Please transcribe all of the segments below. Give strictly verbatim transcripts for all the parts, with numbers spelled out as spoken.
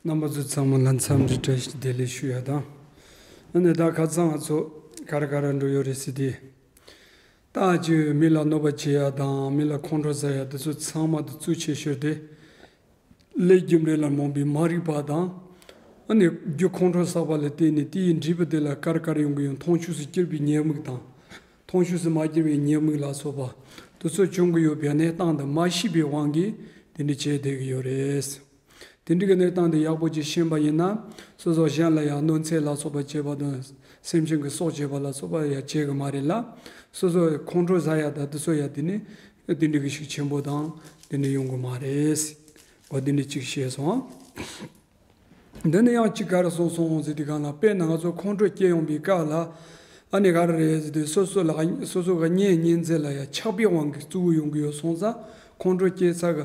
རྣམ་པ་ཚོ་ཚང་མ་ལ་འཚམས་འདྲི་བཀྲ་ཤིས་བདེ་ལེགས་ཞུ་ཡ་དང་། ཨ་ནི་ད་ཁ་སང་ང་ཚོ་ག་རེ་ག་རེ་འགྲོ་ཡོད་རེད་ཟེར་དུས། ད་ཅིག་མི་ལ་གནོད་པ་བྱེད་ཡ་དང་མི་ལ་ཁོང་ཁྲོ་ཟ་ཡ་དེ་ཚོ་ཚང་མ་དེ་གཙོ་ཆེ་ཤོས་དེ། ལས་རྒྱུ་འབྲས་ལ་རྨོངས་པའི་མ་རིག་པ་དང་། ཨ་ནི་རྒྱུ་ཁོང་ཁྲོ་ཟ་བ་ལ་བརྟེན་ནས་དེ་ཡི་འབྲས་བུ་དེ་ལ་ག་རེ་ག་རེ་ཡོང་གི་ཡོད། མཐོང་ཆོས་སུ་སྐྱེས་པའི་ཉེས་དམིགས་དང་། མཐོང་ཆོས་སུ་མ་སྐྱེས་པའི་ཉེས་དམིགས་ལ་སོགས་པ་དེ་ཚོ་བྱུང་གི་ཡོད་པའི་གནས་སྟངས་དེ་མ་ཤེས་པའི་དབང་གིས་དེ་འདྲ་བྱས་བསྡད་ཀྱི་ཡོད་རེད། དེ་འདྲ་གི་གནས་སྟངས་དེ་ཡག་པོ་ཅིག་ཤེས་པ་ཡིན་ན། སོ་སོ་གཞན་ལ་ཡང་གནོད་འཚེ་ལ་སོགས་པ་བྱེད་པ་དང་། སེམས་ཅན་གྱི་སྲོག་བཅད་པ་ལ་སོགས་པ་ཡང་བྱེད་གི་མ་རེད་ལ། སོ་སོ་ཁོང་ཁྲོ་ཟ་ཡ་དང་དེ་ཚོ་ཡང་དེ་ནི་དེ་འདྲ་གི་ཤུགས་ཆེན་པོ་དང་དེ་འདྲ་ཡོང་གི་མ་རེད། འོ་དེ་འདྲ་ཅིག་ཤེས་སོང་། འདི་ནི་ཡང་གཅིག་ག་རེ་གསུངས་སོང་ཟེར་དུས་གང་ལ། དཔེར་ན་ང་ཚོ་ཁོང་ཁྲོ་སྐྱེ་ཡོང་པའི་སྐབས་ལ། ཨ་ནི་ག་རེ་རེད་ཟེར་དུས་སོ་སོ་ལ་སོ་སོ་གི་གཉེན་ཉེ་ཚན་ལ་ཡང་ཆགས་པའི་དབང་གིས་གཙོ་བོ་ཡོང་གི་ཡོད་སོང་ཙང་། ཁོང་ཁྲོ་སྐྱེ་ས་གི་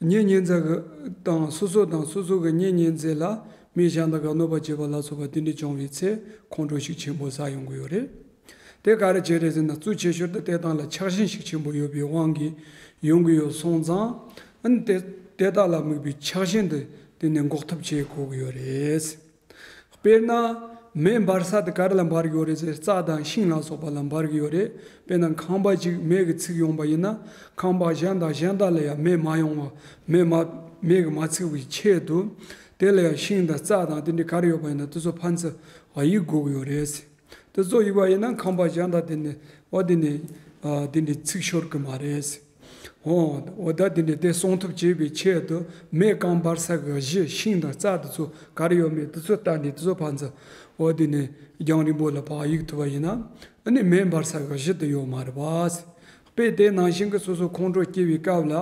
གཉེན་ཉེ་ཚན་གི་དང་སོ་སོ་དང་སོ་སོ་གི་གཉེན་ཉེ་ཚན་ལ་མི་གཞན་དག་ག་གནོད་པ་བྱེད་པ་ལ་སོགས་པ་དེ་འདྲ་བྱུང་བའི་ཚེ་ཁོང་ཁྲོ་ཤུགས་ཆེན་པོ་ཟ་ཡོང་གི་ཡོད་རེད། དེ་ག་རེ་བྱས་རེད་ཟེར་ན། གཙོ་ཆེ་ཤོས་དེ་དེ་དག་ལ་ཆགས་ཞེན་ཤུགས་ཆེན་པོ་ཡོད་པའི་དབང་གིས་ཡོང་གི་ཡོད་སོང་ཙང་། ཨ་ནི་དེ་དེ་དག་ལ་དམིགས་པའི་ཆགས་ཞེན་དེ་དེ་ནས་འགོག་ཐབས་བྱེད་དགོས་ཀྱི་ཡོད་རེད། དཔེར་ན། མེ་འབར་ས་དེ་ག་རེ་ལ་འབར་གྱི་ཡོད་རེད་ཟེར། རྩྭ་དང་ཤིང་ལ་སོགས་པ་ལ་འབར་གྱི་ཡོད་རེད། དཔེར་ན་ཁང་པ་ཅིག་མེ་གིས་ཚིག་ཡོང་པ་ཡིན་ན། ཁང་པ་གཞན་དང་གཞན་དག་ལ་ཡང་མེ་མ་ཡོང་བ། མེ་མ་མེ་གིས་མ་ཚིག་པའི་ཆེད་དུ། དེ་ལ་ཡང་ཤིང་དང་རྩྭ་དང་དེ་འདྲའི་ག་རེ་ཡོད་པ་ཡིན་ན་དེ་ཚོ་ཕན་ཚུན་གཡུག་དགོས་ཀྱི་ཡོད་རེད། དེ་ཚོ་གཡུག་པ་ཡིན་ན་ཁང་པ་གཞན་དག་དེ་ནི་འོ་དེ་ནི་ཨ་དེ་འདྲའི་ཚིག་ཤོར་གི་མ་རེད། འོ་འོ་ད་དེ་ནི་དེ་སྲུང་ཐབས་བྱེད་པའི་ཆེད་དུ་མེ་གང་འབར་ས་གི་གཞི་ཤིང་དང་རྩྭ་དེ་ཚོ་ག་རེ་ཡོད་མེད་དེ་ཚོ་བལྟས་ནས་དེ་ཚོ་ཕན་ཚུན་འོ་དེ་ནི་རྒྱང་རིང་པོ་ལ་ཕར་གཡུག་ཐུབ་པ་ཡིན་ན། ཨ་ནི་མེ་འབར་ས་གི་གཞི་དེ་ཡོད་མ་རེད་པ། དཔེ་དེ་ནང་བཞིན་གྱི་སོ་སོ་ཁོང་ཁྲོ་སྐྱེ་བའི་སྐབས་ལ་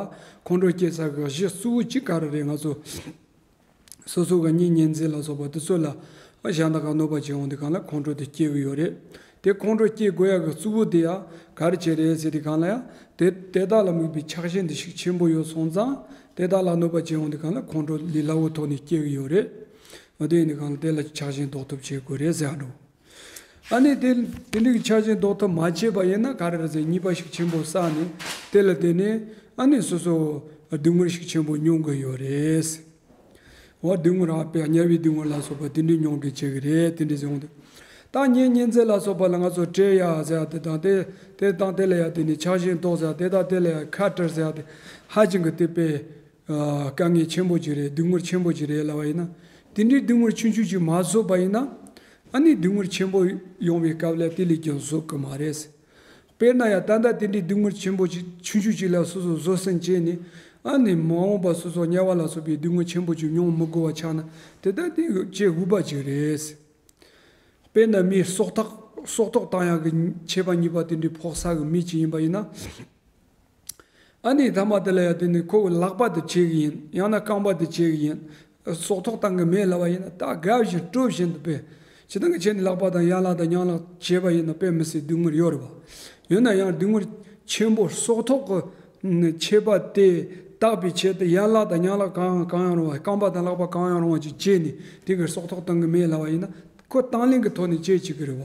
ཁོང་ཁྲོ་སྐྱེ་ས་གི་གཞི་གཙོ་བོ་གཅིག་ག་རེ་རེད། ང་ཚོ་སོ་སོ་གི་གཉེན་ཉེ་ཚན་ལ་སོགས་པ་དེ་ཚོ་ལ་གཞན་དག་ག་གནོད་པ་བྱེད་ཡོང་དུས་གང་ལ་ཁོང་ཁྲོ་དེ་སྐྱེ་གི་ཡོད་རེད། དེ་ཁོང་ཁྲོ་སྐྱེ་དགོས་ཡག་གི་གཙོ་བོ་དེ་ཡང་ག་རེ་བྱས་རེད་ཟེར་དུས་གང་ལ་ཡང་དེ་དེ་དག་ལ་དམིགས་པའི་ཆགས་ཞེན་དེ་ཤུགས་ཆེན་པོ་ཡོད་སོང་ཙང་དེ་དག་ལ་གནོད་པ་བྱེད་ཡོང་དུས་གང་ལ་ཁོང་ཁྲོ་ལས་སླ་བོའི་ཐོག་ནས་སྐྱེ་གི་ཡོད་རེད། འོ་དེ་ཡིན་དུས་གང་ལ་དེ་ལ་ཆགས་ཞེན་ཟློག་ཐབས་བྱེད་དགོས་རེད་ཟེར་ཡ་འགྲོ། ཨ་ནི་དེ་དེ་འདྲའི་ཆགས་ཞེན་ཟློག་ཐབས་མ་བྱས་པ་ཡིན་ན་ག་རེ་རེད་ཟེར། ཉེས་པ་ཤུགས་ཆེན་པོ་བསགས་ནས་དེ་ལ་བརྟེན་ནས་ཨ་ནི་སོ་སོ་སྡུག་བསྔལ་ཤུགས་ཆེན་པོ་མྱོང་གི་ཡོད་རེད། འོ་སྡུག་བསྔལ་རང་དཔེ་དམྱལ་བའི་སྡུག་བསྔལ་ལ་སོགས་པ་དེ་འདྲའི་མྱོང་གི་བྱེད་ཀྱི་རེད། དེ་འདྲའི་ཟེར་འོང་དུས། ད་གཉེན་ཉེ་ཚན་ལ་སོགས་པ་ལ་ང་ཚོ་བྲེལ་ཡ་ཟེར་ཡ་དེ་དང་དེ་དེ་དང་དེ་ལ་ཡ་དེ་ནི་ཆགས་ཞེན་ཟློག་ཟེར་ཡ་དེ་དང་དེ་ལ་ཡ་ཁ་བྲལ་ཟེར་ཡ་དེ་ཧ་ཅང་གི་དེ་དཔེ་དཀའ་ངལ་ཆེན་པོ་ཅིག་རེད། སྡུག་བསྔལ་ཆེན་པོ་ཅིག་རེད་ལབ་པ་ཡིན་ན། དེ་འདྲའི་སྡུག་བསྔལ་ཆུང་ཆུང་ཅིག་མ་བཟོད་པ་ཡིན་ན། ཨ་ནི་སྡུག་བསྔལ་ཆེན་པོ་ཡོང་བའི་སྐབས་ལ་དེ་ལས་ཀྱང་བཟོད་ཀྱི་མ་རེད། དཔེར་ན་ཡང་ད་ལྟ་དེ་འདྲའི་སྡུག་བསྔལ་ཆེན་པོ་ཅིག་ཆུང་ཆུང་ཅིག་ལ་སོ་སོ་བཟོད་བསྲན་བྱས་ནས། ཨ་ནི་མ་འོངས་པ་སོ་སོ་དམྱལ་བ་ལ་སོགས་པའི་སྡུག་བསྔལ་ཆེན་པོ་ཅིག་མྱོང་མི་དགོས་པ་ཆགས་ན་དེ་ལྟར་དེ་བྱེད་འོས་པ་ཅིག་རེད། དཔེར་ན་མིའི་སྲོག་ཐག་སྲོག་ཐོག་བཏང་ཡག་གི་ཆད་པ་གཉིས་པ་དེ་འདྲའི་ཕོག་ས་གི་མི་ཅིག་ཡིན་པ་ཡིན་ན། ཨ་ནི་ཐ་མ་དེ་ལ་ཡང་དེ་ནི་ཁོ་གི་ལག་པ་དེ་བྱེད་གི་ཡིན། ཡང་ན་རྐང་པ་དེ་བྱེད་གི་ཡིན། སྲོག་ཐོག་བཏང་གི་མེད་ལབ་པ་ཡིན་ན་ད་དགའ་བཞིན་སྤྲོ་བཞིན་དུ་དཔེ་ཇི་ལྟར་གི་བྱས་ནས་ལག་པ་དང་ཡན་ལག་དང་ཉམས་ལག་བྱས་པ་ཡིན་ན་དཔེ་མི་སྲིད་སྡུག་བསྔལ་ཡོད་རེད་པ། ཡིན་ན་ཡང་སྡུག་བསྔལ་ཆེན་པོ་སྲོག་ཐོག་གི་ཆད་པ་དེ་དག་པའི་ཆེད་དུ་ཡན་ལག་དང་ཉམས་ལག་གང་གང་ཡང་རུང་བ། རྐང་པ་དང་ལག་པ་གང་ཡང་རུང་བ་ཅིག་བྱས་ནས་དེ་གི་སྲོག་ཐོག་བཏང་གི་མེད་ལབ་པ་ཡིན་ན་ཁོ་དང་ལེན་གི་ཐོག་ནས་བྱེད་བཅུག་གི་རེད་པ།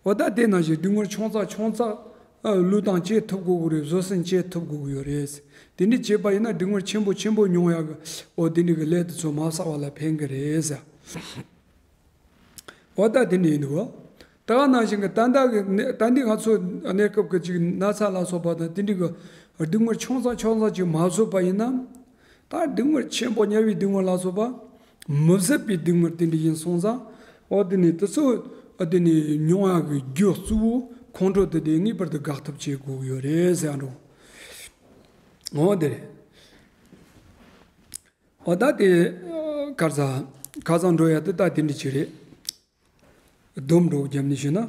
འོ་ད་དེ་ནང་བཞིན་སྡུག་བསྔལ་ཆུང་ཙག་ཆུང་ཙག་ཨ་བློས་བཏང་བྱེད་ཐུབ་དགོས་ཀྱི་རེད། བཟོད་བསྲན་བྱེད་ཐུབ་དགོས་ཀྱི་ཡོད་རེད། དེ་འདྲ་བྱས་པ་ཡིན་ན་སྡུག་བསྔལ་ཆེན་པོ་ཆེན་པོ་མྱོང་ཡག་གི་འོ་དེ་འདྲ་གི་ལས་དེ་ཚོ་མ་བསགས་པ་ལ་ཕན་གི་རེད་ཟེར། འོ་ད་དེ་འདྲ་ཡིན་འདུག་བ། ད་ག་ནང་བཞིན་གི་ད་ལྟ་གི་གནས་ད་འདི་ང་ཚོ་གནས་སྐབས་ཀྱི་ཅིག་ན་ཚ་ལ་སོགས་པ་དང་དེ་འདྲ་གི་སྡུག་བསྔལ་ཆུང་ཙག་ཆུང་ཙག་ཅིག་མ་བཟོད་པ་ཡིན་ན། ད་སྡུག་བསྔལ་ཆེན་པོ་དམྱལ་བའི་སྡུག་བསྔལ་ལ་སོགས་པ་མི་བཟད་པའི་སྡུག་བསྔལ་དེ་འདྲ་ཡིན་སོང་ཙང་། འོ་དེ་ནི་དེ་ཚོ་དེ་ནི་མྱོང་ཡག་གི་རྒྱུ་གཙོ་བོ་ཁོང་ཁྲོ་དེ་དེ་ངེས་པར་དུ་དགག་ཐབས་བྱེད་དགོས་ཀྱི་ཡོད་རེད་ཟེར་འགྲོ། འོ་དེ་རེད། འོ་ད་དེ་ཁ་སང་ཁ་སང་འགྲོ་ཡ་དེ་ད་དེ་འདྲ་ཅིག་རེད། སྡོམ་འགྲོ་རྒྱབ་ནས་ཞུས་ན།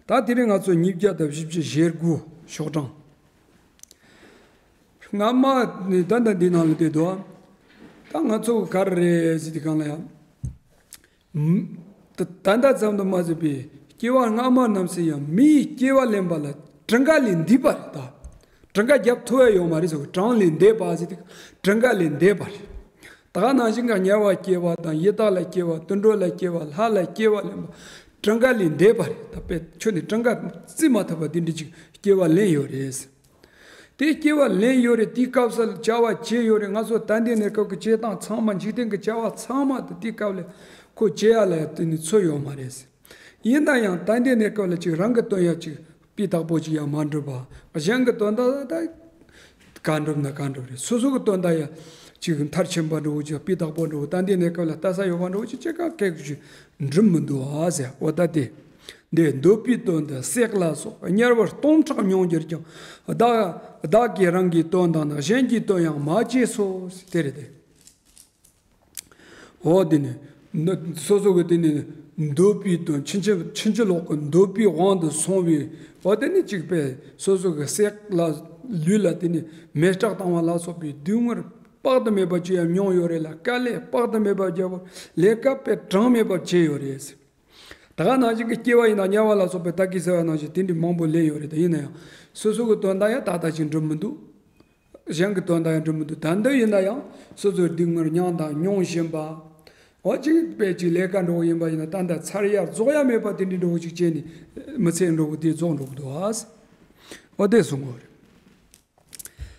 ད་དེ་རིང་ང་ཚོ་ཉིས་བརྒྱ་དང་བཞི་བཅུ་ཞེ་དགུ་ཤོག་གྲངས། སྔ་མ་ནས་ད་ལྟ་འདི་ནང་ལ་བལྟས་དུས། ད་ང་ཚོ་ག་རེ་རེད་ཟེར་དུས་གང་ལ་ཡང་། ད་ད་ལྟ་ཙམ་དུ་མ་ཟད་པའི་སྐྱེ་བ་སྔ་མ་རྣམས་སུ་ཡང་མིའི་སྐྱེ་བ་ལེན་པ་ལ་གྲངས་ཀ་ལས་འདས་པ་རེད་ད། གྲངས་ཀ་རྒྱབ་ཐུབ་ཡ་ཡོད་མ་རེད་ཟེར་བ། གྲངས་ལས་འདས་པ་ཟེར་དུས་གྲངས་ཀ་ལས་འདས་པ་རེད། ད་ག་ནང་བཞིན་ག་དམྱལ་བ་སྐྱེ་བ་དང་ཡི་དྭགས་ལ་སྐྱེ་བ། དུད་འགྲོ་ལ་སྐྱེ་བ། ལྷ་ལ་སྐྱེ་བ་ལེན་པ་གྲངས་ཀ་ལས་འདས་པ་རེད། ད་དཔེ་ཁྱོན་ནས་གྲངས་ཀ་བརྩི་མ་ཐུབ་པ་འདི་འདྲ་ཅིག་སྐྱེ་བ་ལེན་ཡོད་རེད། དེ་སྐྱེ་བ་ལེན་ཡོད་རེད། དེའི་སྐབས་སུ་བྱ་བ་བྱས་ཡོད་རེད། ང་ཚོ་ད་ལྟའི་གནས་སྐབས་ཀྱི་བྱེད་སྟངས་ཚང་མ། འཇིག་རྟེན་གྱི་བྱ་བ་ཚང་མ་དེ་དེའི་སྐབས་ལ་ཁོ་བྱེད་ཡ་ལ་དེ་ནི་ཚོད་ཡོད་མ་རེད། ཡིན་ན་ཡང་ད་ལྟའི་གནས་སྐབས་ལ་ཅིག་རང་གི་དོན་ཡ་ཅིག་སྤུས་དག་པོ་ཅིག་ཡང་མ་འགྲུབ་པ། གཞན་གྱི་དོན་དག་ད་ག་འགྲུབ་ན་ག་འགྲུབ་རེད། སོ་སོ་གི་དོན་དག་ཡ་ཅིག་མཐར་ཕྱིན་པ་འགྲོ་ཅིག་སྤུས་དག་པོ་འགྲོ། ད་ལྟའི་གནས་སྐབས་ལ་ལྟ་ས་ཡོད་པ་འགྲོ་ཅིག་ཅི་ག་གེགས་ཞིག་འགྲུབ་མི་འདུག་ཨ་ཟེར། འོ་ད་དེ། འདི་འདོད་པའི་དོན་དུ་བསྲེག་ལ་སོགས་དམྱལ་བར་སྟོང་ཕྲག་མྱོང་གྱུར་ཀྱང་། བདག་བདག་གིས་རང་གི་དོན་དང་ནི། གཞན་གྱི་དོན་ཡང་མ་བྱས་སོ། དེ་རེད་དེ། འོ་དེ་ནི་འདི་སོ་སོ་གི་དེ་ནི་འདོད་པའི་དོན། ཕྱིན་ཅི་ཕྱིན་ཅི་ལོག་གི་འདོད་པའི་དབང་དུ་སོང་བའི། འོ་དེ་ནི་གཅིག་པས་སོ་སོ་གི་བསྲེག་ལ་ལུས་ལ་དེ་ནི་མེ་སྲེག་བཏང་བ་ལ་སོགས་པའི་སྡུག་བསྔལ་དཔག་ཏུ་མེད་པ་ཅི་ཡང་མྱོང་ཡོད་རེད་ལ། དཀའ་ལས་དཔག་ཏུ་མེད་པ་བརྒྱབ། ལས་ཀ་དཔེ་གྲངས་མེད་པ་བྱས་ཡོད་རེད། ད་ག་ནང་བཞིན་གྱི་སྐྱེ་བ་ཡིན་ན་དམྱལ་བ་ལ་སོགས་པའི་ད་གིན་ཟེར་བ་ནང་བཞིན་དེ་འདྲའི་མང་པོ་ལེན་ཡོད་རེད། ད་ཡིན་ན་ཡང་སོ་སོ་གི་དོན་དག་ཡང་ཏག་ཏག་ཅིག་འགྲུབ་མི་འདུག། གཞན་གྱི་དོན་དག་ཡང་འགྲུབ་མི་འདུག། ད་འདི་ཡིན་ན་ཡང་སོ་སོའི་སྡུག་བསྔལ་མྱངས་དང་མྱོང་བཞིན་པ། འོ་ཅིག་དཔེ་ཅིག་ལས་ཀ་འགྲོ་བ་ཡིན་པ་ཡིན་ན་ད་ལྟ་ཚར་ཡ་རྫོགས་ཡ་མེད་པ་དེ་འདྲའི་འགྲོ་བ་ཅིག་བྱས་ནས་མི་ཚེ་འགྲོ་བ་དེ་རྫོགས་འགྲོ་གི་འདུག་ཨ། འོ་དེ་གསུང་གི་ཡོད་རེད།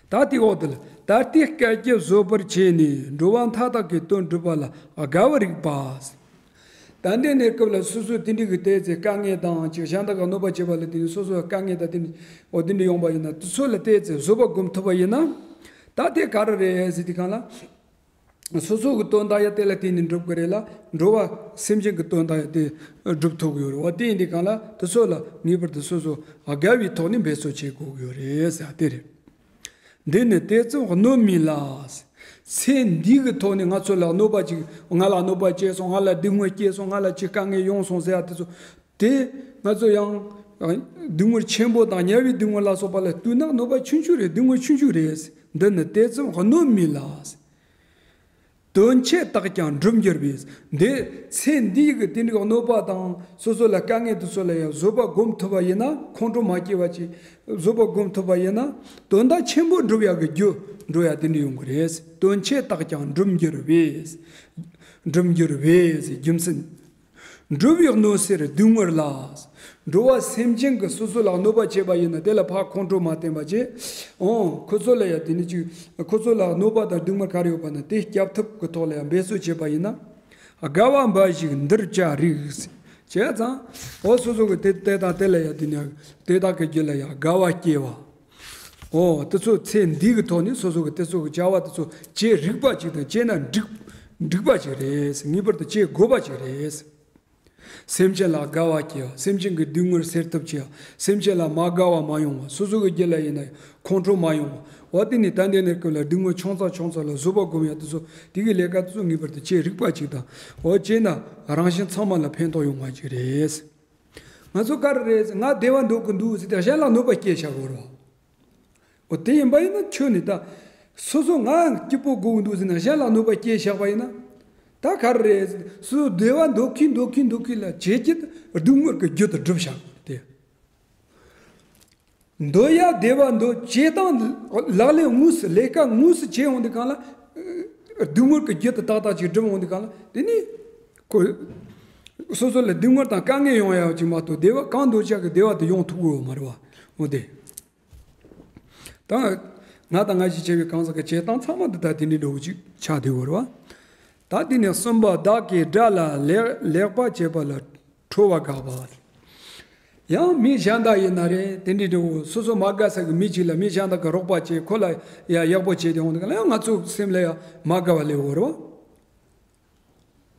ད་དེའི་འོག་ཏུ་ལ། ད་ལྟའི་སྐད་ཀྱིས་བཟོད་པར་བྱས་ནས། འགྲོ་བ་མཐའ་དག་གི་དོན་སྒྲུབ་པ་ལ་དགའ་བར་རིགས་པ། ད་ལྟའི་གནས་སྐབས་ལ་སོ་སོ་དེ་འདྲའི་གི་བལྟས་ཚེ་དཀའ་ངལ་དང་ཅིག་གཞན་དག་གི་གནོད་པ་བྱེད་པ་ལ་དེ་ནི་སོ་སོ་ལ་དཀའ་ངལ་དང་དེ་ནི་འོ་དེ་འདྲ་ཡོང་པ་ཡིན་ན་དེ་ཚོ་ལ་བལྟས་ཚེ་བཟོད་པ་སྒོམ་ཐུབ་པ་ཡིན་ན། ད་དེ་ག་རེ་རེད་ཟེར་དུས་སྒང་ལ། སོ་སོ་གི་དོན་དག་ཡང་དེ་ལ་བརྟེན་ནས་འགྲུབ་ཀྱི་རེད་ལ། འགྲོ་བ་སེམས་ཅན་གྱི་དོན་དག་ཡང་དེ་འགྲུབ་ཐུབ་ཀྱི་ཡོད་རེད། འོ་དེ་ཡིན་དུས་སྒང་ལ་དེ་ཚོ་ལ་ངེས་པར་དུ་སོ་སོ་དགའ་བའི་ཐོག་ནས་འབད་རྩོལ་བྱེད་དགོས་ཀྱི་ཡོད་རེད་ཟེར་བ་དེ་རེད། འདི་ནི་དེ་ཙམ་གནོད་མིན་ལ། ཚེ་འདི་གི་ཐོག་ནས་ང་ཚོ་ལ་གནོད་པ་ཅིག། ང་ལ་གནོད་པ་སྐྱེལ་སོང་། ང་ལ་སྡུག་བསྔལ་སྐྱེལ་སོང་། ང་ལ་ཅིག་དཀའ་ངལ་ཡོང་སོང་ཟེར་ཡ་དེ་ཚོ། དེ་ང་ཚོ་ཡང་སྡུག་བསྔལ་ཆེན་པོ་དང་དམྱལ་བའི་སྡུག་བསྔལ་ལ་སོགས་པ་ལ་བསྟུན་ན་གནོད་པ་ཆུང་ཆུང་རེད། སྡུག་བསྔལ་ཆུང་ཆུང་རེད། འདི་ནི་དེ་ཙམ་གནོད་མིན་ལ། དོན་ཆེ་དག་ཀྱང་འགྲུབ་འགྱུར་བས། འདི་ཚེ་འདིའི་གི་དེ་འདྲའི་གནོད་པ་དང་སོ་སོ་ལ་དཀའ་ངལ་དེ་ཚོ་ལ་ཡང་བཟོད་པ་སྒོམ་ཐུབ་པ་ཡིན་ན། ཁོང་ཁྲོ་མ་སྐྱེ་བ་ཅིག་བཟོད་པ་སྒོམ་ཐུབ་པ་ཡིན་ན། དོན་དག་ཆེན་པོ་འགྲུབ་ཡག་གི་རྒྱུ་འགྲོ་ཡག་དེ་འདྲ་ཡོང་གི་རེད། དོན་ཆེ་དག་ཀྱང་འགྲུབ་འགྱུར་བས། འགྲུབ་འགྱུར་བས་རྒྱུ་མཚན། འགྲོ་བའི་གནོད་སེལ་སྡུག་བསྔལ་ལ། འགྲོ་བ་སེམས་ཅན་གྱི་སོ་སོ་ལ་གནོད་པ་བྱས་པ་ཡིན་ན་དེ་ལ་ཕར་ཁོང་ཁྲོ་མ་བསྟེན་པ་བྱས། འོང་ཁོ་ཚོ་ལ་ཡང་དེ་ནི་ཅིག་ཁོ་ཚོ་ལ་གནོད་པ་དང་སྡུག་བསྔལ་ག་རེ་ཡོད་པ་ན་དེ་སྐྱོབ་ཐབས་ཀྱི་ཐོག་ལ་ཡང་འབད་རྩོལ་བྱས་པ་ཡིན་ན། དགའ་བ་འབའ་ཞིག་འདིར་བྱ་རིགས། བྱས་ཙང་འོ་སོ་སོ་གི་དེ་དེ་དང་དེ་ལ་ཡང་དེ་ནི་དེ་དག་གི་རྒྱུད་ལ་ཡང་དགའ་བ་སྐྱེ་བ། འོ་དེ་ཚོ་ཚེ་འདི་གི་ཐོག་ནས་སོ་སོ་གི་དེ་ཚོ་གི་བྱ་བ་དེ་ཚོ་བྱེད་རིགས་པ་ཅིག་དང་བྱས་ན་འགྲིག་འགྲིག་པ་ཅིག་རེད། ངེས་པར་དུ་བྱེད་དགོས་པ་ཅིག་རེད། སེམས་ཅན་ལ་དགའ་བ་སྐྱེ་བ། སེམས་ཅན་གྱི་སྡུག་བསྔལ་སེལ་ཐབས་བྱེད་པ། སེམས་ཅན་ལ་མ་དགའ་བ་མ་ཡོང་བ། སོ་སོ་གི་རྒྱུད་ལ་ཡིན་ན་ཁོང་ཁྲོ་མ་ཡོང་བ། འོ་དེ་ནི་ད་ལྟའི་གནས་སྐབས་ལ་སྡུག་བསྔལ་ཆུང་ཙག་ཆུང་ཙག་ལ་བཟོད་པ་སྒོམ་ཡ་དེ་ཚོ་དེ་གི་ལས་ཀ་དེ་ཚོ་ངེས་པར་དུ་བྱེད་རིགས་པ་ཅིག་དང་། འོ་བྱས་ན་རང་གཞན་ཚང་མ་ལ་ཕན་ཐོགས་ཡོང་བ་ཅིག་རེད། ང་ཚོ་ག་རེ་རེད་ཟེར། ང་བདེ་བ་འདོད་ཀྱི་འདུག་ཟེར་ཏེ་གཞན་ལ་གནོད་པ་སྐྱེལ་བཞག་གི་ཡོད་རེད་བ། འོ་དེ་ཡིན་པ་ཡིན་ན་ཁྱོད་ནི་ད་སོ་སོ་ང་སྐྱིད་པོ་དགོས་ཀྱི་འདུག་ཟེར་ན་གཞན་ལ་གནོད་པ་སྐྱེལ་བཞག་པ་ཡིན་ན། ད་ག་རེ་རེད་ཟེར། སོ་སོ་བདེ་བ་འདོད་མཁན་འདོད་མཁན་འདོད་མཁན་ལ་བྱེད་ཀྱི་སྡུག་བསྔལ་གྱི་རྒྱུ་དེ་སྒྲུབ་བཞག་གི་ཡོད་རེད་དེ། འདོད་ཡ་བདེ་བ་འདོད། བྱེད་སྟངས་ལག་ལེན་དངོས་སུ་ལས་ཀ་དངོས་སུ་བྱེད་འོང་དུས་སྒང་ལ། སྡུག་བསྔལ་གྱི་རྒྱུ་དེ་ཏག་ཏག་ཅིག་སྒྲུབ་འོང་དུས་སྒང་ལ་དེ་ནི་ཁོ་སོ་སོ་ལ་སྡུག་བསྔལ་དང་དཀའ་ངལ་ཡོང་ཡག་ཅིག་མ་གཏོགས་བདེ་བ་གང་འདོད་ཆགས་ཀྱི་བདེ་བ་དེ་ཡོང་ཐུབ་ཀྱི་ཡོད་མ་རེད་བ། འོ་དེ། ད་ང་དང་ང་ཞིག་བྱས་པའི་གང་ཟག་གི་བྱེད་སྟངས་ཚང་མ་འདི་ལྟར་དེ་འདྲའི་འདྲ་བོ་ཅིག་ཆགས་བསྡད་ཡོད་རེད་བ། ད་དེ་ནས་གསུམ་པ། བདག་གིས་དགྲ་ལ་ལེགས་ལེགས་པ་བྱས་པ་ལ་ཁྲོ་བ་དགག་པ། ཡང་མི་གཞན་དག་ཡིན་ན་རེད། དེ་འདྲའི་འདྲ་བོ་སོ་སོ་མ་དགའ་ས་གི་མི་གཅིག་ལ་མི་གཞན་དག་གིས་རོགས་པ་བྱས། ཁོ་ལ་ཡ་ཡག་པོ་བྱས་ཏེ་འོང་དུས་སྒང་ལ་ཡང་ང་ཚོ་སེམས་ལ་ཡ་མ་དགའ་བ་སླེབས་ཡོད་རེད་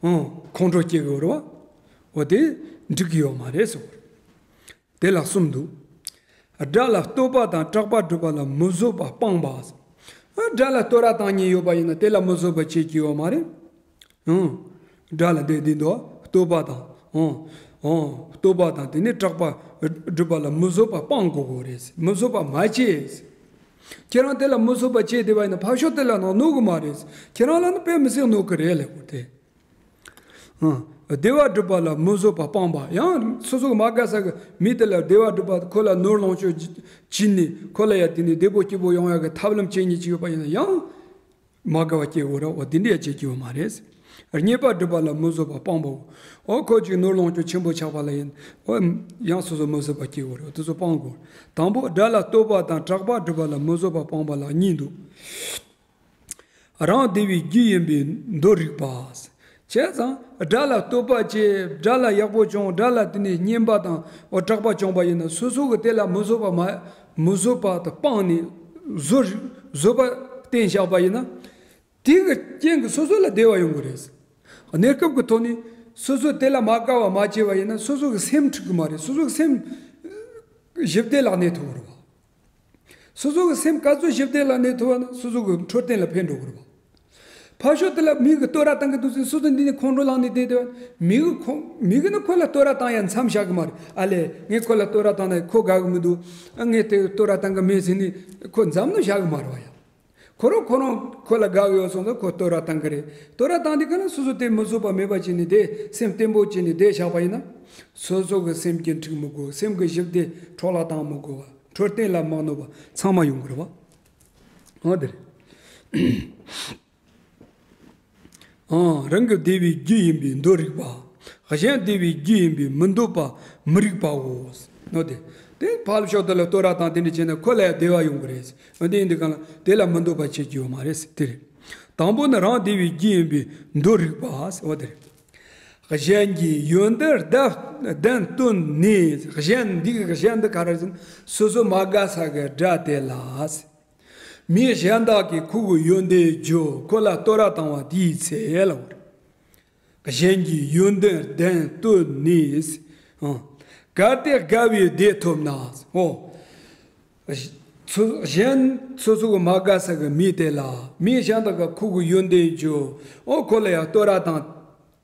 བ། ཨང་། ཁོང་ཁྲོ་སྐྱེ་གི་ཡོད་རེད་བ། འོ་དེ་འགྲིག་གི་ཡོད་མ་རེད་ཟེར་བ་རེད། དེ་ལ་གསུམ་འདུག། དགྲ་ལ་བསྟོད་པ་དང་དྲག་པ་སྒྲུབ་པ་ལ་མི་བཟོད་པ་སྤངས་པ། ཨ། དགྲ་ལ་བསྟོད་ར་བཏང་མཁན་ཡོད་པ་ཡིན་ན་དེ་ལ་མི་བཟོད་པ་བྱེད་ཀྱི་ཡོད་མ་རེད། ཨང་། དགྲ་ལ་དེ་འདི་འདུག། བསྟོད་པ་དང་། ཨང་། ཨང་། བསྟོད་པ་དང་དེ་ནས་དྲག་པ་སྒྲུབ་པ་ལ་མི་བཟོད་པ་སྤངས་དགོས་གོ་རེད། མི་བཟོད་པ་མ་བྱེད། ཁྱེད་རང་དེ་ལ་མི་བཟོད་པ་བྱེད་བསྡད་པ་ཡིན་ན་ཕར་ཕྱོགས་དེ་ལ་ནང་གནོད་གི་མ་རེད། ཁྱེད་རང་ལ་ནི་དཔེ་མི་སྲིད་གནོད་གི་རེད་ལབ་དགོས་ཏེ། ཨང་། བདེ་བ་སྒྲུབ་པ་ལ་མི་བཟོད་པ་སྤངས་པ། ཡང་སོ་སོ་གི་མ་དགའ་ས་གི་མི་དེ་ལ་བདེ་བ་སྒྲུབ་པ། ཁོ་ལ་ནོར་ལོངས་སྤྱོད་བྱིན་ནས་ཁོ་ལ་ཡ་དེ་ནས་བདེ་པོ་སྐྱིད་པོ་ཡོང་ཡ་གི་ཐབས་ལམ་བྱེད་མཁན་ཅིག་ཡོད་པ་ཡིན་ན་ཡང་མ་དགའ་བ་སྐྱེ་གོ་ར། འོ་དེ་འདྲ་ཡ་བྱེད་ཀྱི་ཡོད་མ་རེད། རྙེད་པ་སྒྲུབ་པ་ལ་མི་བཟོད་པ་སྤངས་པའོ། འོ་ཁོ་ཅིག་ནོར་ལོངས་སྤྱོད་ཆེན་པོ་ཆགས་པ་ལ་ཡིན། འོ་ཡང་སོ་སོ་མི་བཟོད་པ་སྐྱེ་དགོས་རེད། དེ་ཚོ་སྤང་དགོས། དང་པོ་དགྲ་ལ་བསྟོད་པ་དང་གྲགས་པ་སྒྲུབ་པ་ལ་མི་བཟོད་པ་སྤངས་པ་ལ་གཉིས་འདུག་རང་བདེ་བའི་རྒྱུ་ཡིན་པའི་མདོར་རིག་པ། བྱས་ཙང་དགྲ་ལ་བསྟོད་པ་བྱེད། དགྲ་ལ་ཡག་པོ་བྱུང་། དགྲ་ལ་དེ་ནས་སྙན་པ་དང་འོ་གྲགས་པ་བྱུང་པ་ཡིན་ན་སོ་སོ་གི་དེ་ལ་མི་བཟོད་པ་མ་མི་བཟོད་པ་དང་སྤངས་ནས་བཟོད་བཟོད་པ་བསྟེན་བཞག་པ་ཡིན་ན། དེ་གི་རྐྱེན་གྱིས་སོ་སོ་ལ་བདེ་བ་ཡོང་གི་རེད། གནས་སྐབས་ཀྱི་ཐོག་ནས་སོ་སོ་དེ་ལ་མ་དགའ་བ་མ་བྱས་པ་ཡིན་ན་སོ་སོ་གི་སེམས་འཁྲུག་གི་མ་རེད། སོ་སོ་གི་སེམས་ཞི་བདེ་ལ་གནས་ཐུབ་ཀྱི་རེད་བ། སོ་སོ་གི་སེམས་ག་ཚོད་ཞི་བདེ་ལ་གནས་ཐུབ་བ་ན་སོ་སོ་གི་འཕྲོད་བསྟེན་ལ་ཕན་འགྲོ་གི་རེད་བ། ཕར་ཕྱོགས་དེ་ལ་མི་གིས་བསྟོད་ར་བཏང་གི་འདུག་ཟེར་སོ་སོ་འདི་ནས་ཁོང་ཁྲོ་ལངས་ནས་བསྡད་བསྡད་པ་མི་གི་ཁོང་མི་གི་ནི་ཁོ་ལ་བསྟོད་ར་བཏང་ཡ་མཚམས་བཞག་གི་མ་རེད། ཨ་ལས་ངས་ཁོ་ལ་བསྟོད་ར་བཏང་ན་ཁོ་དགའ་གི་མི་འདུག་ཨ་ངས་དེ་བསྟོད་ར་བཏང་གི་མེད་ཟེར་ནས་ཁོ་མཚམས་ནི་བཞག་གི་མ་རེད་བ་ཡ། ཁོ་རང་ཁོ་རང་ཁོ་ལ་དགའ་གི་ཡོད་སོང་ཙང་ཁོ་བསྟོད་ར་བཏང་གི་རེད། བསྟོད་ར་བཏང་དུས་ག་ལ་སོ་སོ་དེ་མི་བཟོད་པ་མེད་པ་བྱས་ནས་དེ་སེམས་བརྟན་པོ་བྱས་ནས་བསྡད་བཞག་པ་ཡིན་ན། སོ་སོ་གི་སེམས་ཀྱི་འཁྲུག་མི་དགོས། སེམས་ཀྱི་ཞི་བདེ་འཕྲོ་བརླག་བཏང་མི་དགོས་པ། འཕྲོད་བསྟེན་ལ་མ་གནོད་པ་ཚང་མ་ཡོང་གི་རེད་བ། འོ་དེ་རེད། ཨང་། རང་གི་བདེ་བའི་རྒྱུ་ཡིན་པའི་མདོར་རིག་པ། གཞན་བདེ་བའི་རྒྱུ་ཡིན་པའི་མི་འདོད་པ་མི་རིག་པའོ། ནོ་དེ། དེ་ཕར་ཕྱོགས་དེ་ལ་བསྟོད་ར་དང་དེ་འདྲ་བྱས་ན་ཁོ་ལ་ཡང་བདེ་བ་ཡོང་གི་རེད། འོན་ཏེ་ཡིན་དུས་གང་ལ་དེ་ལ་མི་འདོད་པ་བྱེད་རྒྱུ་ཡོད་མ་རེད། དེ་རེད། དང་པོ་ནི་རང་བདེ་བའི་རྒྱུ་ཡིན་པའི་མདོར་རིག་པ། འོ་དེ་རེད། གཞན་གྱི་ཡོན་ཏན་བདེན་བདེན་བསྟོད་ནས། གཞན་འདི་གི་གཞན་འདི་ག་རེ་ཟེར་ན་སོ་སོ་མ་དགའ་ས་གི་དགྲ་དེ་ལ། མི་གཞན་དག་གིས་ཁོ་གི་ཡོན་ཏན་བརྗོད། ཁོ་ལ་བསྟོད་ར་བཏང་བ་དེའི་ཚེ་ལ། གཞན་གྱི་ཡོན་ཏན་བདེན་བསྟོད་ནས། ཨང་། གལ་ཏེ་དགའ་བའི་བདེ་ཐོབ་ན། འོ། ཚུ་གཞན་སོ་སོ་གི་མ་དགའ་ས་གི་མི་དེ་ལ་མི་གཞན་དག་གིས་ཁོ་གི་ཡོན་ཏན་བརྗོད། འོ་ཁོ་ལ་ཡང་བསྟོད་ར་བཏང་།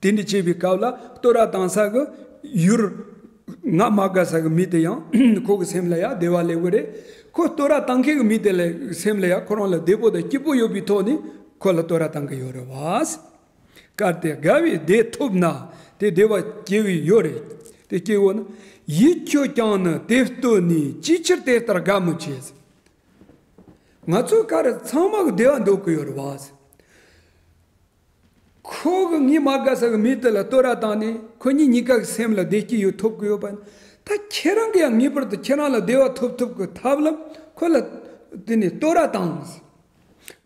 དེ་འདྲ་བྱེད་པའི་སྐབས་ལ་བསྟོད་ར་བཏང་ས་གི་ཡུལ། ང་མ་དགའ་ས་གི་མི་དེ་ཡང་ཁོ་གི་སེམས་ལ་ཡང་བདེ་བ་སླེབས་གི་རེད། ཁོ་བསྟོད་ར་བཏང་མཁན་གི་མི་དེ་ལ་སེམས་ལ་ཡང་ཁོ་རང་ལ་བདེ་པོ་དང་སྐྱིད་པོ་ཡོད་པའི་ཐོག་ནས་ཁོ་ལ་བསྟོད་ར་བཏང་གི་ཡོད་རེད་བ། གལ་ཏེ་དགའ་བའི་བདེ་ཐོབ་ན། དེ་བདེ་བ་སྐྱེ་གི་ཡོད་རེད། དེ་སྐྱེ་འོ་ན། ཡིད་ཁྱོད་ཀྱང་ནི་དེ་བསྟོད་ནས། ཅིའི་ཕྱིར་དེ་ལྟར་དགའ་མི་བྱེད། ང་ཚོ་ག་རེ་ཚང་མ་གི་བདེ་བ་འདོད་གི་ཡོད་རེད་བ། ཁོ་གི་ངའི་མ་དགའ་ས་གི་མི་དེ་ལ་བསྟོད་ར་བཏང་ནས་ཁོ་གཉིས་གཉིས་ཀ་གི་སེམས་ལ་བདེ་སྐྱིད་ཡོད་ཐོབ་གི་ཡོད་པ་ནི། ད་ཁྱེད་རང་གི་ཡང་ངེས་པར་དུ་ཁྱེད་རང་ལ་བདེ་བ་ཐོབ་ཐུབ་གི་ཐབས་ལམ་ཁོ་ལ་དེ་ནས་བསྟོད་ར་བཏང་།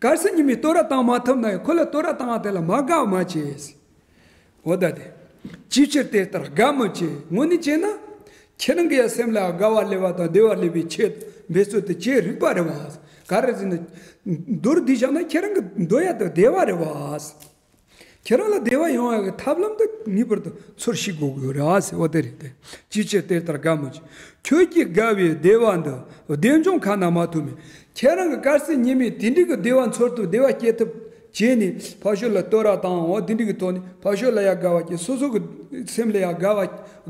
གལ་སྲིད་ཉི་མས་བསྟོད་ར་བཏང་མ་ཐུབ་ན་ཡང་ཁོ་ལ་བསྟོད་ར་བཏང་བ་དེ་ལ་མ་དགའ་བ་མ་བྱེད། འོ་ད་དེ། ཅིའི་ཕྱིར་དེ་ལྟར་དགའ་མི་བྱེད། དངོས་གནས་བྱས་ན། ཁྱེད་རང་གི་ཡ་སེམས་ལ་དགའ་བ་སླེབས་པ་དང་བདེ་བ་སླེབས་པའི་ཆེད་འབད་རྩོལ་དེ་བྱེད་རིགས་པ་རེད་བ། ག་རེ་ཟེར་ན། མདོར་བསྡུས་བཞག་ན་ཁྱེད་རང་གི་འདོད་ཡ་དེ་བདེ་བ་རེད་བ། ཁྱེད་རང་ལ་བདེ་བ་ཡོང་ཡ་གི་ཐབས་ལམ་དེ་ངེས་པར་དུ་ཚོར་ཤེས་དགོས་ཀྱི་ཡོད་རེད་བ་ཟེར་བ་དེ་རེད་དེ། ཅིའི་ཕྱིར་དེ་ལྟར་དགའ་མི་བྱེད། ཁྱོད་ཀྱིས་དགའ་བའི་བདེ་བ་འདི། བདེ་འབྱུང་ཁ་ན་མ་ཐོ་མེད། ཁྱེད་རང་གི་དཀར་གསལ་ཉི་མས་དེ་འདྲའི་གི་བདེ་བ་འཚོལ་ཐུབ་བདེ་བ་སྐྱེ་ཐུབ་བྱས་ནས་ཕར་ཕྱོགས་ལ་བསྟོད་ར་བཏང་འོ་དེ་འདྲའི་གི་ཐོག་ནས་ཕར་ཕྱོགས་ལ་ཡ་དགའ་བ་སྐྱེ། སོ་སོ་གི་སེམས་ལ་ཡ་དགའ་བ་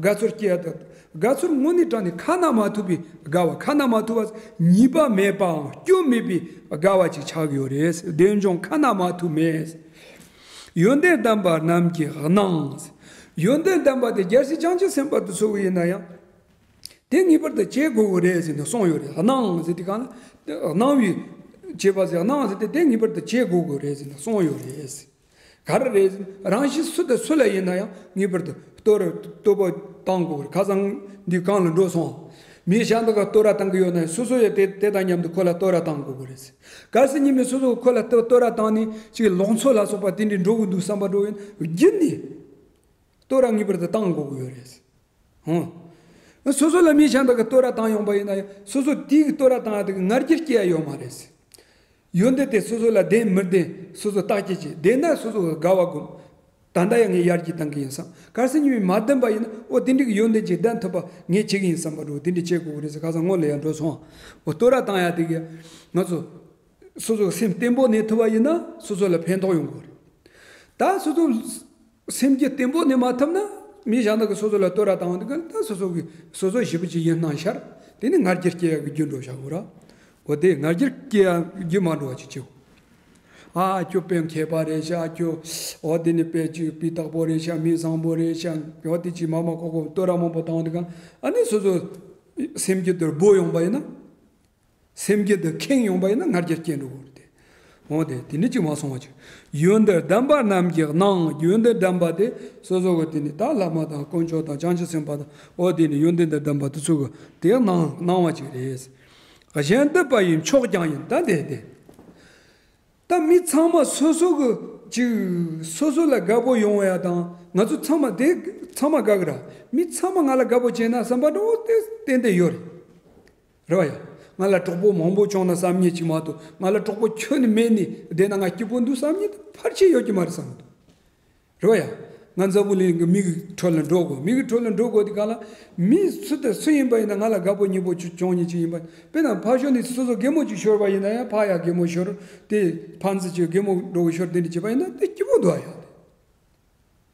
དགའ་ཚོར་སྐྱེ་ཡ་དང་དགའ་ཚོར་དངོས་གནས་དྲང་ནས་ཁ་ན་མ་ཐོ་བའི་དགའ་བ། ཁ་ན་མ་ཐོ་བ་ཉེས་པ་མེད་པའམ་སྐྱོན་མེད་པའི་དགའ་བ་ཅིག་ཆགས་ཀྱི་ཡོད་རེད། བདེ་འབྱུང་ཁ་ན་མ་ཐོ་མེད། ཡོན་ཏན་ལྡན་པ་རྣམས་ཀྱིས་གནང་། ཡོན་ཏན་ལྡན་པ་དེ་རྒྱལ་སྲས་བྱང་ཆུབ་སེམས་དཔའ་དེ་ཚོ་གི་ཡིན་ན་ཡང་། དེ་ངེས་པར་དུ་བྱེད་དགོས་ཀྱི་རེད་ཟེར་ནས་གསུངས་ཡོད་རེད། གནང་ཟེར་དུས་གང་ལ་གནང་བའི་བྱེད་པ་ཟེར། གནང་ཟེར་དེ་དེ་ངེས་པར་དུ་བྱེད་དགོས་ཀྱི་རེད་ཟེར་ནས་གསུངས་ཡོད་རེད། ག་རེ་རེད་ཟེར་ན་རང་བཞིན་སུ་དང་སུ་ལ་ཡིན་ན་ཡང་ངེས་པར་དུ་བསྟོད་ར་བསྟོད་པ་བཏང་དགོས་ཀྱི་རེད། ཁ་སང་འདི་གང་ལ་འགྲོ་སོང་། མི་གཞན་དག་ག་བསྟོད་ར་བཏང་གི་ཡོད་ན་ཡང་སོ་སོ་ཡང་དེ་དེ་དང་མཉམ་དུ་ཁོ་ལ་བསྟོད་ར་བཏང་དགོས་ཀྱི་རེད། གལ་སྲིད་ཉི་མས་སོ་སོ་ཁོ་ལ་བསྟོད་བསྟོད་ར་བཏང་ནས་ཅིག་ལོག་འཚོ་ལ་སོགས་པ་དེ་འདྲའི་འགྲོ་གི་འདུག་བསམ་པ་འགྲོ་ཡིན་རྒྱུན་ནས་བསྟོད་ར་ངེས་པར་དུ་བཏང་དགོས་ཀྱི་ཡོད་རེད། ཧོ། སོ་སོ་ལ་མི་གཞན་དག་གིས་བསྟོད་ར་བཏང་ཡོང་པ་ཡིན་ན་ཡང་སོ་སོ་དེའི་བསྟོད་ར་བཏང་ཡ་དེ་གི་ང་རྒྱལ་སྐྱེ་ཡ་ཡོད་མ་རེད། ཡོན་ཏན་དེ་སོ་སོ་ལ་ལྡན་མི་ལྡན་སོ་སོ་བརྟག་དཔྱད་བྱེད། ལྡན་ན་སོ་སོ་གི་དགའ་བ་སྒོམ། ད་ལྟ་ཡང་ངས་ཡར་རྒྱས་བཏང་གི་ཡིན་བསམ། གལ་སྲིད་ཉི་མས་མ་ལྡན་པ་ཡིན་ན་འོ་དེ་འདྲའི་གི་ཡོན་ཏན་ཅིག་ལྡན་ཐུབ་པ་ངས་བྱེད་གི་ཡིན་བསམ་པ་འགྲོ་དེ་འདྲ་བྱེད་དགོས་གི་རེད་ཟེར། ཁ་སང་སྔོན་ལ་ཡང་འགྲོ་སོང་། འོ་བསྟོད་ར་བཏང་ཡ་དེ་གི་ང་ཚོ་སོ་སོ་སེམས་བརྟན་པོ་གནས་ཐུབ་པ་ཡིན་ན་སོ་སོ་ལ་ཕན་ཐོགས་ཡོང་གི་རེད། ད་སོ་སོ་སེམས་རྒྱུད་བརྟན་པོ་གནས་མ་ཐུབ་ན་མི་གཞན་དག་གིས་སོ་སོ་ལ་བསྟོད་ར་བཏང་བ་འདི་ག་ད་སོ་སོ་གི་སོ་སོ་ཞེ་པོ་ཅིག་ཡིན་སྣང་ཤར། དེ་ནི་ང་རྒྱལ་སྐྱེ་ཡག་གི་རྒྱུ་འགྲོ་བཞག་གོ་ར། འོ་དེ་ང་རྒྱལ་སྐྱེ་ཡག་རྒྱུ་མ་འགྲོ་བ་ཅིག་བྱེད། ཨ་ཁྱོད་དཔེ་མཁས་པ་རེད་ཤག་ཁྱོད་འོ་དེ་ནི་དཔེ་ཅིག་སྤུས་དག་པོ་རེད་ཤག་མི་བཟང་པོ་རེད་ཤག་འོ་དེ་ཅིག་མ་མ་ཁོ་ཁོ་བསྟོད་ར་མང་པོ་བཏང་བ་འདི་ག་ཨ་ནི་སོ་སོ་སེམས་རྒྱུད་དུ་སྦོ་ཡོང་པ་ཡིན་ན། སེམས་རྒྱུད་དུ་ཁེངས་ཡོང་པ་ཡིན་ན་ང་རྒྱལ་སྐྱེ་འགྲོ་གི་རེད་དེ། འོ་དེ་དེ་འདྲ་ཅིག་མ་སོང་བ་ཅིག་ཡོན་ཏན་ལྡན་པ་རྣམས་ཀྱི་སྣང་། ཡོན་ཏན་ལྡན་པ་དེ་སོ་སོ་གི་དེ་ནི་ད་བླ་མ་དང་དཀོན་མཆོག་དང་བྱང་ཆུབ་སེམས་དཔའ་དང་། འོ་དེ་ནི་ཡོན་ཏན་དང་ལྡན་པ་དེ་ཚོ་གི་དེ་སྣང་སྣང་བ་ཅིག་རེད། གཞན་འདུད་པ་ཡི་མཆོག་ཀྱང་ཡིན། ད་དེ་དེ། ད་མི་ཚང་མ་སོ་སོ་གི་ཅིག་སོ་སོ་ལ་དགའ་པོ་ཡོང་ཡ་དང་། ང་ཚོ་ཚང་མ་དེ་ཚང་མ་དགའ་གི་ར། མི་ཚང་མ་ང་ལ་དགའ་པོ་བྱས་ན་བསམ་པ་འདྲ་བོ་དེ་ཏན་ཏན་ཡོད་རེད། རེད་བ་ཡ། ང་ལ་གྲོགས་པོ་མང་པོ་བྱུང་ན་བསམ་ཉེས་ཅིག་མ་གཏོགས། ང་ལ་གྲོགས་པོ་ཁྱོན་ནས་མེད་ནས་བསྡད་ན་ང་སྐྱིད་པོ་འདུག་བསམ་ཉེས་དེ་ཕལ་ཆེར་ཡོད་ཀྱི་མ་རེད་བསམ་གི་འདུག་རེད་བ་ཡ། ང་འཛམ་བུ་གླིང་གི་མི་གི་ཁྲོད་ལ་འགྲོ་དགོས། མི་གི་ཁྲོད་ལ་འགྲོ་དགོས་དེ་ག་ལ། མི་སུ་དང་སུ་ཡིན་པ་ཡིན་ན་ང་ལ་དགའ་པོ་ཉེ་པོ་ཅིག་བྱུང་ཉེས་ཅིག་ཡིན་པ། དཔེར་ན་ཕར་ཕྱོགས་ནས་སོ་སོ་གད་མོ་ཅིག་ཤོར་བ་ཡིན་ན་ཡང་ཕར་ཡ་གད་མོ་ཤོར། དེ་ཕན་ཚུན་ཅིག་གད་མོ་འགྲོ་གི་ཤོར། དེ་འདྲ་བྱས་པ་ཡིན་ན་དེ་སྐྱིད་པོ་འདུག་ཨ་ཡ།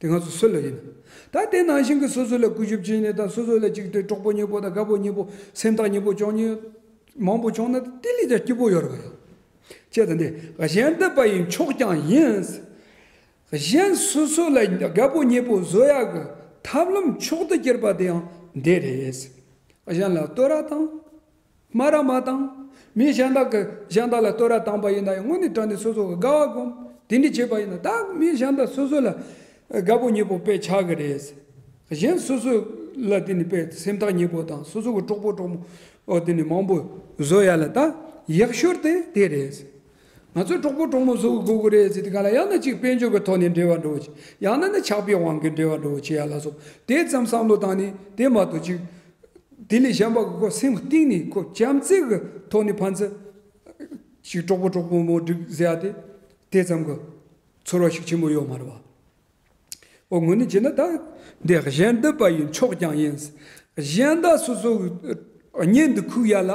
དེ་ང་ཚོ་སུ་ལ་ཡིན་ན། ད་དེ་ནང་བཞིན་གྱི་སོ་སོ་ལ་གུས་ཞབས་བྱས་ནས་དང་། སོ་སོ་ལ་ཅིག་དེ་གྲོགས་པོ་ཉེ་པོ་དང་དགའ་པོ་ཉེ་པོ་སེམས་ཐག་ཉེ་པོ་བྱུང་ཉེ་མང་པོ་བྱུང་ན་དེ་ལས་ཀྱང་སྐྱིད་པོ་ཡོད་རེད་བ་ཡ། བྱས་ཙང་འདི་གཞན་འདུད་པ་ཡི་མཆོག་ཀྱང་ཡིན། གཞན་སོ་སོ་ལ་དགའ་པོ་ཉེ་པོ་བཟོ་ཡག་གི་ཐབས་ལམ་མཆོག་ཏུ་གྱུར་པ་དེ་ཡང་འདི་རེད། གཞན་ལ་བསྟོད་ར་བཏང་། སྨད་ར་མ་བཏང་། མི་གཞན་དག་གི་གཞན་དག་ལ་བསྟོད་ར་བཏང་པ་ཡིན་ན་ཡང་དངོས་གནས་དྲང་གནས་སོ་སོ་གི་དགའ་བ་སྒོམ། དེ་འདྲ་བྱས་པ་ཡིན་ན་ད་མི་གཞན་དག་སོ་སོ་ལ་དགའ་པོ་ཉེ་པོ་དཔེ་ཆགས་གི་རེད། གཞན་སོ་སོ་ལ་དེ་ནི་དཔེ་སེམས་ཐག་ཉེ་པོ་དང་། སོ་སོ་གི་གྲོགས་པོ་གྲོགས་མོ་འོ་དེ་ནི་མང་པོ་བཟོ་ཡ་ལ་ད་ཡག་ཤོས་དེ་དེ་རེད། ང་ཚོས་གྲོགས་པོ་གྲོགས་མོ་བཟོ་དགོས་ཀྱི་རེད་ཟེར་དུས་ག་ལ། ཡང་ན་ཅིག་དཔལ་འབྱོར་གྱི་ཐོག་ནས་འབྲེལ་བ་འགྲོ་བ་བྱེད། ཡང་ན་ནི་ཆགས་པའི་དབང་གིས་འབྲེལ་བ་འགྲོ་བ་བྱེད་ཡ་ལ་སོགས་དེ་ཙམ་བསམ་བློ་བཏང་ནས། དེ་མ་གཏོགས་ཅིག་དེ་ལས་གཞན་པ་གི་ཁོ་སེམས་གཏིང་ནས་ཁོ་བྱམས་བརྩེ་གི་ཐོག་ནས་ཕན་ཚུན་ཅིག་གྲོགས་པོ་གྲོགས་མོ་མོ་འགྲིག་ཟེར་ཡ་དེ་དེ་ཙམ་གྱི་ཚོར་བ་ཞིག་ཆེན་པོ་ཡོད་མ་རེད་བ། འོ་དངོས་གནས་བྱས་ན་ད་འདི་གཞན་འདུད་པ་ཡི་མཆོག་ཀྱང་ཡིན། གཞན་དག་སོ་སོ་གཉེན་དུ་ཁུག་ཡ་ལ་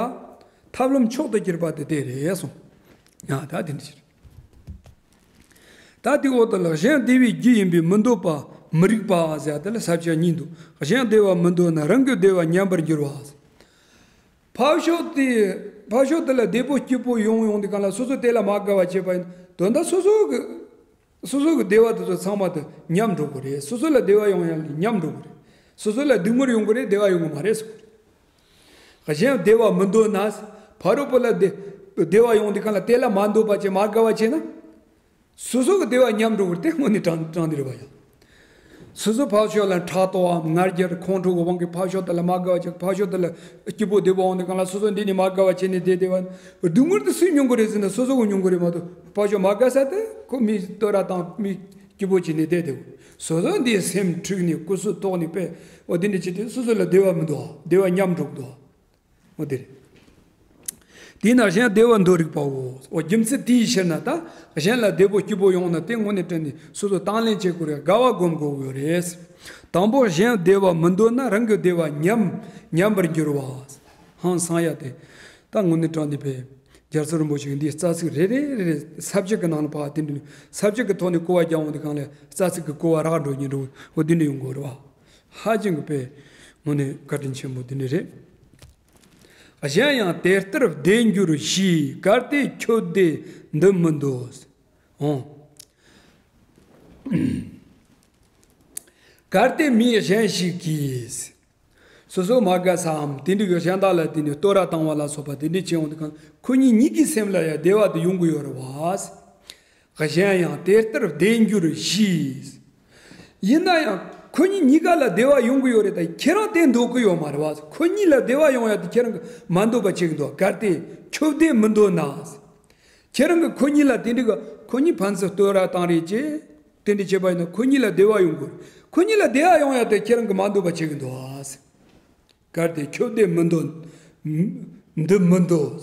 ཐབས་ལམ་མཆོག་ཏུ་གྱུར་པ་དེ་དེ་རེད་གསུངས། ཡང་ད་དེ་འདྲ་ཞིག་ད་དེའི་འོག་ཏུ་ལ་གཞན་བདེ་བའི་རྒྱུ་ཡིན་པས་མི་འདོད་པ་མི་རིགས་པ་ཟེར་ཡ་དེ་ལ་ས་བཅད་གཉིས་འདུག་གཞན་བདེ་བ་མི་འདོད་ན་རང་གི་བདེ་བ་ཉམས་པར་འགྱུར་བ། ཕར་ཕྱོགས་དེ་ཕར་ཕྱོགས་དེ་ལ་བདེ་པོ་སྐྱིད་པོ་ཡོང་ཡོང་དུས་གང་ལ་སོ་སོ་དེ་ལ་མ་དགའ་བ་བྱས་པ་ཡིན། དོན་དག་སོ་སོ་གི་སོ་སོ་གི་བདེ་བ་དེ་ཚོ་ཚང་མ་དེ་ཉམས་འགྲོ་གི་རེད། སོ་སོ་ལ་བདེ་བ་ཡོང་ཡ་ལ་ཉམས་འགྲོ་གི་རེད། སོ་སོ་ལ་སྡུག་བསྔལ་ཡོང་གི་རེད། བདེ་བ་ཡོང་གི་མ་རེད་ཟེར་གི་རེད། གཞན་བདེ་བ་མི་འདོད་ན། ཕ་རོལ་པོ་ལ་བདེ་བདེ་བ་ཡོང་དུས་གང་ལ་དེ་ལ་མ་འདོད་པ་བྱས་མ་དགའ་བ་བྱས་ན། སོ་སོ་གི་བདེ་བ་ཉམས་འགྲོ་གི་རེད། དེ་དངོས་གནས་དྲང་དྲང་དེ་རེད་བ་ཡ། སོ་སོ་ཕར་ཕྱོགས་ལ་ཕྲག་དོག་གམ་ང་རྒྱལ་ཁོང་ཁྲོ་གི་དབང་གིས་ཕར་ཕྱོགས་དེ་ལ་མ་དགའ་བ་བྱས། ཕར་ཕྱོགས་དེ་ལ་སྐྱིད་པོ་བདེ་པོ་འོང་དུས་གང་ལ་སོ་སོ་འདི་ནས་མ་དགའ་བ་བྱས་ནས་བསྡད་བསྡད་པ། སྡུག་བསྔལ་དེ་སུས་མྱོང་གི་རེད་ཟེར་ན་སོ་སོ་གིས་མྱོང་གི་རེད་མ་གཏོགས། ཕར་ཕྱོགས་མ་དགའ་ས་དེ་ཁོ་མི་བསྟོད་ར་བཏང་མི་སྐྱིད་པོ་བྱས་ནས་བསྡད་བསྡད། སོ་སོ་འདིའི་སེམས་འཁྲུགས་ནས་སྐུ་སྲོད་དོགས་ནས་པས། འོ་འདི་འདྲ་བྱས་ཏེ་སོ་སོ་ལ་བདེ་བ་མི་འདུག་བདེ་བ་ཉམས་འགྲོ་གི་འདུག་འོ་དེ་རེད། དེས་ན་གཞན་བདེ་བ་འདོད་རིགས་པའོ། འོ་རྒྱུ་མཚན་དེའི་ཕྱིར་ན་ད་གཞན་ལ་བདེ་པོ་སྐྱིད་པོ་ཡོང་ན་དེ་དངོས་གནས་དྲང་གནས་སོ་སོ་དང་ལེན་བྱེད་དགོས་རེད། དགའ་བ་སྒོམ་དགོས་ཡོད་རེད། དང་པོ་གཞན་བདེ་བ་མི་འདོད་ན་རང་གི་བདེ་བ་ཉམས་ཉམས་པར་འགྱུར་བ། ཧང་སང་ཡ་དེ་ད་དངོས་གནས་དྲང་གནས་པས་རྒྱལ་ཚབ་རིན་པོ་ཆེ་གིས་འདིའི་རྩ་ཚིག་རེ་རེ་རེ་རེ་ས་བཅད་ཀྱི་ནང་ལ་ཕར་དེ་འདྲ་ས་བཅད་ཀྱི་ཐོག་ནས་གོ་བ་རྒྱག་འོང་དུས་གང་ལ་རྩ་ཚིག་གི་གོ་བ་རགས་འགྲོ་ཉེན་འགྲོ་འོ་དེ་འདྲ་ཡོང་དགོས་རེད་བ། ཧ་ཅང་གི་པས་དངོས་གནས་བཀའ་དྲིན་ཆེན་པོ་དེ་འདྲ་རེད། གཞན་ཡང་དེ་ལྟར་བདེ་འགྱུར་ཞེས། གལ་ཏེ་ཁྱོད་བདེ་འདི་མི་འདོད། འོང་། གལ་ཏེ་མི་གཞན་ཞིག་གིས། སོ་སོ་མ་དགའ་སའམ་དེ་འདྲ་གི་གཞན་དག་ལ་དེ་ནས་བསྟོད་ར་བཏང་བ་ལ་སོགས་པ་དེ་འདྲ་བྱས་འོང་དུས་གང་ཁོ་གཉིས་གཉིས་ཀྱི་སེམས་ལ་ཡང་བདེ་བ་དེ་ཡོང་གི་ཡོད་རེད་བ། གཞན་ཡང་དེ་ལྟར་བདེ་འགྱུར་ཞེས། ཡིན་ན་ཡང་ཁོ་གཉིས་གཉིས་ཀ་ལ་བདེ་བ་ཡོང་གི་ཡོད་རེད་ད། ཁྱེད་རང་དེ་འདོད་གི་ཡོད་མ་རེད་བ། ཁོ་གཉིས་ལ་བདེ་བ་ཡོང་ཡ་དེ་ཁྱེད་རང་གི་མ་འདོད་པ་བྱེད་གི་འདུག་གལ་ཏེ་ཁྱོད་བདེ་མི་འདོད་ན། ཁྱེད་རང་གི་ཁོ་གཉིས་ལ་དེ་འདྲ་གི་ཁོ་གཉིས་ཕན་ཚུན་བསྟོད་ར་བཏང་རེས་བྱས། དེ་འདྲ་བྱས་པ་ཡིན་ན་ཁོ་གཉིས་ལ་བདེ་བ་ཡོང་དགོས། ཁོ་གཉིས་ལ་བདེ་བ་ཡོང་ཡ་དེ་ཁྱེད་རང་གི་མ་འདོད་པ་བྱེད་གི་འདུག་གལ་ཏེ་ཁྱོད་བདེ་མི་འདོད། འདི་མི་འདོད།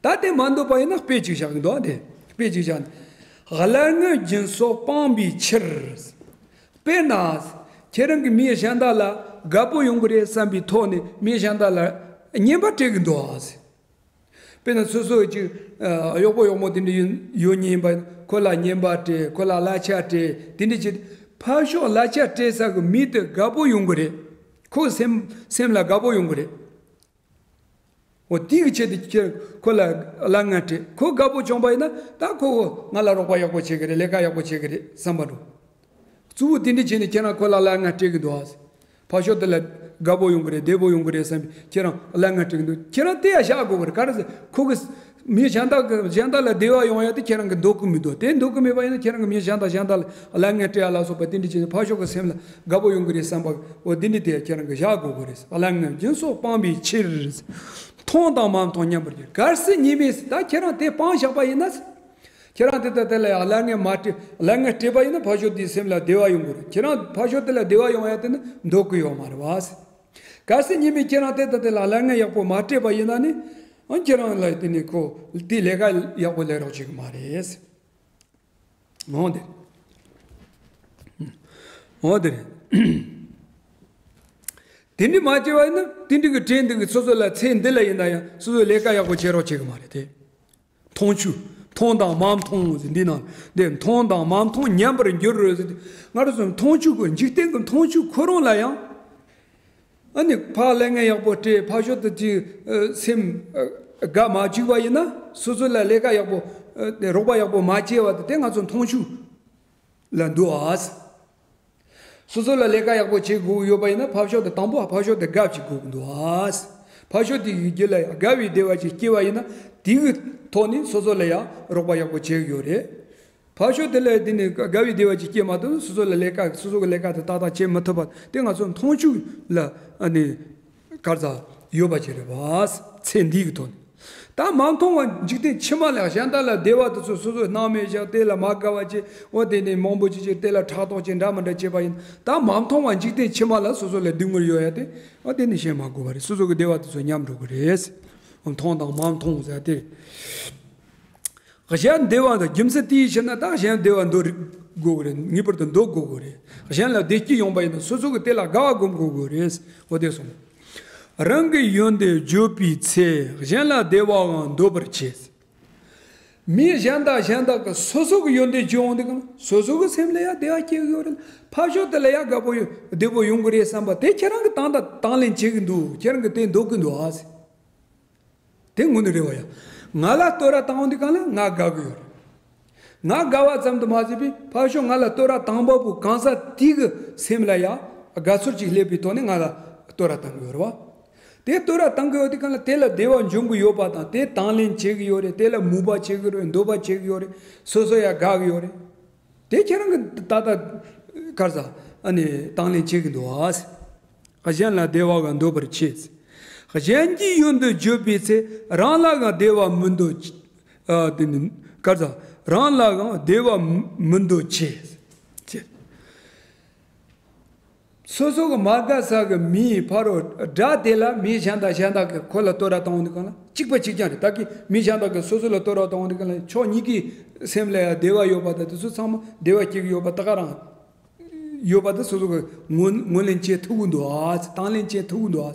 ད་དེ་མ་འདོད་པ་ཡིན་ན་དཔེ་གཅིག་བཞག་གི་འདུག་ཨ། དེ་དཔེ་གཅིག་བཞག་ནས། ཀླད་ངན་སྦྱིན་སོགས་སྤངས་པའི་ཕྱིར། དཔེར་ན། ཁྱེད་རང་གིས་མི་གཞན་དག་ལ་དགའ་པོ་ཡོང་གི་རེད་བསམ་པའི་ཐོག་ནས་མི་གཞན་དག་ལ་ངན་པ་སྤྲད་གི་འདུག་ཨ། དཔེར་ན་སོ་སོ་ཅིག་གཡོག་པོ་གཡོག་མོ་དེ་འདྲ་ཡོད་ཡོད་མཁན་ཡིན་པ། ཁོ་ལ་ངན་པ་སྤྲད། ཁོ་ལ་གླ་ཆ་སྤྲད། དེ་འདྲ་བྱེད། ཕར་ཕྱོགས་གླ་ཆ་སྤྲད་ས་གི་མི་དེ་དགའ་པོ་ཡོང་གི་རེད། ཁོ་སེམས་སེམས་ལ་དགའ་པོ་ཡོང་གི་རེད། འོ་དེ་གི་ཆེད་དུ་ཁྱེད་ཁོ་ལ་གླ་ང་སྤྲད། ཁོ་དགའ་པོ་བྱུང་པ་ཡིན་ན་ད་ཁོ་ང་ལ་རོགས་པ་ཡག་པོ་བྱེད་གི་རེད། ལས་ཀ་ཡག་པོ་བྱེད་གི་རེད་བསམ་པ་འགྲོ། གཙོ་བོ་དེ་འདྲ་བྱས་ནས་ཁྱེད་རང་ཁོ་ལ་གླ་ང་སྤྲད་གི་འདུག་ཨ། ཕར་ཕྱོགས་དེ་ལ་དགའ་པོ་ཡོང་གི་རེད། བདེ་པོ་ཡོང་གི་རེད་བསམ་པས་ཁྱེད་རང་གླ་ང་སྤྲད་གི་འདུག་ཁྱེད་རང་དེ་ཡང་བཞག་དགོས་གི་རེད། ག་རེ་ཟེར་ཁོ་གི་ མི་གཞན་དག་གི་གཞན་དག་ལ་བདེ་བ་ཡོང་ཡ་དེ་ཁྱེད་རང་གི་འདོད་ཀྱི་མི་འདུག་དེ་འདོད་ཀྱི་མེད་པ་ཡིན་ན་ཁྱེད་རང་གི་མི་གཞན་དང་གཞན་དག་ལ་གླ་རྔན་སྤྲད་ཡ་ལ་སོགས་པ་དེ་འདྲ་བྱས་ནས་ཕར་ཕྱོགས་ཀྱི་སེམས་ལ་དགའ་པོ་ཡོང་གི་རེད་བསམ་པ་འོ་དེ་འདྲ་དེ་ཁྱེད་རང་གི་བཞག་དགོས་ཀྱི་རེད། གླ་རྔན་སྦྱིན་སོགས་སྤངས་པའི་ཕྱིར། མཐོང་དང་མ་མཐོང་མཉམ་པར་འགྱུར། གལ་སྲིད་ཉེས་མེད་ད་ཁྱེད་རང་དེ་སྤངས་བཞག་པ་ཡིན་ན། ཁྱེད་རང་དེ་ལྟར་དེ་ལ་ཡང་གླ་རྔན་མ་སྤྲད་གླ་རྔན་སྤྲད་པ་ཡིན་ན་ཕར་ཕྱོགས་དེའི་སེམས་ལ་བདེ་བ་ཡོང་གི་རེད། ཁྱེད་རང་ཕར་ཕྱོགས་དེ་ལ་བདེ་བ་ཡོང་ཡ་དེ་ནི་འདོད་ཀྱི་ཡོད་མ་རེད་བ། གལ་སྲིད་ཉེས་མེད་ཁྱེད་རང་དེ་ལྟར་དེ་ལ་གླ་རྔན་ཡག་པོ་མ་སྤྲད་པ་ཡིན་ན་ནི་ཨང་ཁྱེད་རང་ལ་དེ་ནི་ཁོ་དེ་ལས་ཀ་ཡག་པོ་ལས་རོགས་བྱེད་ཀྱི་མ་རེད། འོང་དེ་འོང་དེ་རེད། དེ་འདྲ་མ་བྱས་པ་ཡིན་ན་དེ་འདྲ་གི་གྲས་འདི་གི་སོ་སོ་ལ་ཚེ་འདི་ལ་ཡིན་ན་ཡང་སོ་སོའི་ལས་ཀ་ཡག་པོ་བྱེད་རོགས་བྱེད་ཀྱི་མ་རེད་དེ། མཐོང་ཆོས། མཐོང་དང་མ་མཐོང་ཟེར་འདི་ནང་འདི་མཐོང་དང་མ་མཐོང་མཉམ་པར་འགྱུར་རོ་ཟེར་ཏེ་ང་རང་ཚོ་མཐོང་ཆོས་ཀྱི་འཇིག་རྟེན་གྱི་མཐོང་ཆོས་ཁོ་རང་ལ་ཡང་ཨ་ནི་ཕར་གླ་རྔན་ཡག་པོ་སྤྲད་ཕར་ཕྱོགས་དུ་ཅིག་སེམས་དགའ་མ་བཅུག་པ་ཡིན་ན་སོ་སོ་ལ་ལས་ཀ་ཡག་པོ་རོགས་པ་ཡག་པོ་མ་བྱས་པ་དེ་དེ་ང་ཚོ་མཐོང་ཆོས་ལ་འདུ་ཨ། སོ་སོ་ལ་ལས་ཀ་ཡག་པོ་བྱེད་དགོས་ཡོད་པ་ཡིན་ན་ཕར་ཕྱོགས་དེ་དང་པོ་ཕར་ཕྱོགས་དེ་དགའ་བྱེད་དགོས་ཀྱི་འདུག་ཨ། ཕར་ཕྱོགས་དེ་ཡི་རྒྱུད་ལ་ཡང་དགའ་བའི་བདེ་བ་ཅིག་སྐྱེ་བ་ཡིན་ན་དེ་གི་ཐོག་ནས་སོ་སོ་ལ་ཡང་རོགས་པ་ཡག་པོ་བྱེད་ཀྱི་ཡོད་རེད། ཕར་ཕྱོགས་དེ་ལ་དེ་ནས་དགའ་བའི་བདེ་བ་ཅིག་སྐྱེ་མ་ཐུབ་ན་སོ་སོ་ལ་ལས་ཀ་སོ་སོ་གི་ལས་ཀ་དེ་ཏག་ཏག་བྱེད་མི་ཐུབ་པ་དེ་ང་ཚོ་མཐོང་ཆོས་ལ་ཨ་ནི་གར་ཟ་ཡོད་པ་ཅིག་རེད་བ། ཚེ་འདི་གི་ཐོག་ནས། ད་མ་མཐོང་བ་འཇིག་རྟེན་ཕྱི་མ་ལ་གཞན་དག་ལ་བདེ་བ་དེ་ཚོ་སོ་སོས་སྣང་མེད་བཞག་དེ་ལ་མ་དགའ་བ་བྱེད་འོ་དེ་ནས་མང་པོ་ཅིག་ཅིག་དེ་ལ་ཕྲག་དོག་ཅིག་འདྲ་མི་འདྲ་བྱེད་པ་ཡིན་ད་མ་མཐོང་བ་འཇིག་རྟེན་ཕྱི་མ་ལ་སོ་སོ་ལ་སྡུག་བསྔལ་ཡོད་ཡ་དེ་འོ་དེ་ནི་ཤེས་མ་དགོས་པ་རེད། སོ་སོ་གི་བདེ་བ་དེ་ཚོ་ཉམས་འགྲོ་གི་རེད། མཐོང་དང་མ་མཐོང་ཟེར་ཏེ། གཞན་བདེ་བ་དང་རྒྱུ་མཚན་དེའི་ཕྱིར་ན་ད་གཞན་བདེ་བ་འདོད་དགོས་ཀྱི་རེད། ངེས་པར་དུ་འདོད་དགོས་ཀྱི་རེད། གཞན་ལ་བདེ་སྐྱིད་ཡོང་པ་ཡིན་ན་སོ་སོ་གི་དེ་ལ་དགའ་བ་སྒོམ་དགོས་ཀྱི་རེད། འོ་དེ་སོང་། རང་གི་ཡོན་ཏན་བརྗོད་པའི་ཚེ་གཞན་ལ་བདེ་བའང་འདོད་པར་བྱེད། མི་གཞན་དག་གཞན་དག་གི་སོ་སོ་གི་ཡོན་ཏན་བརྗོད་འོང་དུས་གང་སོ་སོ་གི་སེམས་ལ་ཡང་བདེ་བ་སྐྱེ་གི་ཡོད་རེད། ཕར་ཕྱོགས་དེ་ལ་ཡང་དགའ་པོ་ཡོད་བདེ་པོ་ཡོང་གི་རེད་བསམ་པ་དེ་ཁྱེད་རང་གི་དང་དང་དང་ལེན་བྱེད་གི་འདུག་ཁྱེད་རང་གི་དེ་འདོད་གི་འདུག་ཨ། དེ་དངོས་གནས་རེད་བ་ཡ། ང་ལ་བསྟོད་ར་བཏང་འོང་དུས་གང་ལ་ང་དགའ་གི་ཡོད་རེད། ང་དགའ་བ་ཙམ་དུ་མ་ཟད་པའི་ཕར་ཕྱོགས་ང་ལ་བསྟོད་ར་བཏང་བ་པོ་གང་ཟག་དེ་གི་སེམས་ལ་ཡ་དགའ་ཚོར་ཅིག་སླེབས་པའི་ཐོག་ནས་ང་ལ་བསྟོད་ར་བཏང་གི་ཡོད་རེད་བ། དེ་བསྟོད་ར་བཏང་གི་ཡོད་དུས་གང་ལ་དེ་ལ་བདེ་བ་འབྱུང་གི་ཡོད་པ་དང་དེ་དང་ལེན་བྱེད་གི་ཡོད་རེད། དེ་ལ་མོས་པ་བྱེད་གི་རེད། འདོད་པ་བྱེད་གི་ཡོད་རེད། སོ་སོ་ཡ་དགའ་གི་ཡོད་རེད། དེ་ཁྱེད་རང་གི་ད་ལྟ་གར་ས་ཨ་ནི་དང་ལེན་བྱེད་ཀྱི་འདུག་ཨ། གཞན་ལ་བདེ་བའང་འདོད་པར་བྱེད། གཞན་གྱི་ཡོན་ཏན་བརྗོད་པའི་ཚེ་རང་ལའང་བདེ་བ་མི་འདོད། ཨ་དེ་ནི་གར་ས་རང་ལའང་བདེ་བ་མི་འདོད་བྱེད། སོ་སོ་གི་མ་དགའ་ས་གི་མིའི་ཕ་རོལ་དགྲ་དེ་ལ་མི་གཞན་དག་གཞན་དག་གི་ཁོ་ལ་བསྟོད་ར་བཏང་འོང་དུས་གང་ལ་གཅིག་པ་གཅིག་རྐྱང་རེད། ད་གི་མི་གཞན་དག་གི་སོ་སོ་ལ་བསྟོད་ར་བཏང་འོང་དུས་གང་ལ་ཕྱོགས་གཉིས་ཀའི་སེམས་ལ་ཡང་བདེ་བ་ཡོད་པ་དང་དེ་ཚོ་ཚང་མ་བདེ་བ་སྐྱེ་གི་ཡོད་པ་ད་ག་རང་ཡོད་པ་དེ་སོ་སོ་གི་ངོས་ངོས་ལེན་བྱེད་ཐུབ་ཀྱི་འདུག་ཨ། དང་ལེན་བྱེད་ཐུབ་ཀྱི་འདུག་ཨ།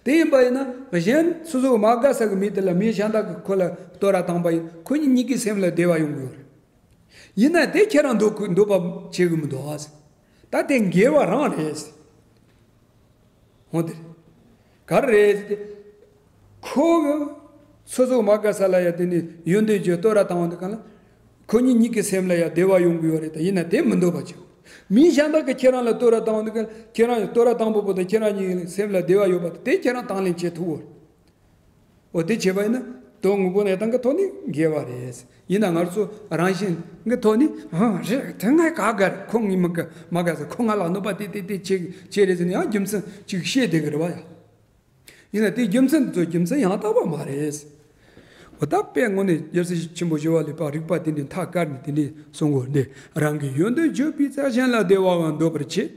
དེ་ཡིན་པ་ཡིན་ན་གཞན་སོ་སོ་གི་མ་དགའ་ས་གི་མི་དེ་ལ་མི་གཞན་དག་གི་ཁོ་ལ་བསྟོད་ར་བཏང་པ་ཡིན་ཁོ་གཉིས་གཉིས་ཀའི་སེམས་ལ་བདེ་བ་ཡོང་གི་ཡོད་རེད། ཡིན་ན་དེ་ཁྱེད་རང་འདོད་འདོད་པ་བྱེད་གི་མི་འདུག་ཨ། ད་དེ་འགལ་བ་རང་རེད། འོ་དེ་ག་རེ་རེད་དེ། ཁོ་གི་སོ་སོ་མ་དགའ་ས་ལ་ཡ་དེ་ནི་ཡོན་ཏན་གྱི་བསྟོད་ར་བཏང་བ་འདི་གང་ལ། ཁོ་གཉིས་གཉིས་ཀྱི་སེམས་ལ་ཡ་བདེ་བ་ཡོང་གི་ཡོད་རེད་ད་ཡིན་ན་དེ་མི་འདོད་པ་བྱེད། མི་གཞན་དག་གིས་ཁྱེད་རང་ལ་བསྟོད་ར་བཏང་བ་འདི་གང་ཁྱེད་རང་བསྟོད་ར་བཏང་པོ་པོ་དང་ཁྱེད་རང་གཉིས་སེམས་ལ་བདེ་བ་ཡོད་པ་དེ་ཁྱེད་རང་དང་ལེན་བྱེད་ཐུབ་བོ། འོ་དེ་བྱས་པ་ཡིན་ན་དོན་དངོས་པོ་གནས་སྟངས་ཀྱི་ཐོག་ནས་འགལ་བ་རེད། ཡིན་ན་ང་ཚོ་རང་བཞིན་གྱི་ཐོག་ནས་ཧང་རེད་དེ་ངས་ག་ག་རེད་ཁོ་ངས་མི་དགའ་མ་དགའ་ཟེར་ཁོ་ང་ལ་གནོད་པ་དེ་དེ་དེ་བྱེད་བྱེད་རེད་ཟེར་ནས་ཡང་རྒྱུ་མཚན་ཅིག་བཤད་བསྡད་ཀྱི་རེད་བ་ཡ། ཡིན་ན་དེ་རྒྱུ་མཚན་དེ་ཚོ་རྒྱུ་མཚན་ཡང་དག་པ་མ་རེད། འོ་ད་དཔེ་དངོས་གནས་རྒྱལ་སྲས་ཆེན་པོ་ཞི་བ་ལྷས་པ་རིགས་པ་དེ་འདྲའི་མཐའ་བཀར་ནས་དེ་འདྲའི་གསུང་གོ་འདི་རང་གི་ཡོན་ཏན་བརྗོད་པའི་ཚེ་གཞན་ལ་བདེ་བའང་འདོད་པར་བྱེད།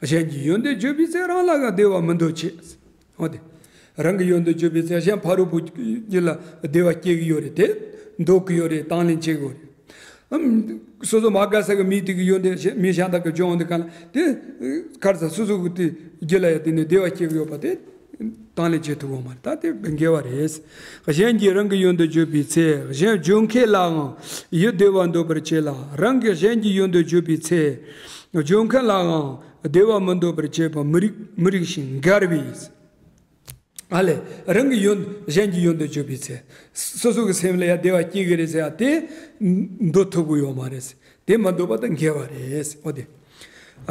གཞན་གྱི་ཡོན་ཏན་བརྗོད་པའི་ཚེ་རང་ལའང་བདེ་བ་མི་འདོད་བྱེད། འོ་དེ། རང་གི་ཡོན་ཏན་བརྗོད་པའི་ཚེ་གཞན་ཕ་རོལ་པོ་རྒྱུད་ལ་བདེ་བ་སྐྱེ་གི་ཡོད་རེད་དེ། འདོད་གི་ཡོད་རེད་དང་ལེན་བྱེད་གི་ཡོད་རེད། ཨམ། སོ་སོ་མ་དགའ་ས་གི་མི་དེ་གི་ཡོན་ཏན་གཞན་མི་གཞན་དག་གི་སྦྱོང་འོང་དུས་གང་ལ་དེ། གར་ས་སོ་སོ་གི་དེ་རྒྱུད་ལ་ཡ་དེ་ནས་བདེ་བ་སྐྱེ་གི་ཡོད་པ་དེ། དང་ལེན་བྱེད་ཐུབ་ཀྱི་མ་རེད་ད་དེ་འགལ་བ་རེད། གཞན་གྱིས་རང་གི་ཡོན་ཏན་བརྗོད་པའི་ཚེ་གཞན་བརྗོད་མཁན་ལའང་ཡིད་བདེ་བ་འདོད་པར་བྱེད་ལ་རང་གིས་གཞན་གྱི་ཡོན་ཏན་བརྗོད་པའི་ཚེ། བརྗོད་མཁན་ལའང་བདེ་བ་མི་འདོད་པར་བྱེད་པ་མི་རིགས་མི་རིགས་ཤིང་འགལ་བས། ཨ་ལས། རང་གི་ཡོན་གཞན་གྱི་ཡོན་ཏན་བརྗོད་པའི་ཚེ། སོ་སོ་གི་སེམས་ལ་ཡང་བདེ་བ་སྐྱེ་གི་རེད་ཟེར་ཡ་དེ། འདོད་ཐུབ་ཀྱི་ཡོད་མ་རེད། དེ་མ་འདོད་པ་དང་འགལ་བ་རེད། འོ་དེ།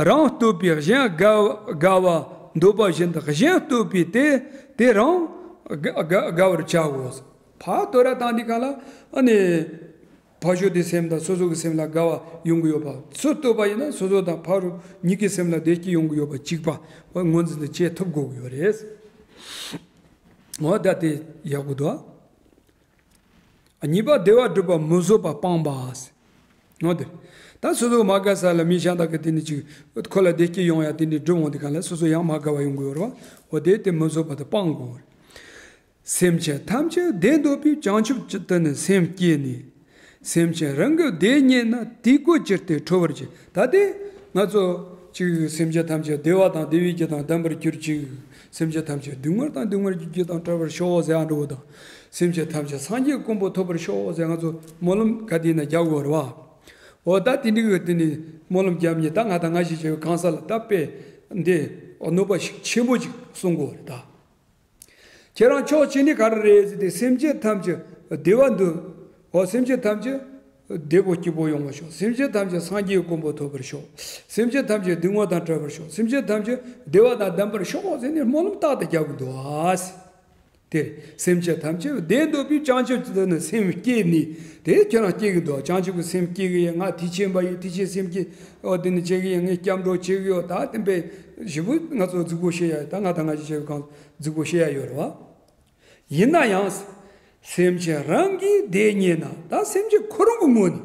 རང་བསྟོད་པས་གཞན་དགའ་དགའ་བ་འདོད་པ་བཞིན་དུ་གཞན་བསྟོད་པས་དེ་དེ་རང་དགའ་དགའ་དགའ་བར་བྱའོ། ཕར་བསྟོད་ར་བཏང་དུས་སྒང་ལ་ཨ་ནི་ཕར་ཕྱོགས་དེའི་སེམས་དང་སོ་སོ་གི་སེམས་ལ་དགའ་བ་ཡོང་གི་ཡོད་པ། སུ་བསྟོད་པ་ཡིན་ན་སོ་སོ་དང་ཕ་རོལ་གཉིས་ཀའི་སེམས་ལ་བདེ་སྐྱིད་ཡོང་གི་ཡོད་པ་གཅིག་པ་འོ་ངོས་འཛིན་དེ་བྱེད་ཐུབ་དགོས་ཀྱི་ཡོད་རེད། འོ་ད་དེ་ཡག་པོ་འདུག་གཉིས་པ་བདེ་བ་སྒྲུབ་པ་མི་བཟོད་པ་སྤངས་པ། འོ་དེ། ད་སོ་སོ་མ་དགའ་ས་ལ་མི་གཞན་དག་གི་དེ་ནི་ཅིག་ཁོ་ལ་བདེ་སྐྱིད་ཡོང་ཡ་དེ་འདྲའི་སྒྲུབ་འོང་དུས་སྒང་ལ་སོ་སོ་ཡང་མ་དགའ་བ་ཡོང་གི་ཡོད་རེད་བ། འོ་དེ་དེ་མི་བཟོད་པ་དེ་སྤང་དགོས་རེད། སེམས་ཅན་ཐམས་ཅད་བདེ་འདོད་པའི་བྱང་ཆུབ་ཀྱི་དོན་ནི་སེམས་བསྐྱེད་ནས། སེམས་ཅན་རང་གི་བདེ་རྙེད་ན་དེའི་སྒོ་ཅི་སྟེ་ཁྲོ་བར་བྱེད། ད་དེ་ང་ཚོ་ཅིག་སེམས་ཅན་ཐམས་ཅད་བདེ་བ་དང་བདེ་བའི་རྒྱུ་དང་ལྡན་པར་གྱུར་ཅིག་སེམས་ཅན་ཐམས་ཅད་སྡུག་བསྔལ་དང་སྡུག་བསྔལ་གྱི་རྒྱུ་དང་བྲལ་བར་ཤོག་ཟེར་ཡ་འགྲོ་བ་དང་། སེམས་ཅན་ཐམས་ཅད་སངས་རྒྱས་ཀུན་པོ་ཐོབ་པར་ཤོག་ཟེར་ང་ཚོ་སྨོན་ལམ་ག་དེ་ན་རྒྱག་དགོས་རེད་བ། འོ་ད་དེ་འདྲའི་གི་དེ་ནི་སྨོན་ལམ་རྒྱབ་ནས་ད་ང་དང་ང་ཞིག་བྱས་པའི་གང་ཟག་ལ་ད་དཔེ་འདི་གནོད་པ་ཞིག་ཆེན་པོ་ཞིག་གསུང་དགོས་རེད་ད། ཁྱེད་རང་ཕྱོགས་གཅིག་ནས་ག་རེ་རེད་ཟེར་ཏེ་སེམས་ཅན་ཐམས་ཅད་བདེ་བ་འདོད། འོ་སེམས་ཅན་ཐམས་ཅད་བདེ་པོ་སྐྱིད་པོ་ཡོང་བར་ཤོག་སེམས་ཅན་ཐམས་ཅད་སངས་རྒྱས་ཀུན་པོ་ཐོབ་པར་ཤོག་སེམས་ཅན་ཐམས་ཅད་སྡུག་བསྔལ་དང་བྲལ་བར་ཤོག་སེམས་ཅན་ཐམས་ཅད་བདེ་བ་དང་ལྡན་པར་ཤོག་ཟེར་ནས་སྨོན་ལམ་རྟག་ཏུ་རྒྱག་གི་འདུག་ཨ། དེར་སེམས་ཅན་ཐམས་ཅད་བདེ་འདོད་པའི་བྱང་ཆུབ་ཀྱི་དོན་ནི་སེམས་བསྐྱེད་ནས། དེ་ཁྱོད་རང་བསྐྱེད་ཀྱི་འདུག་བྱང་ཆུབ་ཀྱི་སེམས་བསྐྱེད་ཀྱི་ཡིན། ང་མཐར་ཕྱིན་པ་ཡིན། མཐར་ཕྱིན་སེམས་བསྐྱེད་འོ་དེ་ནི་བྱེད་ཀྱི་ཡིན། ངས་སྐྱབས་འགྲོ་བྱེད་ཀྱི་ཡོད། ད་དེ་པས་ཞེ་པོ་ང་ཚོ་རྫིག་པོ་བཤད་ཡ་ཡོད། ད་ང་དང་ང་ཞིག་བྱེད་པའི་གང་རྫིག་པོ་བཤད་ཡ་ཡོད་རེད་བ། ཡིན་ན་ཡང་། སེམས་ཅན་རང་གི་བདེ་རྙེད་ན། ད་སེམས་ཅན་ཁོ་རང་གི་ངོས་ནས།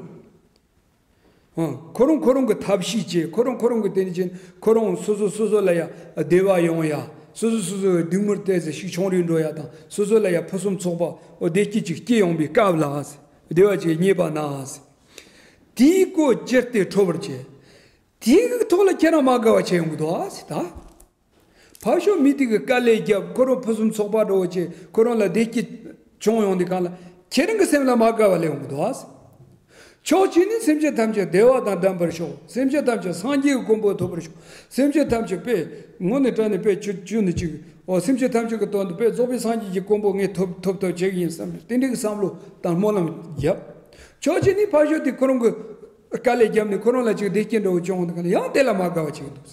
ཨང་། ཁོ་རང་ཁོ་རང་གི་ཐབས་ཤེས་བྱས། ཁོ་རང་ཁོ་རང་གི་དེ་ནི་བྱས། ཁོ་རང་སོ་སོ་སོ་སོ་ལ་ཡ་བདེ་བ་ཡོང་ཡ། སོ་སོ་སོ་སོའི་སྡུག་བསྔལ་དེ་ཚོ་ཞིག་ཆུང་རུ་འགྲོ་ཡ་དང་། སོ་སོ་ལ་ཡ་ཕུན་སུམ་ཚོགས་པ་འོ་བདེ་སྐྱིད་ཅིག་སྐྱེ་ཡོང་པའི་སྐབས་ལ། བདེ་བ་ཅིག་རྙེད་པ་ན། དེའི་སྒོ་ཅི་སྟེ་ཁྲོ་བར་བྱེད། དེའི་ཐོག་ལ་ཁྱེད་རང་མ་དགའ་བ་བྱེད་ཡོང་གི་འདུག་ཨ་ཟེར་ད། ཕར་ཕྱོགས་མི་དེ་གི་དཀའ་ལས་བརྒྱབ། ཁོ་རང་ཕུན་སུམ་ཚོགས་པ་འགྲོ་བྱེད། ཁོ་རང་ལ་བདེ་སྐྱིད་བྱུང་ཡོང་དུས་སྒང་ལ་ཁྱེད་རང་གི་སེམས་ལ་མ་དགའ་བ་སླེབས་ཡོང་གི་འདུག་ཨ། ཕྱོགས་གཅིག་ནས་སེམས་ཅན་ཐམས་ཅད་བདེ་བ་དང་ལྡན་པར་ཤོག་སེམས་ཅན་ཐམས་ཅད་སངས་རྒྱས་ཀྱི་གོ་འཕང་ཐོབ་པར་ཤོག་སེམས་ཅན་ཐམས་ཅད་དཔེ་དངོས་གནས་དྲང་གནས་དཔེ་ཆུ་ཆུ་ནི་གཅིག་འོ་སེམས་ཅན་ཐམས་ཅད་ཀྱི་དོན་དུ་དཔེ་རྫོགས་པའི་སངས་རྒྱས་ཀྱི་གོ་འཕང་ངས་ཐོབ་ཐོབ་ཐབས་བྱེད་ཀྱི་ཡིན་བསམ་དེ་འདྲའི་གི་བསམ་བློ་དང་སྨོན་ལམ་བརྒྱབ། ཕྱོགས་གཅིག་ནས་ཕར་ཕྱོགས་དེ་ཁོ་རང་གི་དཀའ་ལས་བརྒྱབ་ནས་ཁོ་རང་ལ་ཅིག་བདེ་སྐྱིད་འདྲ་བོ་བྱུང་འདུག་ག་ལ་ཡང་དེ་ལ་མ་དགའ་བ་བྱེད་ཀྱི་འདུག་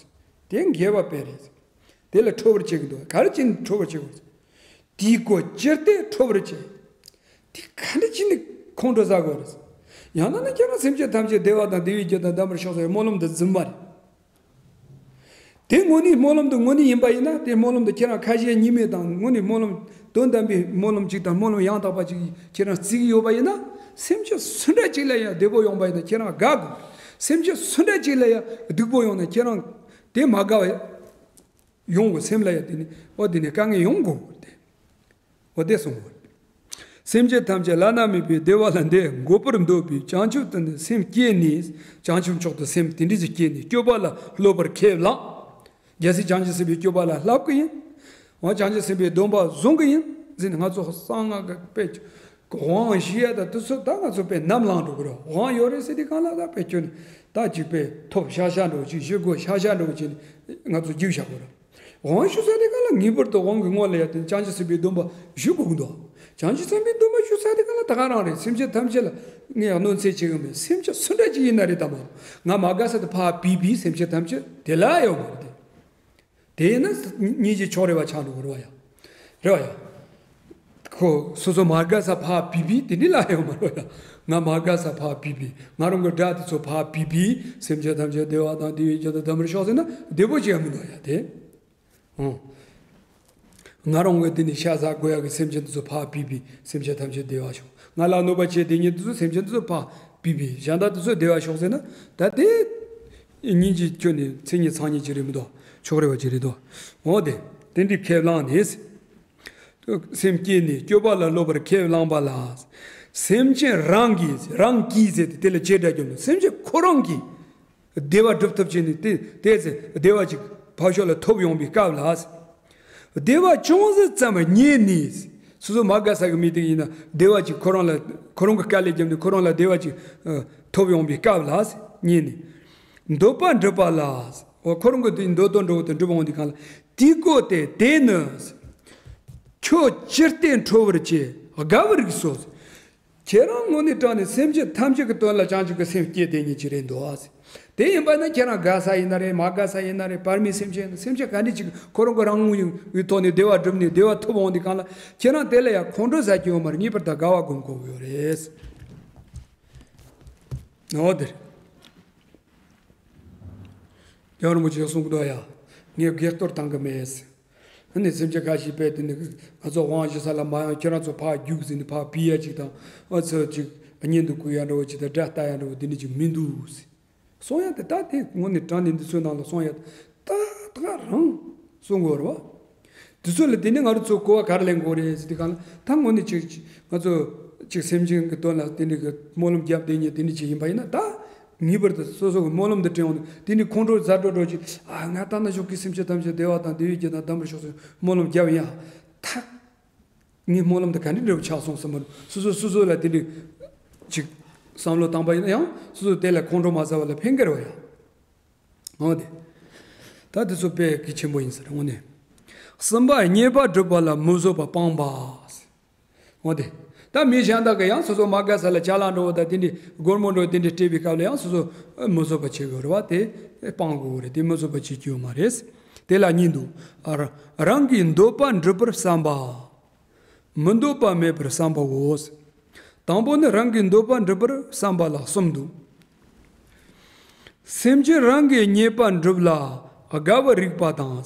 དེ་འགལ་བ་དཔེ་རེད། དེ་ལ་ཁྲོ་བར་བྱེད་ཀྱི་འདུག་ག་རེ་བྱས་ནས་ཁྲོ་བར་བྱེད་དགོས། དེའི་སྒོ་ཅི་སྟེ་ཁྲོ་བར་བྱེད། དེ་ག་འདྲ་བྱས་ནས་ཁོང་ཁྲོ་ཟ་དགོས་རེད། ཡང་ན་ནི་ཁྱེད་རང་སེམས་ཅན་ཐམས་ཅད་བདེ་བ་དང་བདེ་བའི་རྒྱུ་དང་ལྡན་པར་ཤོག་ཟེར་བའི་སྨོན་ལམ་འདི་རྫུན་མ་རེད། དེ་དངོས་གནས་སྨོན་ལམ་འདི་དངོས་གནས་ཡིན་པ་ཡིན་ན། དེ་སྨོན་ལམ་འདི་ཁྱེད་རང་ཁ་ཞེ་གཉིས་མེད་དང་། དངོས་གནས་སྨོན་ལམ་དོན་དམ་པའི་སྨོན་ལམ་ཅིག་དང་སྨོན་ལམ་ཡང་དག་པ་ཅིག་ཁྱེད་རང་བརྩི་གི་ཡོད་པ་ཡིན་ན། སེམས་ཅན་སུ་འདྲ་ཅིག་ལ་ཡང་བདེ་པོ་ཡོང་པ་ཡིན་ན་ཁྱེད་རང་དགའ་དགོས། སེམས་ཅན་སུ་འདྲ་ཅིག་ལ་ཡང་སྡུག་པོ་ཡོང་ན་ཁྱེད་རང་དེ་མ་དགའ་བ་ཡོང་དགོས། སེམས་ལ་ཡང་དེ་ནི་འོ་དེ་ནི་དཀའ་ངལ་ཡོང་དགོས་ཏེ། འོ་དེ་གསུངས་པ་རེད། སེམས་ཅན་ཐམས་ཅད་བླ་ན་མེད་པའི་བདེ་བ་ལ་འདི་འགོད་པར་འདོད་པའི་བྱང་ཆུབ་ཏུ་ནི་སེམས་བསྐྱེད་ནས། བྱང་ཆུབ་མཆོག་ཏུ་སེམས་དེ་འདྲ་ཞིག་བསྐྱེད་ནས་སྤྱོད་པ་ལ་སློབ་པར་ཁས་བླངས། རྒྱལ་སྲས་བྱང་ཆུབ་སེམས་དཔའི་སྤྱོད་པ་ལ་བསླབ་ཀྱི་ཡིན། འོ་བྱང་ཆུབ་སེམས་དཔའི་སྡོམ་པ་བཟུང་གི་ཡིན་ཟེར་ནས། ང་ཚོ་གསང་སྔགས་ཀྱི་དཔེ་དབང་བཞི་ཡ་ད་དེ་ཚོ་ད་ང་ཚོ་དཔེ་ནམ་ལངས་འགྲོ་གི་རེད། དབང་ཡོད་རེད་ཟེར་དུས་སྒང་ལ་ད་དཔེ་ཁྱོད་ནི་ད་ཅིག་དཔེ་ཐོབ་ཤག་ཤག་འགྲོ་ཅིག་ཞུ་དགོས་ཤག་ཤག་འགྲོ་ཅིག་ང་ཚོ་རྒྱུགས་བཞག་དགོས་རེད། དབང་ཞུ་ས་དེ་ག་ལ་ངེས་པར་དུ་དབང་གི་སྔོན་ལ་ཡ་དེ་བྱང་ཆུབ་སེམས་དཔའི་སྡོམ་པ་ཞུ་དགོས་ཀྱི་འདུག་བྱང་ཆུབ་སེམས་དཔའི་སྡོམ་པ་ཞུ་ས་དེ་ག་ལ་ད་ག་རང་རེད། སེམས་ཅན་ཐམས་ཅད་ལ་ངས་གནོད་འཚེ་བྱེད་ཀྱི་མེད། སེམས་ཅན་སུ་འདྲ་ཅིག་ཡིན་ན་རེད་དམ། ང་མ་དགའ་ས་དེ་ཕར་བུད་པའི་སེམས་ཅན་ཐམས་ཅད་དེ་ལ་ཡོད་མ་རེད་དེ། དེ་ཡིན་ན་སྙིང་རྗེ་ཕྱོགས་རེ་བ་ཆགས་འགྲོ་གི་རེད་བ་ཡ། རེད་བ་ཡ། ཁོ་སོ་སོ་མ་དགའ་ས་ཕར་བུད་པའི་དེ་འདྲ་ལ་ཡོད་མ་རེད་བ་ཡ། ང་མ་དགའ་ས་ཕར་བུད་པའི་ང་རང་གི་དགྲ་དེ་ཚོ་ཕར་བུད་པའི་སེམས་ཅན་ཐམས་ཅད་བདེ་བ་དང་བདེ་བའི་རྒྱུ་དང་ལྡན་པར་ཤོག་ཟེར་ན་བདེ་པོ་བྱས་མི་འདུག་ཡ་དེ། ཨོ། ང་རང་གི་དེ་ནི་ཤ་ཟ་དགོས་ཡ་གི་སེམས་ཅན་དེ་ཚོ་ཕར་བུད་པའི་སེམས་ཅན་ཐམས་ཅད་བདེ་བར་ཤོག་ང་ལ་གནོད་པ་བྱེད་དེ་ཉིད་དེ་ཚོ་སེམས་ཅན་དེ་ཚོ་ཕར་བུད་པའི་གཞན་དག་དེ་ཚོ་བདེ་བར་ཤོག་ཟེར་ན་ད་དེ་སྙིང་རྗེ་ཁྱོད་ནི་མཚན་ཉིད་ཚང་ཉིད་ཅིག་རེད་མི་འདུག་ཕྱོགས་རེ་བ་ཅིག་རེད་འདུག་འོ་དེ་དེ་འདྲའི་ཁས་བླངས་ནས། སེམས་བསྐྱེད་ནས་སྤྱོད་པ་ལ་སློབ་པར་ཁས་བླངས་པ་ལ། སེམས་ཅན་རང་གིས་རང་གིས་ཟེར་ཏེ་དེ་ལ་ཆེ་དྲག་གྱུར་ནས་སེམས་ཅན་ཁོ་རང་གིས་བདེ་བ་སྒྲུབ་ཐབས་བྱས་ནས་དེ་དེ་ཚེ་བདེ་བ་ཅིག་ཕར་ཕྱོགས་ལ་ཐོབ་ཡོང་པའི་སྐབས་ལ། བདེ་བ་ཅུང་ཟད་ཙམ་རྙེད་ནས། སོ་སོ་མ་དགའ་ས་གི་མི་དེ་ཡིན་ན་བདེ་བ་ཅིག་ཁོ་རང་ལ་ཁོ་རང་གི་དཀའ་ལས་བརྒྱབ་ནས་ཁོ་རང་ལ་བདེ་བ་ཅིག་ཐོབ་ཡོང་པའི་སྐབས་ལ་རྙེད་ནས། འདོད་པ་འགྲུབ་པ་ལ། འོ་ཁོ་རང་གི་དེ་འདོད་དོན་འགྲུབ་དོན་འགྲུབ་འོང་དུས་སྒང་ལ། དེའི་སྒོ་སྟེ་དེ་ནི། ཁྱོད་ཅི་སྟེ་ཁྲོ་བར་བྱེད་དགའ་བར་རིགས་སོ། ཁྱེད་རང་དངོས་གནས་དྲང་ནས་སེམས་ཅན་ཐམས་ཅད་ཀྱི་དོན་ལ་བྱང་ཆུབ་ཀྱི་སེམས་བསྐྱེད་དེ་ཉིད་ཀྱི་རེད་འདུག་དེ་ཡིན་པ་ན་ཁྱེད་རང་དགའ་ས་ཡིན་ན་རེད། མ་དགའ་ས་ཡིན་ན་རེད། བར་མའི་སེམས་ཅན་ཡིན་ན། སེམས་ཅན་ག་འདྲ་ཅིག་ཁོ་རང་གི་རང་ངོ་ཡི་ཐོག་ནས་བདེ་བ་བསྒྲུབས་ནས་བདེ་བ་ཐོབ་འོང་དུས་སྒང་ལ། ཁྱེད་རང་དེ་ལ་ཡང་ཁོང་ཁྲོ་ཟ་རྒྱུ་ཡོད་མ་རེད། ངེས་པར་དུ་དགའ་བ་སྒོམ་དགོས་ཀྱི་ཡོད་རེད། འོ་དེ་རེད། རྒྱལ་བ་རིན་པོ་ཆེས་གསུང་གི་འདུག་ཡ། ངས་བགེགས་གཏོར་བཏང་གི་མེད། ཨ་ནི་སེམས་ཅན་ཁ་ཤས་དཔེ་དེ་ནི་ང་ཚོ་དབང་ཞུ་ས་ལ་མ་ཡོང་། ཁྱེད་རང་ཚོ་ཕར་རྒྱུགས་ཟེར་ནས་ཕར་ཕུད་ཡ་ཅིག་དང་། ཨ་ཚོ་ཅིག་གཉེན་དུ་བཀུར་ཡ་འདྲ་བོ་ཅིག་དང་། དགྲ་ལྟ་ཡ་འདྲ་བོ་དེ་འདྲ་ཅིག་མི་འདུག་ཟེར། གསུང་ཡ་དེ་ད་དེ་དངོས་གནས་དྲང་གནས་འདི་ཚོའི་ནང་ལ་གསུང་ཡ་ད་ད་རང་གསུང་དགོས་རེད་བ། དེ་ཚོ་ལ་དེ་ནི་ང་རང་ཚོ་གོ་བ་ག་རེ་ལེན་དགོས་རེད་ཟེར་དུས་སྒང་ལ། ད་དངོས་གནས་ཅིག་ང་ཚོ་ཅིག་སེམས་ཅན་གྱི་དོན་ལ་དེ་འདྲ་གི་སྨོན་ལམ་བརྒྱབ་བསྡད་མཁན་དེ་འདྲ་ཅིག་ཡིན་པ་ཡིན་ན། ད་ངེས་པར་དུ་སོ་སོ་གི་སྨོན་ལམ་འདི་དྲན་འོང་དུས་དེ་འདྲ་ཁོང་ཁྲོ་ཟ་འགྲོ་འགྲོ་ཅིག་ཨ་ང་ལྟ་ན་ཞོག་གི་སེམས་ཅན་ཐམས་ཅད་བདེ་བ་དང་བདེ་བའི་རྒྱུ་དང་ལྡན་པར་ཤོག་ཟེར་སྨོན་ལམ་བརྒྱབ་ཡིན་ཡ། ད་ངའི་སྨོན་ལམ་དེ་ག་འདྲ་འདྲ་བོ་ཆགས་སོང་བསམ་པ། སོ་སོ་སོ་སོ་ལ་དེ་འདྲ་ཅིག་བསམ་བློ་བཏང་པ་ཡིན་ན་ཡང་། སོ་སོ་དེ་ལ་ཁོང་ཁྲོ་མ་ཟ་བ་ལ་ཕན་གི་རེད་བ་ཡ། འོ་དེ། ད་དེ་ཚོ་དཔེ་གལ་ཆེན་པོ་ཡིན་ཟེར། དངོས་གནས། གསུམ་པ། རྙེད་པ་སྒྲུབ་པ་ལ་མི་བཟོད་པ་སྤངས་པ། འོ་དེ། ད་མི་གཞན་དག་གིས་ཡང་སོ་སོ་མ་དགའ་ས་ལ་ཅ་ལག་འདྲ་བོ་དང་དེ་འདྲའི་སྒོར་མོ་འདྲ་བོ་དེ་འདྲ་སྤྲད་པའི་སྐབས་ལ་ཡང་སོ་སོ་མི་བཟོད་པ་བྱེད་དགོས་རེད་བ། དེ་སྤང་དགོས་རེད། དེ་མི་བཟོད་པ་བྱེད་རྒྱུ་ཡོད་མ་རེད། དེ་ལ་གཉིས་འདུག་ཨ། རང་གི་འདོད་པ་འགྲུབ་པར་བསམ་པ། མི་འདོད་པ་མེད་པར་བསམ་པའོ། དང་པོ་ནི་རང་གི་འདོད་པ་འགྲུབ་པར་བསམ་པ་ལ་གསུམ་འདུག་སེམས་ཅན་རང་གི་རྙེད་པ་འགྲུབ་ལ་དགའ་བར་རིགས་པ་དང་།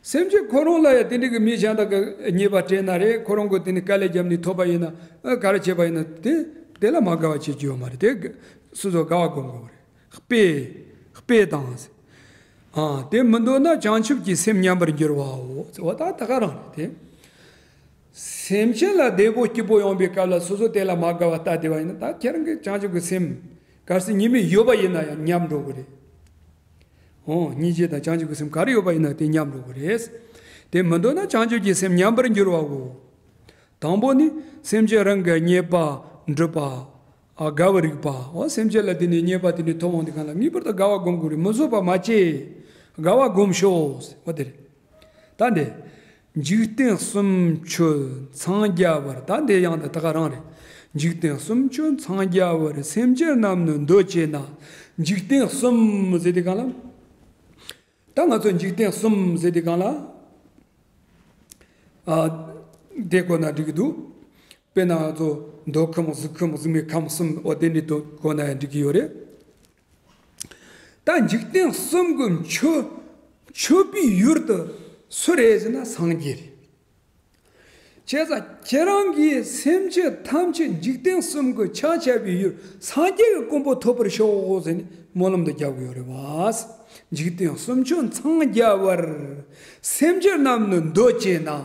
སེམས་ཅན་ཁོ་རང་ལ་ཡང་དེ་འདྲ་གི་མི་གཞན་དག་གིས་རྙེད་པ་སྤྲད་ན་རེད། ཁོ་རང་གིས་དེ་ནི་དཀའ་ལས་བརྒྱབ་ནས་ཐོབ་པ་ཡིན་ན། ཨ། ག་རེ་བྱས་པ་ཡིན་ན་དེ་དེ་ལ་མ་དགའ་བ་བྱེད་རྒྱུ་ཡོད་མ་རེད། དེ་སོ་སོ་དགའ་བ་སྒོམ་དགོས་པ་རེད། དཔེ། དཔེ་དང་། ཨ། དེ་མི་འདོད་ན་བྱང་ཆུབ་ཀྱི་སེམས་ཉམས་པར་འགྱུར་བའོ། འོ་ད་ད་ག་རང་རེད་དེ། སེམས་ཅན་ལ་བདེ་པོ་སྐྱིད་པོ་ཡོང་པའི་སྐབས་ལ་སོ་སོ་དེ་ལ་མ་དགའ་བ་ལྟ་བསྡད་པ་ཡིན་ན། ད་ཁྱེད་རང་གི་བྱང་ཆུབ་ཀྱི་སེམས་གལ་སྲིད་ཉི་མ་ཡོད་པ་ཡིན་ན་ཡང་ཉམས་འགྲོ་གི་རེད། འོ། སྙིང་རྗེ་དང་བྱང་ཆུབ་ཀྱི་སེམས་ག་རེ་ཡོད་པ་ཡིན་ན་དེ་ཉམས་འགྲོ་གི་རེད། དེ་མི་འདོད་ན་བྱང་ཆུབ་ཀྱི་སེམས་ཉམས་པར་འགྱུར་བའོ། དང་པོ་ནི་སེམས་ཅན་རང་གི་རྙེད་པ་འགྲུབ་པ། ཨ། དགའ་བར་རིགས་པ། འོ། སེམས་ཅན་ལ་དེ་ནས་རྙེད་པ་དེ་འདྲ་ཐོབ་འོང་དུས་སྒང་ལ་ངེས་པར་དུ་དགའ་བ་སྒོམ་དགོས་རེད། མི་བཟོད་པ་མ་བྱེད། དགའ་བ་སྒོམ་ཤོག་འོ་དེ་རེད། ད་འདི། འཇིག་རྟེན་གསུམ་ཆོས་འཚང་རྒྱ་བར། ད་འདི་ཡང་ད་ད་ག་རང་རེད། འཇིག་རྟེན་གསུམ་ཆོས་འཚང་རྒྱ་བར། སེམས་ཅན་རྣམས་ནི་འདོད་བྱེད་ན། འཇིག་རྟེན་གསུམ་ཟེར་དུས་སྒང་ལ། ད་ང་ཚོ་འཇིག་རྟེན་གསུམ་ཟེར་དུས་སྒང་ལ། ཨ། དེ་གོ་ན་འགྲིག་གི་འདུག་དཔེར་ན་ང་ཚོ་མདོ་ཁམས་གཟུགས་ཁམས་གཟུགས་མེད་ཁམས་གསུམ། འོ་དེ་འདྲ་དུ་གོ་ན་ཡང་འགྲིག་གི་ཡོད་རེད། ད་འཇིག་རྟེན་གསུམ་གྱི་མཆོད་མཆོད་པའི་ཡུལ་དེ་སུ་རེད་ཟེར་ན་སངས་རྒྱས་རེད། བྱས་ཙང་ཁྱེད་རང་གིས་སེམས་ཅན་ཐམས་ཅད་འཇིག་རྟེན་གསུམ་གྱི་ཕྱག་བྱ་བའི་ཡུལ་སངས་རྒྱས་ཀྱི་གོ་འཕང་ཐོབ་པར་ཤོག་ཟེར་ནས་སྨོན་ལམ་དེ་རྒྱག་གི་ཡོད་རེད་བ། འཇིག་རྟེན་གསུམ་ཆོས་འཚང་རྒྱ་བར། སེམས་ཅན་རྣམས་ནི་འདོད་བྱེད་ན།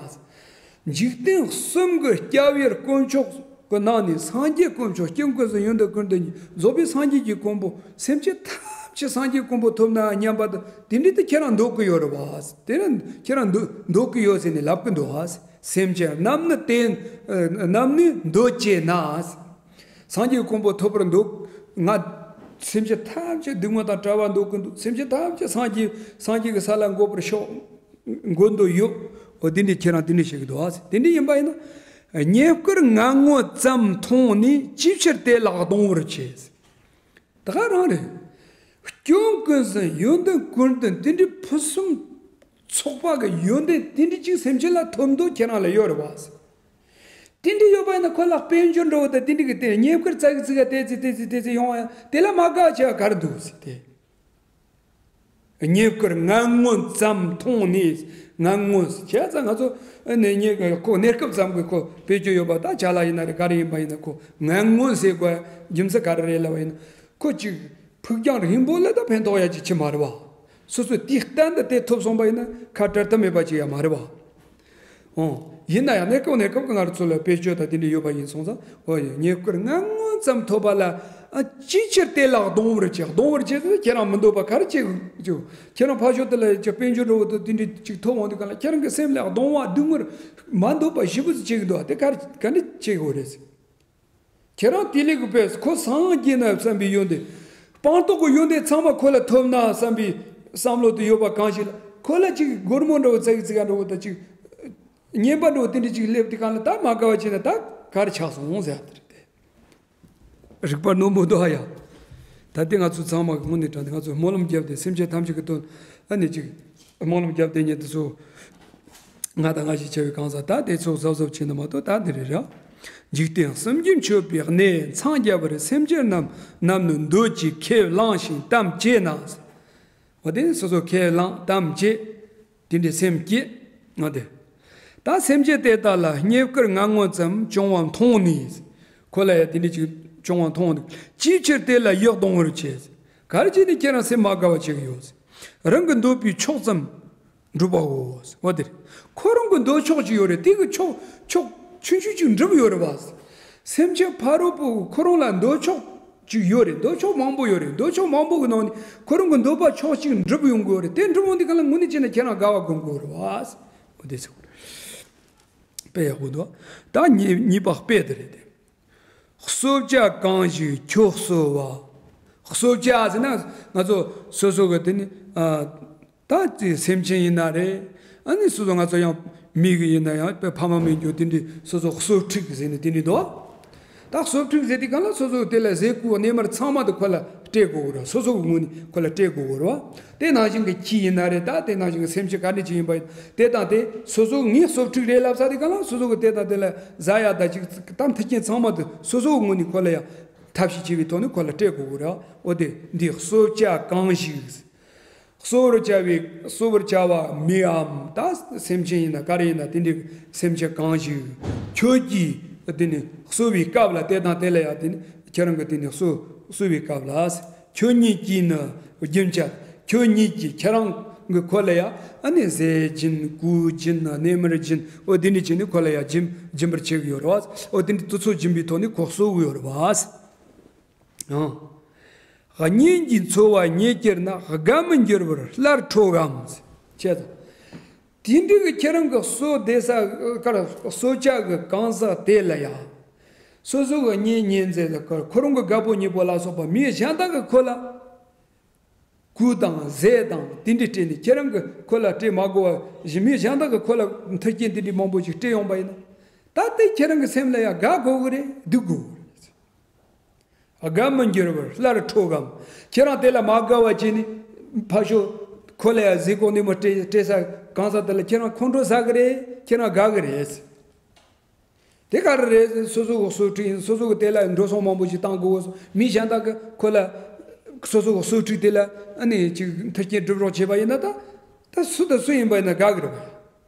འཇིག་རྟེན་གསུམ་གྱི་སྐྱབས་ཡུལ་དཀོན་མཆོག་གི་ནང་ནས་སངས་རྒྱས་དཀོན་མཆོག་སྐྱེ་ཀུན་གསུམ་ཡོན་ཏན་ཀུན་ལྡན་གྱི་རྫོགས་པའི་སངས་རྒྱས་ཀྱི་གོ་འཕང་། སེམས་ཅན་ཐམས་ཅད་སངས་རྒྱས་གོ་འཕང་ཐོབ་ན་སྙམ་པ་དང་། དེ་འདྲ་དེ་ཁྱེད་རང་འདོད་ཀྱི་ཡོད་རེད་བ། དེ་ནི་ཁྱེད་རང་འདོད་འདོད་ཀྱི་ཡོད་ཟེར་ནས་ལབ་ཀྱི་འདུག་བ། སེམས་ཅན་རྣམས་ནི་དེ་རྣམས་ནི་འདོད་བྱེད་ན། སངས་རྒྱས་གོ་འཕང་ཐོབ་པར་འདོད། ང་སེམས་ཅན་ཐམས་ཅད་སྡིག་དམོད་དང་བྲལ་བ་འདོད་ཀྱི་འདུག་སེམས་ཅན་ཐམས་ཅད་སངས་རྒྱས་སངས་རྒྱས་ཀྱི་ས་ལ་འགོད་པར་ཤོག་འགོད་འདོད་ཡོད། འོ་དེ་འདྲའི་ཁྱེད་རང་དེ་འདྲ་བཤད་ཀྱི་འདུག་ཨ། དེ་འདྲ་ཡིན་པ་ཡིན་ན། རྙེད་བཀུར་ངན་ངོན་ཙམ་མཐོང་ནས། ཅིའི་ཕྱིར་དེ་ལ་གདུང་བར་བྱེད། ད་ག་རང་རེད། སྐྱོན་ཀུན་ཟད་ཡོན་ཏན་ཀུན་ལྡན་དེ་འདྲའི་ཕུན་སུམ་ཚོགས་པ་གི་ཡོན་ཏན་དེ་འདྲ་ཅིག་སེམས་ཅན་ལ་ཐོབ་འདོད་ཁྱེད་རང་ལ་ཡོད་རེད་བ། དེ་འདྲ་ཡོད་པ་ཡིན་ན་ཁོ་ལ་དཔལ་འབྱོར་འདྲ་བོ་དང་དེ་འདྲ་གི་དེ་རྙེད་བཀུར་ཙག་གི་ཙིག་ག་དེ་ཙི་དེ་ཙི་དེ་ཙི་ཡོང་བ་ཡང་དེ་ལ་མ་དགའ་བ་བྱེད་པ་ག་རེ་འདུག་ཟེར་ཏེ། རྙེད་བཀུར་ངན་ངོན་ཙམ་མཐོང་ནས། ངན་ངོན་བྱས་ཙང་ང་ཚོ་ནས་རྙེད་ཁོ་གནས་སྐབས་ཙམ་གྱི་ཁོ་བེད་སྤྱོད་ཡོད་པ་ད་ཅ་ལག་ཡིན་ན་རེད། ག་རེ་ཡིན་པ་ཡིན་ན་ཁོ་ངན་ངོན་ཟེར་དགོས་རྒྱུ་མཚན་ག་རེ་རེད་ལབ་པ་ཡིན་ན། ཁོ་ཅིག་ཕུགས་རྒྱང་རིང་པོ་ལ་ད་ཕན་ཐོགས་ཡ་ཅིག་ཅིག་མ་རེད་བ། སོ་སོ་དུས་གཏན་དུ་དེ་ཐོབ་སོང་པ་ཡིན་ན་ཁ་བྲལ་ཐབས་མེད་པ་ཅིག་ཡ་མ་རེད་བ། ཨོ། ཡིན་ན་ཡང་གནས་སྐབས་གནས་སྐབས་ཀྱི་ང་རང་ཚོ་ལ་བེད་སྤྱོད་དང་དེ་འདྲ་ཡོད་པ་ཡིན་སོང་ཙང་། ཨོ་ཡ། རྙེད་བཀུར་ངན་ངོན་ཙམ་ཐོབ་པ་ལ། ཨ། ཅིའི་ཕྱིར་དེ་ལ་གདུང་བར་བྱེད། གདུང་བར་བྱེད་ཟེར་ན་ཁྱེད་རང་མི་འདོད་པ་ག་རེ་བྱེད་ཀྱི་ཡོད། ཁྱེད་རང་ཕར་ཕྱོགས་དེ་ལ་ཅིག་དཔལ་འབྱོར་འདྲ་བོ་དང་དེ་འདྲ་ཅིག་ཐོབ་འོང་དུས་སྒང་ལ་ཁྱེད་རང་གི་སེམས་ལ་གདུང་བ་སྡུག་བསྔལ་མ་འདོད་པ་ཞེ་པོ་ཅིག་བྱེད་ཀྱི་འདུག་དེ་ག་རེ་ག་འདྲ་བྱེད་དགོས་རེད་ཟེར། ཁྱེད་རང་དེ་ལས་ཀྱི་དཔེ་ཁོ་སངས་རྒྱས་ན་བསམ་པའི་ཡོན་ཏན། སྤངས་རྟོགས་ཀྱི་ཡོན་ཏན་ཚང་མ་ཁོ་ལ་ཐོབ་ན་བསམ་པའི་བསམ་བློ་དེ་ཡོད་པ་གང་ཞིག་ལ། ཁོ་ལ་ཅིག་སྒོར་མོ་འདྲ་བོ་ཙག་གི་ཙིག་ག་འདྲ་བོ་དང་ཅིག་རྔན་པ་འདྲ་བོ་དེ་འདྲ་ཅིག་སླེབས་དུས་སྒང་ལ་ད་མ་དགའ་བ་བྱས་ན་ད་ག་རེ་ཆགས་སོང་ཟེར་ཡ་དེ་རེད་དེ། རིག་པ་རྣོན་པོ་འདུག་ཨ་ཡ། ད་ལྟའི་ང་ཚོ་ཚང་མ་གི་དངོས་གནས་དྲང་གནས་ང་ཚོ་སྨོན་ལམ་བརྒྱབ་སྟེ་སེམས་ཅན་ཐམས་ཅད་ཀྱི་དོན་ཨ་ནི་ཅིག་སྨོན་ལམ་བརྒྱབ་སྟེ་ཉིད་དུ་ཚོ་ང་དང་ང་ཞིག་བྱ་བའི་གང་ཟག་ད་དེ་ཚོ་གཟབ་གཟབ་བྱས་ན་མ་གཏོགས་ད་འདི་རེད་ར། འཇིག་རྟེན་སུམ་བརྒྱའི་མཆོད་པའི་གནས་མཚང་རྒྱ་བར་སེམས་ཅན་རྣམས་རྣམས་ནི་འདོད་ཅིང་ཁས་བླངས་ཤིང་དམ་བཅས་ན། འོ་དེ་ནི་སོ་སོ་ཁས་བླངས་དམ་བཅས། དེ་འདྲའི་སེམས་བསྐྱེད། འོ་དེ། ད་སེམས་ཅན་དེ་དག་ལ་རྙེད་བཀུར་ངན་ངོན་ཙམ་བྱུང་བ་མཐོང་ནས། ཁོ་ལ་ཡང་དེ་འདྲའི་ཅིག་བྱུང་བ་མཐོང་ནས་ཅིའི་ཕྱིར་དེ་ལ་ཡིད་གདུང་བར་བྱེད། ག་རེ་བྱས་ནས་ཁྱེད་རང་སེམས་མ་དགའ་བ་བྱེད་ཀྱི་ཡོད། རང་གི་འདོད་པའི་ཕྱོགས་ཙམ་འགྲུབ་པའོ། འོ་དེ་རེད། ཁོ་རང་གི་འདོད་ཕྱོགས་ཅིག་ཡོད་རེད། དེ་གི་ཕྱོགས་ཕྱོགས་ཆུང་ཆུང་ཅིག་འགྲུབ་ཡོད་རེད་བ། སེམས་ཅན་ཕ་རོལ་པོ་ཁོ་རང་ལ་འདོད་ཕྱོགས་ཅིག་ཡོད་རེད། འདོད་ཕྱོགས་མང་པོ་ཡོད་རེད། འདོད་ཕྱོགས་མང་པོ་གི་ནང་ནས་ཁོ་རང་གི་འདོད་པ་ཕྱོགས་གཅིག་འགྲུབ་ཡོང་གི་ཡོད་རེད། དེ་འགྲུབ་ཡོང་དུས་ག་ལ་དངོས་གནས་བྱས་ན་ཁྱེད་རང་དགའ་བ་སྒོམ་དགོས་རེད་བ། འོ་དེ་ཚོ་དཔེ་ཡག་པོ་འདུག་ད་གཉིས་གཉིས་པ་དཔེ་དེ་རེད་དེ། གསོལ་ཇ་གང་ཞིག་ཁྱོད་གསོལ་བ། གསོལ་ཇ་ཟེར་ན་ང་ཚོ་སོ་སོ་གི་དེ་ནི་ཨ། ད་ཅི་སེམས་ཅན་ཡིན་ན་རེད། ཨ་ནི་སོ་སོ་ང་ཚོ་ཡང་མི་གི་ཡིན་ན་ཡང་དཔེ་ཕ་མ་མི་འགྱུར་དེ་འདྲའི་སོ་སོ་གསོལ་ཁྲིགས་ཟེར་ནས་དེ་འདྲའི་འདུག་ད་གསོལ་ཁྲིགས་ཟེར་དུས་གང་ལ་སོ་སོ་དེ་ལ་ཟས་ཀོ་གནས་མལ་ཚང་མ་དེ་ཁོ་ལ་སྤྲད་དགོས་གི་རེད། སོ་སོ་གི་ངོས་ནས་ཁོ་ལ་སྤྲད་དགོས་གི་རེད་བ། དེ་ནང་བཞིན་གི་ཁྱི་ཡིན་ན་རེད། ད་དེ་ནང་བཞིན་གི་སེམས་ཅན་ག་འདྲ་ཅིག་ཡིན་པ་ཡིན་དེ་དང་དེ་སོ་སོ་ངས་གསོལ་ཁྲིགས་རེད་ལབ་ས་དེ་གང་ལ་སོ་སོ་གི་དེ་དང་དེ་ལ་ཟ་ཡ་ད་ཅིག་ད་མཐུན་རྐྱེན་ཚང་མ་དེ་སོ་སོ་གི་ངོས་ནས་ཁོ་ལ་ཡང་ཐབས་ཤེས་བྱས་པའི་ཐོག་ནས་ཁོ་ལ་སྤྲད་དགོས་གི་རེད། འོ་དེ་འདི་གསོལ་ཇ་གང་ཞིག་གསོལ་བར་བྱ་བའི་གསོལ་བར་བྱ་བ་མིའམ་ད་སེམས་ཅན་ཡིན་ན་ག་རེ་ཡིན་ན་དེ་འདྲའི་སེམས་ཅན་གང་ཞིག་ཁྱོད་ཀྱིས་དེ་ནི་གསོལ་བའི་སྐབས་ལ་དེ་དང་དེ་ལ་ཡང་དེ་ནི་ཁྱེད་རང་གིས་དེ་ནི་གསོལ་གསོལ་བའི་སྐབས་ལ་ཁྱོད་ཉིད་ཀྱིས་ནི་རྒྱུན་བཅད། ཁྱོད་ཉིད་ཀྱིས་ཁྱེད་རང་གི་ཁོ་ལ་ཡང་ཨ་ནི་ཟས་སྦྱིན་གོས་སྦྱིན་གནས་མལ་སྦྱིན་འོ་དེ་འདྲ་བྱས་ནས་ཁོ་ལ་ཡང་སྦྱིན་སྦྱིན་པར་བྱེད་ཀྱི་ཡོད་རེད་བ། འོ་དེ་འདྲ་དེ་ཚོ་སྦྱིན་པའི་ཐོག་ནས་ཁོ་གསོལ་གྱི་ཡོད་རེད་བ། ཨང་། གཉེན་གྱིས་འཚོ་བ་ཉེས་གྱུར་ན། དགའ་མི་འགྱུར་བར་སླར་ཁྲོ་གམ། བྱས་ཙང་། དེ་འདྲ་གི་ཁྱེད་རང་གི་གསོལ་བསྡད་ས་གར་གསོལ་ཇ་གི་གང་ཟག་དེ་ལ་ཡང་། སོ་སོ་གི་གཉེན་ཉེ་ཚན་དང་ཁོ་རང་གི་རྒད་པོ་ཉེ་པོ་ལ་སོགས་པ་མི་གཞན་དག་གི་ཁོ་ལ། གོས་དང་ཟས་དང་དེ་འདྲ་སྤྲད་ནས་ཁྱེད་རང་གི་ཁོ་ལ་སྤྲད་མ་དགོས་པ་བཞིན་མི་གཞན་དག་གི་ཁོ་ལ་མཐུན་རྐྱེན་དེ་འདྲ་མང་པོ་ཞིག་སྤྲད་ཡོང་པ་ཡིན་ན། ད་ལྟའི་ཁྱེད་རང་གི་སེམས་ལ་ཡང་དགའ་དགོས་གི་རེད། སྡུག་དགོས་གི་རེད། དགའ་མི་འགྱུར་བར་སླར་ཁྲོ་གམ། ཁྱེད་རང་དེ་ལ་མ་དགའ་བ་བྱས་ནས་ཕར་ཞོག་ཁོ་ལ་ཡང་ཟས་གོས་གནས་མལ་སྤྲད་སྤྲད་ས་གང་ཟག་དེ་ལ་ཁྱེད་རང་ཁོང་ཁྲོ་ཟ་གི་རེད། ཁྱེད་རང་དགའ་གི་རེད། དེ་ག་རེ་རེད། སོ་སོ་གི་གསོལ་ཁྲིགས་ཡིན། སོ་སོ་གི་དེ་ལ་འགྲོ་སོང་མང་པོ་ཞིག་བཏང་དགོས། མི་གཞན་དག་གི་ཁོ་ལ་སོ་སོ་གི་གསོལ་ཁྲིགས་དེ་ལ་ཨ་ནི་ཅིག་མཐུན་རྐྱེན་སྒྲུབ་རོགས་བྱས་པ་ཡིན་ན་ད་ད་སུ་དང་སུ་ཡིན་པ་ཡིན་ན་དགའ་གི་རེད་བ། ཡ་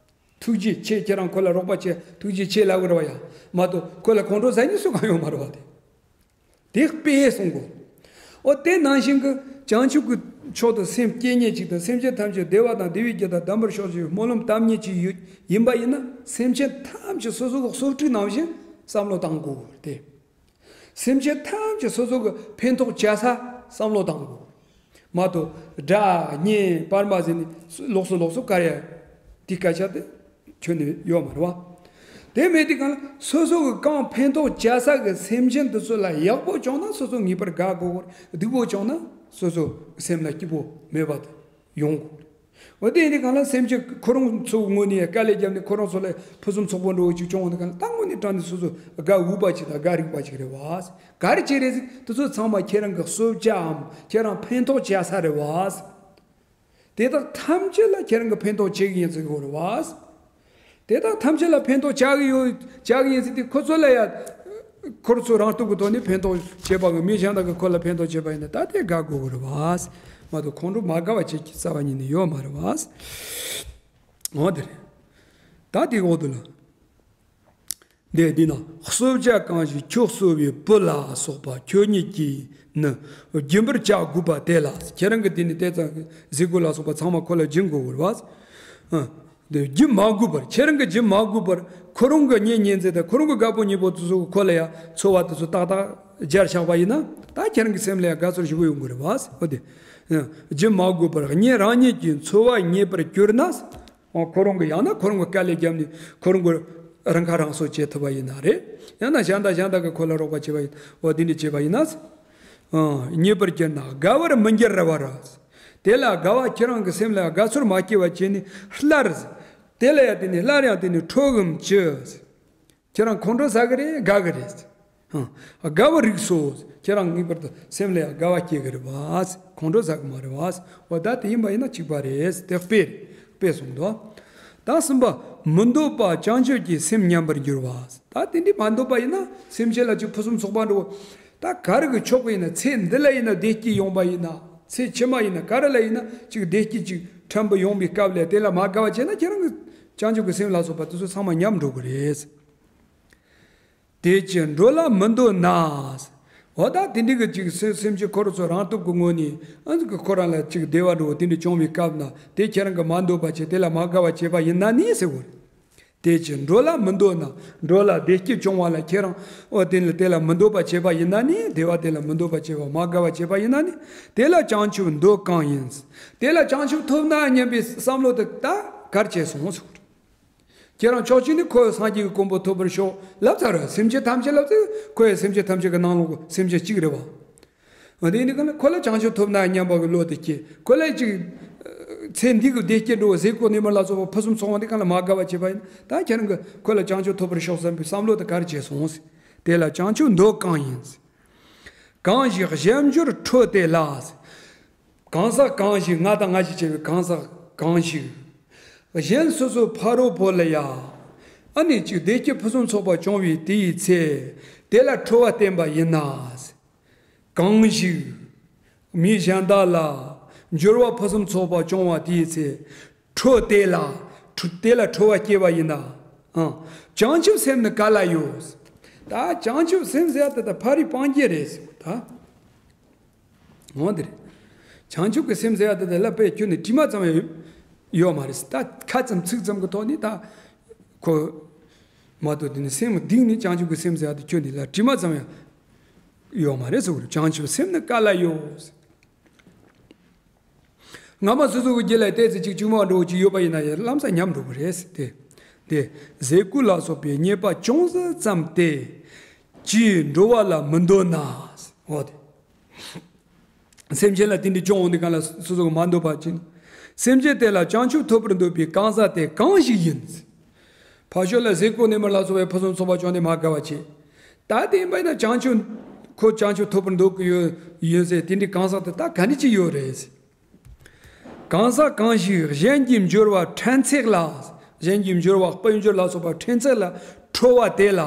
ཐུགས་རྗེ་ཆེ། ཁྱེད་རང་ཁོ་ལ་རོགས་པ་བྱས་ཐུགས་རྗེ་ཆེ་ལབ་གི་རེད་བ། ཡ་མ་གཏོགས་ཁོ་ལ་ཁོང་ཁྲོ་ཟ་མཁན་སུ་གང་ཡོད་མ་རེད་བ། དེ་དེ་དཔེ་གསུང་གོ། ཨོ་དེ་ནང་བཞིན་གྱི་བྱང་ཆུབ་ཀྱི་ཕྱོགས་དུ་སེམས་བསྐྱེད་མཁན་ཅིག་དང་སེམས་ཅན་ཐམས་ཅད་བདེ་བ་དང་བདེ་བའི་རྒྱུ་དང་ལྡན་པར་ཤོག་ཅེས་སྨོན་ལམ་བཏབ་མཁན་ཅིག་ཡོད་ཡིན་པ་ཡིན་ན། སེམས་ཅན་ཐམས་ཅད་སོ་སོ་གི་གསོལ་ཁྲིགས་ནང་བཞིན་བསམ་བློ་བཏང་དགོས་ཏེ། སེམས་ཅན་ཐམས་ཅད་སོ་སོ་གི་ཕན་ཐོགས་བྱ་ས་བསམ་བློ་བཏང་དགོས། མ་གཏོགས་དགྲ་གཉེན་སྤར་མ་ཟེར་ནས་ལོགས་སུ་ལོགས་སུ་དཀར་ཡ་དེ་སྐད་ཆ་དེ་ཁྱོན་ནས་ཡོད་མ་རེད་བ། དེ་མེད་དུས་གང་ལ་སོ་སོ་གི་གང་ཕན་ཐོགས་བྱ་ས་གི་སེམས་ཅན་དེ་ཚོ་ལ་ཡག་པོ་བྱུང་ན་སོ་སོ་ངེས་པར་དགའ་དགོས་གི་རེད། སྡུག་པོ་བྱུང་ན་སོ་སོ་སེམས་ལ་སྐྱིད་པོ་མེད་པ་དེ་ཡོང་དགོས་རེད། འོ་དེ་ཡིན་དུས་གང་ལ་སེམས་ཅན་ཁོ་རང་ཚོ་ངོས་ནས་དཀའ་ལས་བརྒྱབ་ནས་ཁོ་རང་ཚོ་ལ་ཕུན་སུམ་ཚོགས་པོ་འགྲོ་བ་ཅིག་བྱུང་བ་དེ་གང་ལ་ད་དངོས་གནས་དྲང་གནས་སོ་སོ་དགའ་འོས་པ་ཅིག་དང་དགའ་རིགས་པ་ཅིག་རེད་བ། ག་རེ་བྱས་རེད་ཟེར་དུས་དེ་ཚོ་ཚང་མ་ཁྱེད་རང་གི་གསོལ་ཇའམ་ཁྱེད་རང་ཕན་ཐོགས་བྱ་ས་རེད་བ། དེ་དག་ཐམས་ཅད་ལ་ཁྱེད་རང་གི་ཕན་ཐོགས་བྱེད་ཀྱི་ཡིན་ཟེར་གྱི་ཡོད་རེད་བ། དེ་དག་ཐམས་ཅད་ལ་ཕན་ཐོགས་བྱ་གི་ཡོད་བྱ་གི་ཡིན་ཟེར་དུས་ཁོ་ཚོ་ལ་ཡ། ཁོ་ཚོ་རང་སྟོབས་ཀྱི་ཐོག་ནས་ཕན་ཐོགས་བྱེད་པ་གི་མི་གཞན་དག་གི་ཁོ་ལ་ཕན་ཐོགས་བྱེད་པ་ཡིན་ན་ད་དེ་དགའ་དགོས་གི་རེད་བ། མ་གཏོགས་ཁོང་ཁྲོ་མ་དགའ་བ་བྱེད་ཀྱི་རྩ་བ་ཉིད་ནས་ཡོད་མ་རེད་བ། འོ་དེ་རེད། ད་དེ་འོག་ཏུ་ལ། འདི་འདི་ན་གསོལ་ཇ་གང་ཞིག་ཁྱོད་གསོལ་བའི་བུ་ལ་སོགས་པ་ཁྱོད་ཉིད་ཀྱིས་ནི་སྦྱིན་པར་བྱ་དགོས་པ་དེ་ལ། ཁྱེད་རང་གི་དེ་ནི་དེ་ཙམ་ཟས་གོས་ལ་སོགས་པ་ཚང་མ་ཁོ་ལ་སྦྱིན་དགོས་པ། ཨ། འདི་སྦྱིན་མ་དགོས་པར་ཁྱེད་རང་གིས་སྦྱིན་མ་དགོས་པར་ཁོ་རང་གི་གཉེན་ཉེ་ཚན་དང་ཁོ་རང་གི་རྒད་པོ་ཉེ་པོ་དེ་ཚོ་ཁོ་ལ་ཡང་འཚོ་བ་དེ་ཚོ་ཏག་ཏག་སྦྱར་བཞག་པ་ཡིན་ན་ད་ཁྱེད་རང་གི་སེམས་ལ་ཡང་དགའ་ཚོར་ཞེ་པོ་ཡོང་གི་རེད་བ། འོ་དེ། ཨ། སྦྱིན་མ་དགོས་པར་གཉེན་རང་ཉིད་ཀྱིས་འཚོ་བ་རྙེད་པར་གྱུར་ན། འོ་ཁོ་རང་གི་ཡང་ན་ཁོ་རང་གི་དཀའ་ལས་བརྒྱབ་ནས་ཁོ་རང་གི་རང་ཁ་རང་གསོ་བྱེད་ཐུབ་པ་ཡིན་ན་རེད། ཡང་ན་གཞན་དག་གཞན་དག་གིས་ཁོ་ལ་རོགས་པ་བྱེད་པ་ཡིན། འོ་དེ་འདྲ་བྱེད་པ་ཡིན་ན། ཨང་། རྙེད་པར་གྱུར་ན་དགའ་བར་མི་འགྱུར་བར། དེ་ལ་དགའ་བ་ཁྱེད་རང་གི་སེམས་ལ་དགའ་ཚོར་མ་སྐྱེ་བ་བྱས་ནས་སླར། དེ་ལ་ཡང་དེ་ནས་སླར་ཡང་དེ་ནས་ཁྲོ་གམ་ཅི། ཁྱེད་རང་ཁོང་ཁྲོ་ཟ་གི་རེད། དགའ་གི་རེད། ཧང་། དགའ་བ་རིགས་སོ། ཁྱེད་རང་ངེས་པར་དུ་སེམས་ལ་ཡང་དགའ་བ་སྐྱེ་གི་རེད་བ། ཁོང་ཁྲོ་ཟ་གི་མ་རེད་བ། འོ་ད་དེ་ཡིན་པ་ཡིན་ན་གཅིག་པ་རེད། དེ་དཔེ་རེད། དཔེ་གསུངས་འདུག་ད་གསུམ་པ། མི་འདོད་པ་བྱང་ཆུབ་ཀྱི་སེམས་ཉམས་པར་འགྱུར་བ། ད་དེ་འདྲའི་མ་འདོད་པ་ཡིན་ན། སེམས་ཅན་ལ་ཅིག་ཕུན་སུམ་ཚོགས་པ་འགྲོ། ད་ག་རེ་གི་ཕྱོགས་ཡིན་ན། ཚེ་འདི་ལ་ཡིན་ན་བདེ་སྐྱིད་ཡོང་པ་ཡིན་ན། ཚེ་ཕྱི་མ་ཡིན་ན། ག་རེ་ལ་ཡིན་ན་ཅིག་བདེ་སྐྱིད་ཅིག་ཕྲན་བུ་ཡོང་པའི་སྐབས་ལ་དེ་ལ་མ་དགའ་བ་བྱས་ན། ཁྱེད་རང་གི་བྱང་ཆུབ་ཀྱི་སེམས་ལ་སོགས་པ་དེ་ཚོ་ཚང་མ་ཉམས་འགྲོ་གི་རེད། དེ་ཕྱིར་འགྲོ་ལ་མི་འདོད་ན། འོ་ད་དེ་འདྲའི་གི་ཅིག་སེམས་སེམས་ཅན་ཁོ་རང་ཚོ་རང་སྟོབས་ཀྱི་ངོ་ནས་ཨ་ཁོ་རང་ལ་ཅིག་བདེ་བ་འགྲོ་དེ་འདྲ་བྱུང་བའི་སྐབས་ན། དེ་ཁྱེད་རང་གི་མ་འདོད་པ་བྱས། དེ་ལ་མ་དགའ་བ་བྱས་པ་ཡིན་ན་ནི་ཟེར་བ་རེད། དེ་ཕྱིར་འགྲོ་ལ་མི་འདོད་ན། འགྲོ་ལ་བདེ་སྐྱིད་བྱུང་བ་ལ་ཁྱེད་རང་འོ་དེ་ལ་དེ་ལ་མི་འདོད་པ་བྱས་པ་ཡིན་ན་ནི། བདེ་བ་དེ་ལ་མི་འདོད་པ་བྱས་པ། མ་དགའ་བ་བྱས་པ་ཡིན་ན་ནི། དེ་ལ་བྱང་ཆུབ་འདོད་གང་ཡིན། དེ་ལ་བྱང་ཆུབ་ཐོབ་ན་སྙམ་པའི་བསམ་བློ་དེ་ད་གར་བྱས་སོང་ཟེར་བ་རེད། ཁྱེད་རང་ཕྱོགས་གཅིག་ནས་ཁོ་སངས་རྒྱས་ཀྱི་གོ་འཕང་ཐོབ་པར་ཤོག་ལབ་ཚར་རེད། སེམས་ཅན་ཐམས་ཅད་ལབ་ཚེ། ཁོ་ཡང་སེམས་ཅན་ཐམས་ཅད་ཀྱི་ནང་ལོགས་ཀྱི་སེམས་ཅན་གཅིག་རེད་བ། འོ་དེ་ཡིན་དུས་གང་ལ་ཁོ་ལ་བྱང་ཆུབ་ཐོབ་ན་སྙམ་པ་གི་བློ་དེ་སྐྱེ། ཁོ་ལ་ཅིག་ཚེ་འདི་གི་བདེ་སྐྱིད་འགྲོ་བ། ཟས་གོས་གནས་མལ་ལ་སོགས་པ་ཕུན་སུམ་ཚོགས་པ་འདི་གང་ལ་མ་དགའ་བ་བྱས་པ་ཡིན། ད་ཁྱེད་རང་གིས་ཁོ་ལ་བྱང་ཆུབ་ཐོབ་པར་ཤོག་བསམ་པའི་བསམ་བློ་དེ་གར་བྱས་སོང་ཟེར། དེ་ལ་བྱང་ཆུབ་འདོད་གང་ཡིན། གང་ཞིག་གཞན་འབྱོར་ཁྲོད་དེ་ལ། གང་ཟག་གང་ཞིག་ང་དང་ང་ཞིག་བྱས་པའི་གང་ཟག་གང་ཞིག་གཞན་སོ་སོའི་ཕ་རོལ་པོ་ལ་ཡང་། ཨ་ནི་ཅིག་བདེ་སྐྱིད་ཕུན་སུམ་ཚོགས་པ་བྱུང་བའི་དེའི་ཚེ། དེ་ལ་ཁྲོ་བ་བསྟན་པ་ཡིན་ན། གང་ཞིག་མི་གཞན་དག་ལ་འབྱོར་བ་ཕུན་སུམ་ཚོགས་པ་བྱུང་བ་དེའི་ཚེ། ཁྲོ་དེ་ལ། ཁྲོ་དེ་ལ་ཁྲོ་བ་སྐྱེ་བ་ཡིན་ན། ཨང་། བྱང་ཆུབ་སེམས་ནི་ག་ལ་ཡོད། ད་བྱང་ཆུབ་སེམས་ཟེར་ཡ་དེ་ད་ཕ་རི་སྤང་རྒྱུ་རེད་ཟེར་བ་ད། འོ་དེ་རེད། བྱང་ཆུབ་ཀྱི་སེམས་ཟེར་ཡ་དེ་ད་ལ་དཔེ་ཁྱོན་ནས་དྲི་མ་ཙམ་ཡང་ཡོད་མ་རེད། ད་ཁ་ཙམ་ཚིག་ཙམ་གྱི་ཐོག་ནས་ད་ཁོ་མ་གཏོགས། དེ་ནི་སེམས་གཏིང་ནས་བྱང་ཆུབ་ཀྱི་སེམས་ཟེར་ཡ་དེ་ཁྱོན་ནས་ལ་དྲི་མ་ཙམ་ཡང་ཡོད་མ་རེད་ཟེར་བ་རེད། བྱང་ཆུབ་སེམས་ནི་ག་ལ་ཡོད། སྔ་མ་སོ་སོ་གི་རྒྱུད་ལ་ཏོག་ཙམ་ཅིག་བཅོས་མ་འགྲོ་ཅིག་ཡོད་པ་ཡིན་ན་ཡང་ལམ་སང་ཉམས་འགྲོ་གི་རེད་ཟེར་ཏེ། དེ་ཟས་གོས་ལ་སོགས་པའི་རྙེད་པ་ཅུང་ཟད་ཙམ་སྟེ། ཅིས་འགྲོ་བ་ལ་མི་འདོད་ན། འོ་དེ། སེམས་ཅན་ལ་དེ་འདྲ་བྱུང་འོང་དུས་གང་ལ་སོ་སོ་གི་མ་འདོད་པ་ཅིག་སེམས་ཅན་དེ་ལ་བྱང་ཆུབ་ཐོབ་པར་འདོད་པའི་གང་ཟག་དེ་གང་ཞིག་ཡིན། ཕར་ཕྱོགས་ལ་ཟས་གོས་གནས་མལ་ལ་སོགས་པའི་ཕུན་སུམ་ཚོགས་པ་བྱུང་ནས་མ་དགའ་བ་བྱེད། ད་དེ་ཡིན་པ་ཡིན་ན་བྱང་ཆུབ། ཁོ་བྱང་ཆུབ་ཐོབ་པར་འདོད་ཀྱི་ཡོད་ཡིན་ཟེར། དེ་འདྲའི་གང་ཟག་དེ་ད་ག་འདྲ་ཅིག་ཡོད་རེད། གང་ཟག་གང་ཞིག་གཞན་གྱི་འབྱོར་བ་ཕྲན་ཚེགས་ལ། གཞན་གྱི་འབྱོར་བ་དཔལ་འབྱོར་ལ་སོགས་པ་ཕྲན་ཚེགས་ལ་ཁྲོ་བ་དེ་ལ།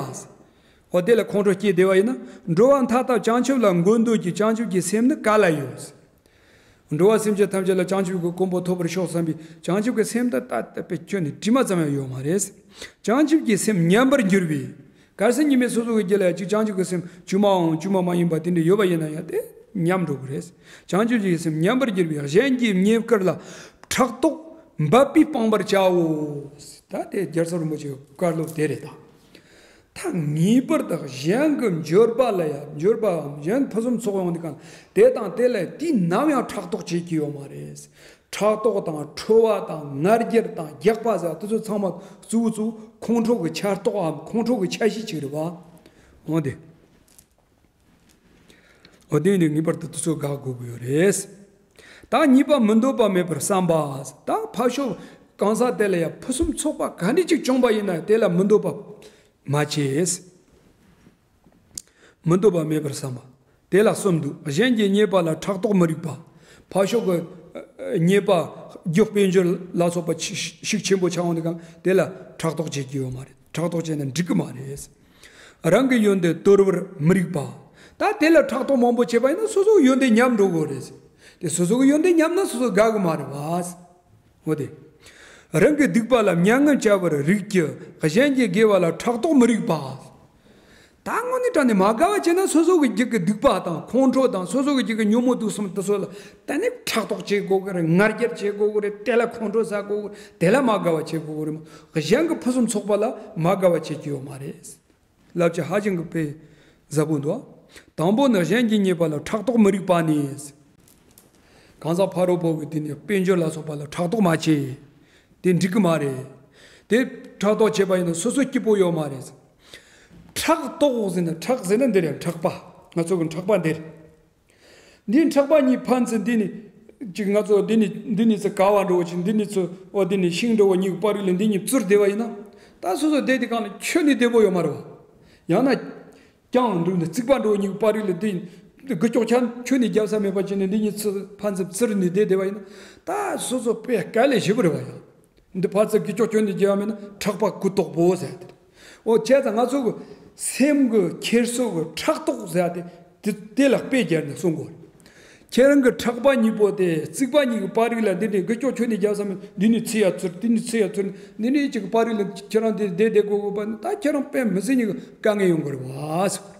འོ་དེ་ལ་ཁོང་ཁྲོ་སྐྱེས་བསྡད་པ་ཡིན་ན། འགྲོ་བ་མཐའ་དག་བྱང་ཆུབ་ལ་འགོད་འདོད་ཀྱི་བྱང་ཆུབ་ཀྱི་སེམས་ནི་ག་ལ་ཡོད། འགྲོ་བ་སེམས་ཅན་ཐམས་ཅད་ལ་བྱང་ཆུབ་ཀྱི་གོ་འཕང་ཐོབ་པར་ཤོག་བསམ་པའི་བྱང་ཆུབ་ཀྱི་སེམས་དེ་ད་ལྟ་བས་ཁྱོན་ནས་དྲི་མ་ཙམ་ཡང་ཡོད་མ་རེད། བྱང་ཆུབ་ཀྱི་སེམས་ཉམས་པར་འགྱུར་བས། གལ་སྲིད་ཉི་མའི་སོ་སོ་གི་རྒྱུད་ལ་ཡང་ཅིག་བྱང་ཆུབ་ཀྱི་སེམས་བཅོས་མའམ་བཅོས་མ་མ་ཡིན་པ་དེ་འདྲ་ཡོད་པ་ཡིན་ན་ཡང་དེ་ཉམས་འགྲོ་གི་རེད། བྱང་ཆུབ་ཀྱི་སེམས་ཉམས་པར་འགྱུར་བས། གཞན་གྱི་རྙེད་དཀར་ལ་ཕྲག་དོག་འབད་པས་སྤང་བར་བྱའོ། ད་དེ་རྒྱལ་ཚབ་རིན་པོ་ཆེའི་བཀའ་སློབ་དེ་རེད་ད། ད་ངེས་པར་དུ་གཞན་གྱི་འབྱོར་པ་ལ་ཡང་། འབྱོར་པའམ་གཞན་ཕུན་སུམ་ཚོགས་ཡོང་དུས་གང་དེ་དང་དེ་ལ་དུས་ནམ་ཡང་ཕྲག་དོག་བྱེད་ཀྱི་ཡོད་མ་རེད། ཕྲག་དོག་དང་ཁྲོ་བ་དང་ང་རྒྱལ་དང་རྒྱགས་པ་ཟེར་དེ་ཚོ་ཚང་མ་གཙོ་བོ་གཙོ་བོ་ཁོང་ཁྲོ་གི་ཆེ་མཐོའམ་ཁོང་ཁྲོ་གི་ཆ་ཤས་ཅིག་རེད་བ། འོ་དེ། འོ་དེ་ནི་ངེས་པར་དུ་དེ་ཚོ་དགག་དགོས་ཀྱི་ཡོད་རེད། ད་གཉིས་པ། མི་འདོད་པ་མེད་པར་བསམ་པ། ད་ཕར་ཕྱོགས་གང་ཟག་དེ་ལ་ཡང་ཕུན་སུམ་ཚོགས་པ་ག་འདྲ་ཅིག་བྱུང་པ་ཡིན་ན་དེ་ལ་མི་འདོད་པ་མ་བྱེད། མི་འདོད་པ་མེད་པར་བསམ་པ། དེ་ལ་གསུམ་འདུག་གཞན་གྱི་རྙེད་པ་ལ་ཕྲག་དོག་མི་རིགས་པ། ཕར་ཕྱོགས་ཀྱི་རྙེད་པ་རྒྱུ་དཔལ་འབྱོར་ལ་སོགས་པ་ཤུགས་ཆེན་པོ་ཆགས་འོང་དུས་གང་དེ་ལ་ཕྲག་དོག་བྱེད་ཀྱི་ཡོད་མ་རེད། ཕྲག་དོག་བྱས་ན་འགྲིག་གི་མ་རེད། རང་གི་ཡོན་ཏན་དོར་བར་མི་རིགས་པ། ད་དེ་ལ་ཕྲག་དོག་མང་པོ་བྱས་པ་ཡིན་ན་སོ་སོའི་ཡོན་ཏན་ཉམས་འགྲོ་གི་རེད། དེ་སོ་སོ་གི་ཡོན་ཏན་ཉམས་ན་སོ་སོ་དགའ་གི་མ་རེད་བ། འོ་དེ། རང་གི་སྡིག་པ་ལ་མྱ་ངན་བྱ་བར་རིགས་ཀྱི། གཞན་གྱི་དགེ་བ་ལ་ཕྲག་དོག་མི་རིགས་པ། ད་དངོས་གནས་དྲང་ནས་མ་དགའ་བ་བྱས་ན་སོ་སོ་གི་རྒྱུད་ཀྱི་སྡིག་པ་དང་ཁོང་ཁྲོ་དང་སོ་སོ་གི་རྒྱུད་ཀྱི་ཉོན་མོངས་དུག་གསུམ་དེ་ཚོ་ལ་ད་ནི་ཕྲག་དོག་བྱེད་དགོས་ཀྱི་རེད། ང་རྒྱལ་བྱེད་དགོས་ཀྱི་རེད། དེ་ལ་ཁོང་ཁྲོ་ཟ་དགོས་ཀྱི་རེད། དེ་ལ་མ་དགའ་བ་བྱེད་དགོས་ཀྱི་རེད། གཞན་གྱི་ཕུན་སུམ་ཚོགས་པ་ལ་མ་དགའ་བ་བྱེད་ཀྱི་ཡོད་མ་རེད། བསླབ་བྱ་ཧ་ཅང་གི་དཔེ་ཟབ་པོ་འདུག་དང་པོ་ནི་གཞན་གྱི་རྙེད་པ་ལ་ཕྲག་དོག་མི་རིགས་པ་ནི། གང་ཟག་ཕ་རོལ་པོ་གི་དེ་ནི་དཔལ་འབྱོར་ལ་སོགས་པ་ལ་ཕྲག་དོག་མ་བྱེད། དེ་འགྲིག་གི་མ་རེད། དེ་ཕྲག་དོག་བྱས་པ་ཡིན་ན་སོ་སོ་སྐྱིད་པོ་ཡོད་མ་རེད། ཕྲག་དོག་ཟེར་ན། ཕྲག་ཟེར་ན་འདི་རེད། ཕྲག་པ། ང་ཚོ་གི་ཕྲག་པ་འདི་རེད། འདིའི་ཕྲག་པ་གཉིས་ཕན་ཚུན་འདི་ནི་ཅིག་ང་ཚོ་འདི་ནི་འདི་ནི་ཚོ་ག་བ་འགྲོ་བ་ཅིག་འདི་ནི་ཚོ་འོ་འདི་ནི་ཤིང་འགྲོ་བ་གཉིས་ཀྱི་བར་རིགས་ལ་འདི་གཉིས་བཙུར་བསྡད་པ་ཡིན་ན། ད་སོ་སོ་བསྡད་དེ་གང་ལ་ཁྱོན་ནས་བདེ་པོ་ཡོད་མ་རེད་བ། ཡང་ན། རྐྱང་འགྲོ་ནས་རྩིག་པ་འགྲོ་གཉིས་ཀྱི་པར་རིས་ལ་དེ་དགུ་ལྕོག་ཆ་ཁྱོན་ནས་རྒྱབ་ས་མེད་པ་བྱས་ནས་འདི་གཉིས་ཚུར་ཕར་འཛིབ་ཚུར་ནས་བསྡད་བསྡད་པ་ཡིན་ན། ད་སོ་སོ་དཔེ་དཀའ་ལས་ཞེ་པོ་རེད་བ་ཡ། འདི་ཕར་ཚུར་དགུ་ལྕོག་ཁྱོན་ནས་རྒྱབ་མེད་ན་ཕྲག་པ་གུ་དོག་པོ་ཟེར་ཏེ། འོ་བྱས་ཙང་ང་ཚོ་གི་སེམས་ཀྱི་འཁྱེར་སོ་གི་ཕྲག་དོག་ཟེར་ཏེ་དེ་དེ་ལ་དཔེ་སྦྱར་ནས་གསུང་དགོས་རེད། ཁྱེད་རང་གི་ཕྲག་པ་གཉིས་པོ་དེ་རྩིག་པ་གཉིས་ཀྱི་པར་རིས་ལ་འདི་འདྲའི་དགུ་ལྕོག་ཁྱོན་ནས་རྒྱབ་ས་མེད། འདི་ནས་ཚུར་ཡར་ཚུར་འདི་ནས་ཚུར་ཡར་ཚུར་འདི་འདྲའི་ཅིག་པར་རིས་ལ་ཁྱེད་རང་དེ་བསྡད་བསྡད་དགོས་དགོས་པ་ནི་ད་ཁྱེད་རང་དཔེ་མི་སྲིད་ཉིད་ཀྱི་དཀའ་ངལ་ཡོང་གི་རེད་བ་ཟེར།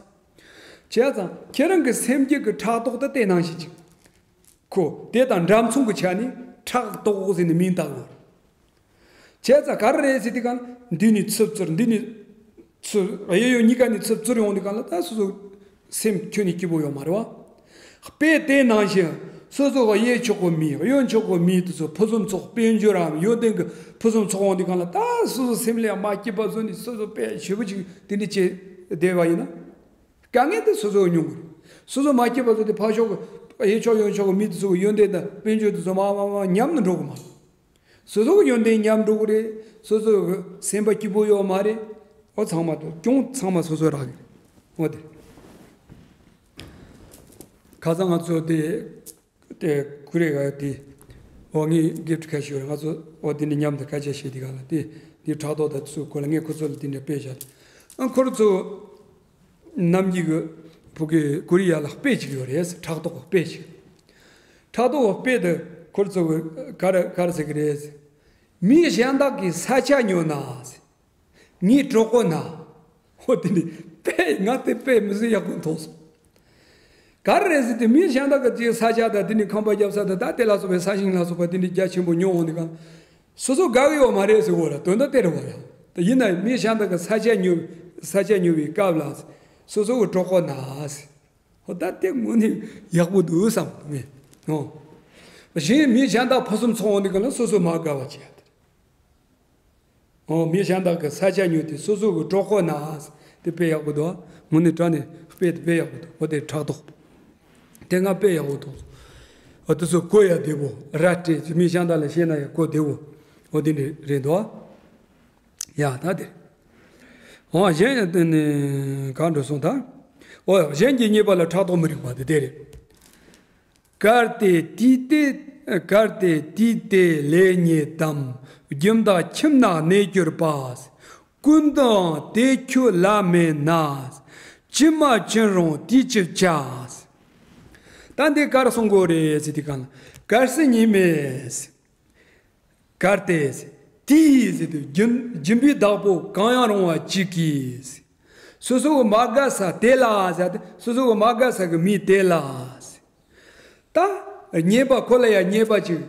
བྱས་ཙང་ཁྱེད་རང་གི་སེམས་རྒྱུད་ཀྱི་ཕྲག་དོག་དེ་དེ་ནང་བཞིན་ཅིག་ཁོ་དེ་དང་འདྲ་མཚུངས་ཀྱི་ཆ་ནས་ཕྲག་དོག་ཟེར་ནས་མིང་བཏགས་དགོས། བྱས་ཙང་ག་རེ་རེད་ཟེར་དུས་གང་ལ་འདི་ནས་ཚུར་ཚུར་འདི་ནས་ཚུར་གཡས་གཡོན་གཉིས་ཀ་ནས་ཚུར་ཚུར་ཡོང་དུས་གང་ལ་ད་སོ་སོ་སེམས་ཁྱོན་ནས་སྐྱིད་པོ་ཡོད་མ་རེད་བ། དཔེ་དེ་ནང་བཞིན་སོ་སོ་གཡས་ཕྱོགས་ཀྱི་མི་གཡོན་ཕྱོགས་ཀྱི་མི་དེ་ཚོ་ཕུན་སུམ་ཚོགས་དཔལ་འབྱོར་རམ་ཡོན་ཏན་གྱི་ཕུན་སུམ་ཚོགས་འོང་དུས་གང་ལ་ད་སོ་སོ་སེམས་ལ་ཡང་མ་སྐྱིད་པ་བཟོ་ནས་སོ་སོ་དཔེ་ཞེ་པོ་ཅིག་དེ་འདྲ་བྱས་བསྡད་པ་ཡིན་ན། དཀའ་ངལ་དེ་སོ་སོ་མྱོང་གི་རེད། སོ་སོ་མ་སྐྱིད་པ་བཟོ་དེ་ཕར་ཕྱོགས་ཀྱི་གཡས་ཕྱོགས་གཡོན་ཕྱོགས་ཀྱི་མི་དེ་ཚོ་གི་ཡོན་ཏན་དང་དཔལ་འབྱོར་དེ་ཚོ་མར་མར་མར་ཉམས་ནས་འགྲོ་གི་མ་རེད། སོ་སོ་གི་ཡོན་ཏན་ཉམས་འགྲོ་གི་རེད། སོ་སོ་གི་སེམས་པ་སྐྱིད་པོ་ཡོད་མ་རེད། འོ་ཚང་མ་དེ་གྱོང་ཚང་མ་སོ་སོ་རག་གི་རེད། འོ་དེ། ཁ་སང་ང་ཚོ་དེ་དེ་ཀུ་རེ་ག་དེ་འོ་ངའི་གེབ་ཁ་ཤོར་ང་ཚོ་འོ་དེ་འདྲ་མཉམ་དུ་སྐད་ཆ་བཤད་དེ་ག་ལ་དེ་འདི་ཕྲག་དོག་དང་ཚུར་ཁོ་ལ་ངས་ཁོ་ཚོ་ལ་དེ་འདྲ་དཔེ་བཞག་ཨ་ཁོ་ར་ཚོ་ནམ་གྱི་གི་ཕུ་གི་ཀུ་རི་ཡ་ལ་དཔེ་ཅིག་ཡོད་རེད། ཕྲག་དོག་གི་དཔེ་ཅིག་ཕྲག་དོག་གི་དཔེ་དེ་ཁོ་ར་ཚོ་གི་ག་རེ་ག་རེ་ཟེར་གི་རེད། མི་གཞན་དག་གིས་ས་ཆ་ཉོ་ན། ངའི་གྲོགས་པོ་ན། ཧོ་དེ་ནི་དཔེ་ང་དེ་དཔེ་མི་སྲིད་ཡག་པོ་མཐོང་སོང་། ག་རེ་རེད་ཟེར་དུས་མི་གཞན་དག་གི་ཅིག་ས་ཆ་དང་དེ་ནི་ཁང་པ་རྒྱབ་ས་དང་ད་དེ་ལ་སོགས་པའི་ས་ཞིང་ལ་སོགས་པ་དེ་འདྲའི་རྒྱ་ཆེན་པོ་ཉོ་འོང་དུས་གང་། སོ་སོ་དགའ་གི་ཡོད་མ་རེད་ཟེར་བོ་ལ་དོན་དག་དེ་རེད་བ་ཡ། དེ་ཡིན་ན་མི་གཞན་དག་གི་ས་ཆ་ཉོ་ས་ཆ་ཉོ་བའི་སྐབས་ལ་སོ་སོ་གི་གྲོགས་པོ་ན་ཟེར། ཧོ་ད་དེ་དངོས་གནས་ཡག་པོ་འདུག་བསམ་ངས་ཨོ། གཞན་མི་གཞན་དག་ཕུན་སུམ་ཚོགས་འོང་དུས་གང་ལ་སོ་སོ་མ་དགའ་བ་བྱས་ཏེ། ཨོ་མི་གཞན་དག་གི་ས་ཆ་ཉོས་ཏེ་སོ་སོ་གི་གྲོགས་པོ་ན་དེ་དཔེ་ཡག་པོ་འདུག་དངོས་གནས་དྲང་གནས་དཔེ་དེ་དཔེ་ཡག་པོ་འདུག་འོ་དེ་ཕྲག་དོག་དེ་ང་དཔེ་ཡག་པོ་འདུག་འོ་དེ་ཚོ་གོ་ཡ་བདེ་བོ་ར་སྤྲད་མི་གཞན་དག་ལ་བཤད་ན་ཡང་གོ་བདེ་བོ་འོ་དེ་འདྲ་རེད་འདུག་ཡ་ད་དེ་འོ་གཞན་ཡང་དེ་ནི་གང་འགྲོ་སོང་ད། འོ་གཞན་གྱིས་རྙེད་པ་ལ་ཕྲག་དོག་མི་རིགས་པ་དེ་དེ་རེད། གལ་ཏེ་དུས་དེ་གལ་ཏེ་དུས་དེ་ལས་རྙེད་དམ། རྒྱུ་འདི་ཁྱིམ་ན་གནས་གྱུར་པ། ཀུན་ཏུའང་དེ་ཁྱོད་ལ་མེད་ན། ཇི་མ་ཇི་རུང་དུས་ཅི་བྱ། ད་འདི་ག་རེ་གསུང་གི་ཡོད་རེད་ཟེར་དུས་གང་ལ་གལ་སྲིད་ཉིད་མེད། གལ་ཏེ་དུས་ཟེར་དུས་སྦྱིན་སྦྱིན་པའི་བདག་པོ་གང་ཡང་རུང་བ་གཅིག་གིས་སོ་སོ་གི་མ་དགའ་ས་དེ་ལ་ཟེར་ཏེ་སོ་སོ་གི་མ་དགའ་ས་གི་མི་དེ་ལ་ད་རྙེད་པ་ཁོ་ལ་ཡང་རྙེད་པ་ཅིག་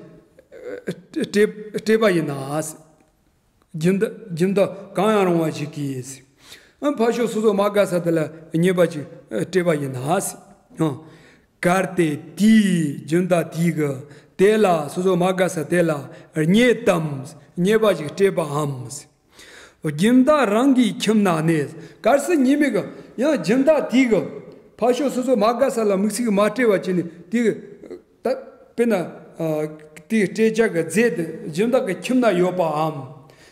སྤྲད་སྤྲད་པ་ཡིན་ན། སྦྱིན་བདག་སྦྱིན་བདག་གང་ཡང་རུང་བ་ཞིག་གིས། ཨ་ཕར་ཕྱོགས་སོ་སོ་མ་དགའ་ས་དེ་ལ་རྙེད་པ་ཅིག་སྤྲད་པ་ཡིན་ན། ཨ་གལ་ཏེ་དེའི་སྦྱིན་བདག་དེ་གིས་དེ་ལ་སོ་སོ་མ་དགའ་ས་དེ་ལ་རྙེད་དམ། རྙེད་པ་ཞིག་སྤྲད་པའམ། སྦྱིན་བདག་རང་གི་ཁྱིམ་ན་གནས། གལ་སྲིད་ཉིད་མེད་ཀྱི་ཡང་སྦྱིན་བདག་དེ་གིས་ཕར་ཕྱོགས་སོ་སོ་མ་དགའ་ས་ལ་དམིགས་བསལ་གྱི་མ་སྤྲད་པ་བྱས་ནས་དེ་གི་ད་དཔེར་ན་དེའི་སྤྲད་བྱ་གི་རྫས་དེ་སྦྱིན་བདག་གི་ཁྱིམ་ན་ཡོད་པའམ།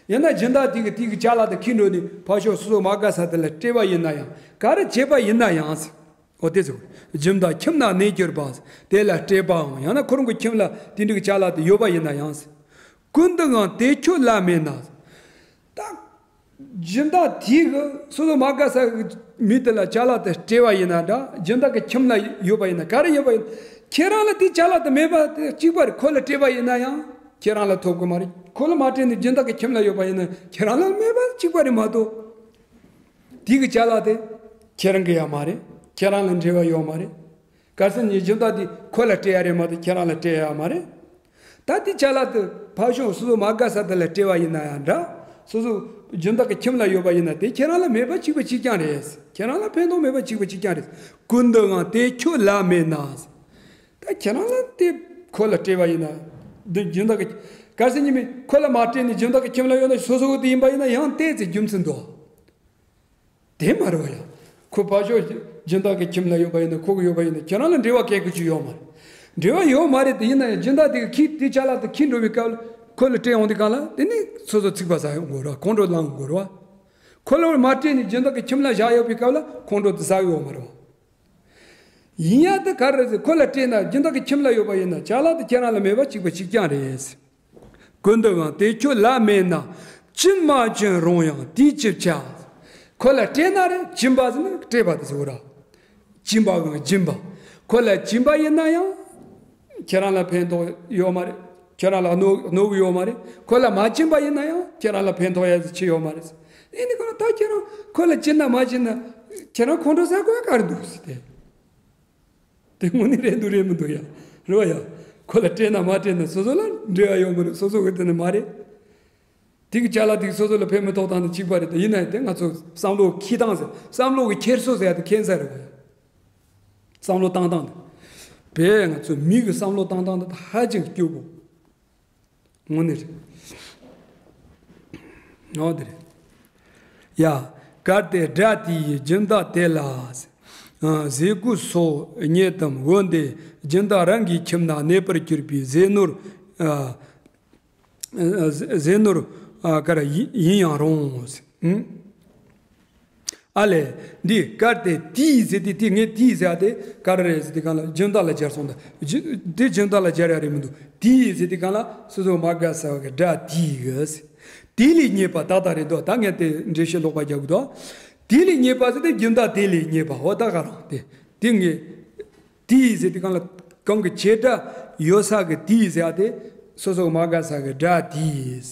ཡང་ན་སྦྱིན་བདག་དེ་གིས་དེ་གི་ཅ་ལག་དེ་ཁྱེར་འགྲོ་ནས་ཕར་ཕྱོགས་སོ་སོ་མ་དགའ་ས་དེ་ལ་སྤྲད་པ་ཡིན་ན་ཡང་ག་རེ་བྱས་པ་ཡིན་ན་ཡང་། འོ་དེ་ཚོ་སྦྱིན་བདག་ཁྱིམ་ན་གནས་གྱུར་པ། དེ་ལ་སྤྲད་པའམ་ཡང་ན་ཁོ་རང་གི་ཁྱིམ་ལ་དེ་འདྲའི་ཅ་ལག་དེ་ཡོད་པ་ཡིན་ན་ཡང་། ཀུན་ཏུའང་དེ་ཁྱོད་ལ་མེད་ན། ད་སྦྱིན་བདག་དེ་གིས་སོ་སོ་མ་དགའ་ས་གི་མི་དེ་ལ་ཅ་ལག་དེ་སྤྲད་པ་ཡིན་ན་འདྲ། སྦྱིན་བདག་གི་ཁྱིམ་ལ་ཡོད་པ་ཡིན་ན་ག་རེ་ཡོད་པ་ཡིན་ན་ཁྱེད་རང་ལ་དེ་ཅ་ལག་དེ་མེད་པ་དེ་གཅིག་པ་རེད། ཁོ་ལ་སྤྲད་པ་ཡིན་ན་ཡང་ཁྱེད་རང་ལ་ཐོབ་གི་མ་རེད། ཁོ་ལ་མ་སྤྲད་ནས་སྦྱིན་བདག་གི་ཁྱིམ་ལ་ཡོད་པ་ཡིན་ན་ཁྱེད་རང་ལ་མེད་པ་གཅིག་པ་རེད་མ་གཏོགས། དེ་གི་ཅ་ལག་དེ་ཁྱེད་རང་གི་ཡང་མ་རེད། ཁྱེད་རང་ལ་འབྲེལ་བ་ཡོད་མ་རེད། གལ་སྲིད་ཉིད་སྦྱིན་བདག་དེ་ཁོ་ལ་སྤྲད་ཡ་རེད་མ་གཏོགས་ཁྱེད་རང་ལ་སྤྲད་ཡ་མ་རེད། ད་དེ་ཅ་ལག་དེ་ཕར་ཕྱོགས་སོ་སོ་མ་དགའ་ས་དེ་ལ་སྤྲད་པ་ཡིན་ན་ཡང་འདྲ། སོ་སོ་སྦྱིན་བདག་གི་ཁྱིམ་ལ་ཡོད་པ་ཡིན་ན་དེ་ཁྱེད་རང་ལ་མེད་པ་གཅིག་པ་གཅིག་རྐྱང་རེད། ཁྱེད་རང་ལ་ཕན་ཐོགས་མེད་པ་གཅིག་པ་གཅིག་རྐྱང་རེད། ཀུན་ཏུའང་དེ་ཁྱོད་ལ་མེད་ན། ད་ཁྱེད་རང་ལ་དེ་ཁོ་ལ་སྤྲད་པ་ཡིན་ན། འདི་སྦྱིན་བདག་གི་གལ་སྲིད་ཉིད་མེད་ཁོ་ལ་མ་སྤྲད་ནས་སྦྱིན་བདག་གི་ཁྱིམ་ལ་ཡོད་ན་སོ་སོ་དེ་ཡིན་པ་ཡིན་ན་ཡང་དེ་ཚེ་རྒྱུ་མཚན་འདུག་དེ་མ་རེད་བ་ཡ། ཁོ་ཕར་ཕྱོགས་སྦྱིན་བདག་གི་ཁྱིམ་ལ་ཡོད་པ་ཡིན་ན་ཁོ་གི་ཡོད་པ་ཡིན་ན་ཁྱེད་རང་ལ་འབྲེལ་བ་གལ་ཁུ་ཅིག་ཡོད་མ་རེད། འབྲེལ་བ་ཡོད་མ་རེད་དེ་ཡིན་ན་ཡང་སྦྱིན་བདག་དེ་གིས་ཁྱི་དེ་ཅ་ལག་དེ་ཁྱེར་འགྲོ་བའི་སྐབས་ལ་ཁོ་ལ་སྤྲད་ཡོང་དུས་གང་ལ་དེ་ནི་སོ་སོ་ཚིག་པ་ཟ་ཡོང་དགོས་རེད་བ། ཁོང་ཁྲོ་ལངས་དགོས་རེད་བ། ཁོ་ལ་མ་སྤྲད་ནས་སྦྱིན་བདག་གི་ཁྱིམ་ལ་བཞག་ཡོད་པའི་སྐབས་ལ་ཁོང་ཁྲོ་དེ་ཟ་གི་ཡོད་མ་རེད་བ། ཡིན་ཡང་དེ་ག་རེ་རེད་ཟེར། ཁོ་ལ་སྤྲད་ན་སྦྱིན་བདག་གི་ཁྱིམ་ལ་ཡོད་པ་ཡིན་ན་ཅ་ལག་དེ་ཁྱེད་རང་ལ་མེད་པ་གཅིག་པ་གཅིག་རྐྱང་རེད། ཀུན་ཏུ་འང་དེ་ཁྱོད་ལ་མེད་ན། སྦྱིན་མ་བྱིན་རུང་ཡང་དེས་ཅི་བྱ། ཁོ་ལ་སྤྲད་ན་རེད། སྦྱིན་པ་ཟེར་ན་སྤྲད་པ་དེ་ཟེར་བ་ར། སྦྱིན་པ་འང་སྦྱིན་པ། ཁོ་ལ་སྦྱིན་པ་ཡིན་ན་ཡང་། ཁྱེད་རང་ལ་ཕན་ཐོགས་ཡོད་མ་རེད། ཁྱེད་རང་ལ་གནོད་གནོད་གི་ཡོད་མ་རེད། ཁོ་ལ་མ་སྦྱིན་པ་ཡིན་ན་ཡང་ཁྱེད་རང་ལ་ཕན་ཐོགས་ཡ་ཟེར་ཆེ་ཡོད་མ་རེད། ཨེ་ནི་ཁོ་ལ་ད་ཁྱེད་རང་ཁོ་ལ་སྦྱིན་ན་མ་སྦྱིན་ན་ཁྱེད་རང་ཁོང་ཁྲོ་ཟ་དགོས་ག་རེ་འདུག་ཟེར་ཏེ། དེ་དངོས་གནས་རེད་འདུག་རེད་མི་འདུག་ཡ། རེད་བ་ཡ། ཁོ་ལ་སྤྲད་ན་མ་སྤྲད་ན་སོ་སོ་ལ་འབྲེལ་བ་ཡོད་མ་རེད། སོ་སོ་གི་དེ་ནི་མ་རེད། དེ་གི་ཅ་ལག་དེ་གི་སོ་སོ་ལ་ཕན་མི་ཐོགས་སྟངས་དེ་གཅིག་པ་རེད། དེ་ཡིན་ན་ཡང་དེ་ང་ཚོ་བསམ་བློ་འཁྱེར་སྟངས་ཟེར། བསམ་བློ་གི་འཁྱེར་སོ་ཟེར་ཡ་དེ་མཁྱེན་ས་རེད་བ་ཡ། བསམ་བློ་བཏང་སྟངས་དེ། བས་ང་ཚོ་མི་གི་བསམ་བློ་བཏང་སྟངས་དེ་ཧ་ཅང་སྐྱོ་པོ། དངོས་གནས་རེད། འོ་དེ་རེད། ཡ། གལ་ཏེ་དགྲ་དེས་སྦྱིན་བདག་དེ་ལ། ཟས་གོས་སོགས་རྙེད་དམ། འོན་ཏེ་སྦྱིན་བདག་རང་གི་ཁྱིམ་ན་གནས་པར་གྱུར་པའི་ཟས་ནོར། ཟས་ནོར་ག་རེ་ཡིན་ཡང་རུང་། ཨ་ལས། འདི་གལ་ཏེ་དེས་ཟེར་ཏེ་དེ་ངས་དེས་ཟེར་ཏེ་ག་རེ་རེད་ཟེར་ཏེ་གང་ལ་སྦྱིན་བདག་ལ་སྦྱར་སོང་། ད་སྦྱིན་དེ་སྦྱིན་བདག་ལ་སྦྱར་ཡ་རེད་མི་འདུག་དེས་ཟེར་ཏེ་གང་ལ་སོ་སོ་མ་དགའ་ས་བ་གི་དགྲ་དེས་གི། དེ་ལས་རྙེད་པ་ཏག་ཏག་རེད་འདུག་ད་ངས་དེ་འགྲེལ་བཤད་ལོག་པ་རྒྱག་གི་འདུག་དེ་ལས་རྙེད་པ་ཟེར་ཏེ་སྦྱིན་བདག་དེ་ལས་རྙེད་པ་འོ་ད་ག་རང་དེ་དེ་ངས། དེས་ཟེར་ཏེ་གང་ལ་གང་གི་བྱེད་སྒྲ་ཡོད་ས་གི་དེས་ཟེར་ཡ་དེ་སོ་སོ་མ་དགའ་ས་གི་དགྲ་དེས།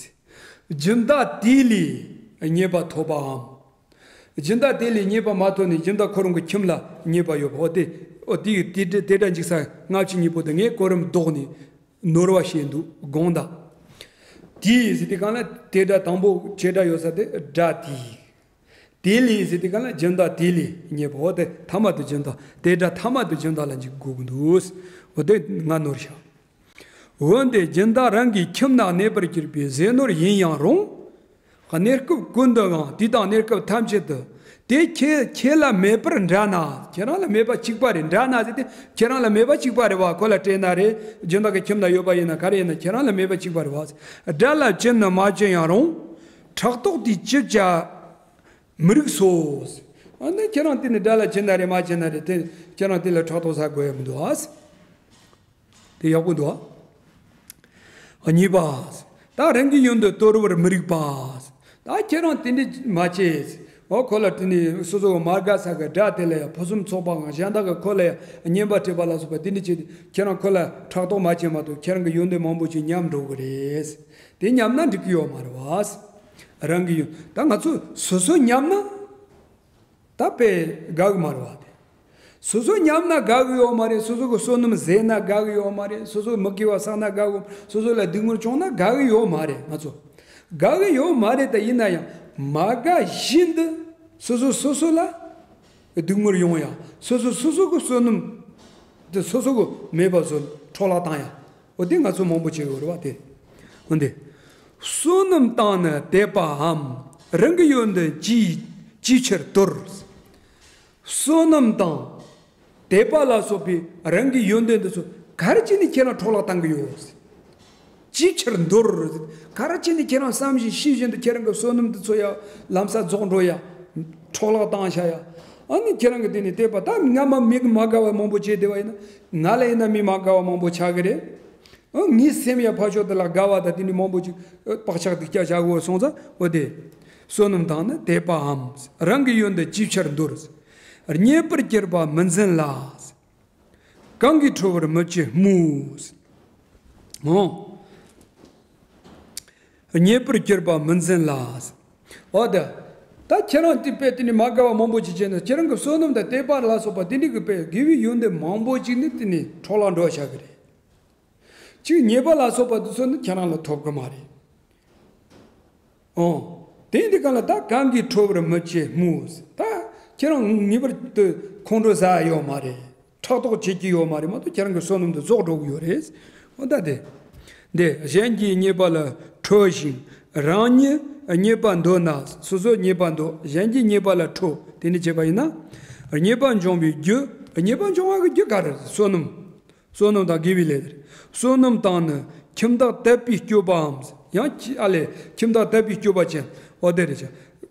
སྦྱིན་བདག་དེ་ལས་རྙེད་པ་ཐོབ་པའམ། སྦྱིན་བདག་དེ་ལས་རྙེད་པ་མ་ཐོབ་ནས་སྦྱིན་བདག་ཁོ་རང་གི་ཁྱིམ་ལ་རྙེད་པ་ཡོད་པ་འོ་དེ། འོ་དེ་ཡི་དེ་དེ་སྒྲ་འཇུག་ས་སྔ་ཕྱི་གཉིས་པོ་དེ་ངས་གོ་རིམ་ལྡོག་ནས་ནོར་བ་བཤད་འདུག་དགོངས་དག་དེས་ཟེར་ཏེ་གང་ལ་དེ་སྒྲ་དང་པོ་བྱེད་སྒྲ་ཡོད་ས་དེ་སྒྲ་དེས། དེ་ལས་ཟེར་ཏེ་གང་ལ་སྦྱིན་བདག་དེ་ལས་རྙེད་པ་འོ་དེ་ཐ་མ་དུ་སྦྱིན་བདག་དེ་སྒྲ་ཐ་མ་དུ་སྦྱིན་བདག་ལ་འཇུག་དགོས་ཀྱི་འདུག་འོ་དེ་ང་ནོར་བཞག་འོན་ཏེ་སྦྱིན་བདག་རང་གི་ཁྱིམ་ན་གནས་པར་གྱུར་པའི་ཟས་ནོར་ཡིན་ཡང་རུང་། གནས་སྐབས་ཀུན་ཏུའང་དུས་དང་གནས་སྐབས་ཐམས་ཅད་དུ། དེ་ཁྱེད་ཁྱེད་ལ་མེད་པར་འདྲ་ན། ཁྱེད་རང་ལ་མེད་པ་གཅིག་པ་རེད། འདྲ་ན་ཟེར་ཏེ་ཁྱེད་རང་ལ་མེད་པ་གཅིག་པ་རེད་བ། ཁོ་ལ་སྤྲད་ན་རེད། སྦྱིན་བདག་གི་ཁྱིམ་ན་ཡོད་པ་ཡིན་ན་ག་རེ་ཡིན་ན་ཁྱེད་རང་ལ་མེད་པ་གཅིག་པ་རེད་བ། དགྲ་ལ་བྱིན་ནི་མ་བྱིན་ཡང་རུང་། ཕྲག་དོག་དེས་ཅི་བྱ་མི་རིགས་སོ། ཨ་ནི་ཁྱེད་རང་དེ་ནི་དགྲ་ལ་བྱིན་ན་རེད་མ་བྱིན་ན་རེད་དེ་ཁྱེད་རང་དེ་ལ་ཕྲག་དོག་ཟ་དགོས་ཡ་མི་འདུག་ཨ། དེ་ཡག་པོ་འདུག་ཨ། གཉིས་པ། ད་རང་གི་ཡོན་དུ་དོར་བར་མི་རིགས་པ། ད་ཁྱེད་རང་དེ་འདྲ་མ་བྱེད། འོ་ཁོ་ལ་དེ་ནི་སོ་སོ་མ་དགའ་ས་གི་དགྲ་དེ་ལ་ཡ་ཕུན་སུམ་ཚོགས་པའང་གཞན་དག་གི་ཁོ་ལ་ཡ་བསྙེན་པ་སྤྲད་པ་ལ་སོགས་པ་དེ་འདྲ་བྱེད་དུས་ཁྱེད་རང་ཁོ་ལ་ཕྲག་དོག་མ་བྱེད་མ་གཏོགས་ཁྱེད་རང་གི་ཡོན་ཏན་མང་པོ་ཅིག་ཉམས་འགྲོ་གི་རེད། དེ་ཉམས་ན་འགྲིག་གི་ཡོད་མ་རེད་བ། རང་གི་ཡོན་ད་ང་ཚོ་སོ་སོ་ཉམས་ན། ད་དཔེ་དགའ་གི་མ་རེད་བ་དེ། སོ་སོ་ཉམས་ན་དགའ་གི་ཡོད་མ་རེད། སོ་སོ་གི་བསོད་ནམས་ཟད་ན་དགའ་གི་ཡོད་མ་རེད། སོ་སོ་མི་དགེ་བ་བསགས་ན་དགའ་གི་ཡོད། སོ་སོ་ལ་སྡུག་བསྔལ་བྱུང་ན་དགའ་གི་ཡོད་མ་རེད། ང་ཚོ་དགའ་གི་ཡོད་མ་རེད། ད་ཡིན་ན་ཡང་མ་དགའ་བཞིན་དུ་སོ་སོ་སོ་སོ་ལ་སྡུག་བསྔལ་ཡོང་ཡ། སོ་སོ་སོ་སོ་གི་བསོད་ནམས་དེ་སོ་སོ་གི་མེད་པ་བཟོ་འཕྲོ་བརླག་བཏང་ཡ། འོ་དེ་ང་ཚོ་མང་པོ་བྱེད་ཡོད་རེད་བ་དེ། འོ་དེ། བསོད་ནམས་བཏང་ནི་དད་པའམ། རང་གི་ཡོན་ཏན་ཅིའི་ཅིའི་ཕྱིར་དོར། བསོད་ནམས་དང་དད་པ་ལ་སོགས་པའི་རང་གི་ཡོན་ཏན་དེ་ཚོ་ག་རེ་བྱས་ནས་ཁྱེད་རང་འཕྲོ་བརླག་བཏང་གི་ཡོད། ཅིའི་ཕྱིར་འདོར། ག་རེ་བྱས་ནས་ཁྱེད་རང་བསམ་བཞིན་ཤེས་བཞིན་དུ་ཁྱེད་རང་གི་བསོད་ནམས་དེ་ཚོ་ཡང་ལམ་སང་རྫོགས་འགྲོ་ཡ། འཕྲོ་བརླག་བཏང་བཞག་ཡ། ཨ་ནི་ཁྱེད་རང་གི་དེ་ནས་དད་པ་ད་སྔ་མ་མི་གི་མ་དགའ་བ་མང་པོ་བྱས་བསྡད་པ་ཡིན་ན་ང་ལ་ཡིན་ན་མི་མ་དགའ་བ་མང་པོ་ཆགས་གི་རེད། ཨ་ངའི་སེམས་ཡང་ཕར་ཕྱོགས་དེ་ལ་དགའ་བ་དང་དེ་འདྲ་མང་པོ་ཅིག་བག་ཆགས་དེ་སྐྱ་བཞག་དགོས་སོང་ཙང་འོ་དེ། བསོད་ནམས་དང་ནི་དད་པའམ། རང་གི་ཡོན་ཏན་ཅིའི་ཕྱིར་འདོར། རྙེད་པར་གྱུར་པ་མི་འཛིན་ལ། གང་གིས་ཁྲོ་བར་མི་བྱེད་སྨོས། འོ། རྙེད་པར་གྱུར་པ་མི་འཛིན་ལ། འོ་ད། ད་ཁྱེད་རང་དེ་དཔེ་དེ་ནི་མ་དགའ་བ་མང་པོ་ཅིག་བྱས་ན་ཁྱེད་རང་གི་བསོད་ནམས་དང་དད་པ་ལ་སོགས་པ་དེ་འདྲ་གི་དཔེ་དགེ་བའི་ཡོན་ཏན་མང་པོ་ཅིག་ནི་དེ་ནི་འཕྲོ་བརླག་འགྲོ་བཞག་གི་རེད། གཅིག་རྙེད་པ་ལ་སོགས་པ་དེ་ཚོ་ནི་ཁྱེད་རང་ལ་ཐོབ་གི་མ་རེད། ཨོ། དེ་འདི་ག་ལ་ད་གང་གིས་ཁྲོ་བར་མི་བྱེད་སྨོས། ད་ཁྱེད་རང་ངེས་པར་དུ་ཁོང་ཁྲོ་ཟ་ཡོད་མ་རེད། ཕྲག་དོག་བྱེད་ཀྱི་ཡོད་མ་རེད་མ་གཏོགས་ཁྱེད་རང་གི་བསོད་ནམས་དེ་རྫོགས་འགྲོ་གི་ཡོད་རེད། ཨོ་ད་དེ། འདི་གཞན་གྱིས་རྙེད་པ་ལ་ཁྲོ་ཞིང་རང་ཉིད་རྙེད་པ་འདོད་ན། སོ་སོ་རྙེད་པ་འདོད་གཞན་གྱིས་རྙེད་པ་ལ་ཁྲོ་དེ་འདྲ་བྱས་པ་ཡིན་ན། རྙེད་པ་འབྱུང་བའི་རྒྱུ་རྙེད་པ་འབྱུང་བ་གི་རྒྱུ་ག་རེ་རེད། བསོད་ནམས། བསོད་ནམས་དང་དགེ་བའི་ལས་རེད། བསོད་ནམས་དང་ནི་ཁྱིམ་བདག་དད་པའི་སྤྱོད་པའམ། ཡང་ཨ་ལས་ཁྱིམ་བདག་དད་པའི་སྤྱོད་པ་ཅན་འོ་དེ་རེད་ཅེ།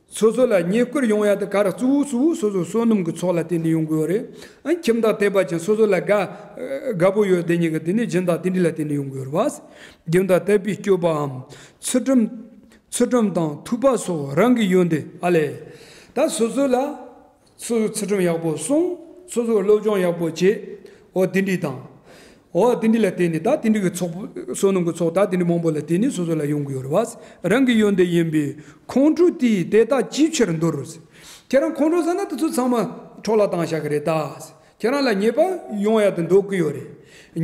སོ་སོ་ལ་རྙེད་བཀུར་ཡོང་ཡ་དེ་ག་རེ་གཙོ་བོ་གཙོ་བོ་སོ་སོའི་བསོད་ནམས་ཀྱི་ཚོགས་ལ་བརྟེན་ནས་ཡོང་གི་ཡོད་རེད། ཨ་ཁྱིམ་བདག་དད་པ་ཅན་སོ་སོ་ལ་དགའ་དགའ་པོ་ཡོད་དེ་ཉིད་ཀྱི་དེ་ནི་སྦྱིན་བདག་དེ་འདྲ་ལ་བརྟེན་ནས་ཡོང་གི་ཡོད་རེད་བ། སྦྱིན་བདག་དད་པས་སྤྱོད་པའམ། ཚུལ་ཁྲིམས་ཚུལ་ཁྲིམས་དང་ཐོས་པ་སོགས་རང་གི་ཡོན་ཏན་ཨ་ལས། ད་སོ་སོ་ལ་སོ་སོའི་ཚུལ་ཁྲིམས་ཡག་པོ་སྲུང་། སོ་སོའི་སློབ་སྦྱོང་ཡག་པོ་བྱེད། འོ་དེ་འདྲ་དང་། འོ་དེ་འདྲ་ལ་བརྟེན་ནས་ད་དེ་འདྲ་གི་ཚོགས་བསོད་ནམས་ཀྱི་ཚོགས་ད་དེ་འདྲ་མང་པོ་ལ་བརྟེན་ནས་སོ་སོ་ལ་ཡོང་གི་ཡོད་རེད་བ། རང་གི་ཡོན་ཏན་ཡིན་པས་ཁོང་ཁྲོ་དེས་དེ་དག་ཅིའི་ཕྱིར་འདོར། ཁྱེད་རང་ཁོང་ཁྲོ་ཟ་ན་དེ་ཚོ་ཚང་མ་འཕྲོ་བརླག་བཏང་བཞག་གི་རེད་ད། ཁྱེད་རང་ལ་ཉེས་པ་ཡོང་ཡ་དེ་འདོད་ཀྱི་ཡོད་རེད།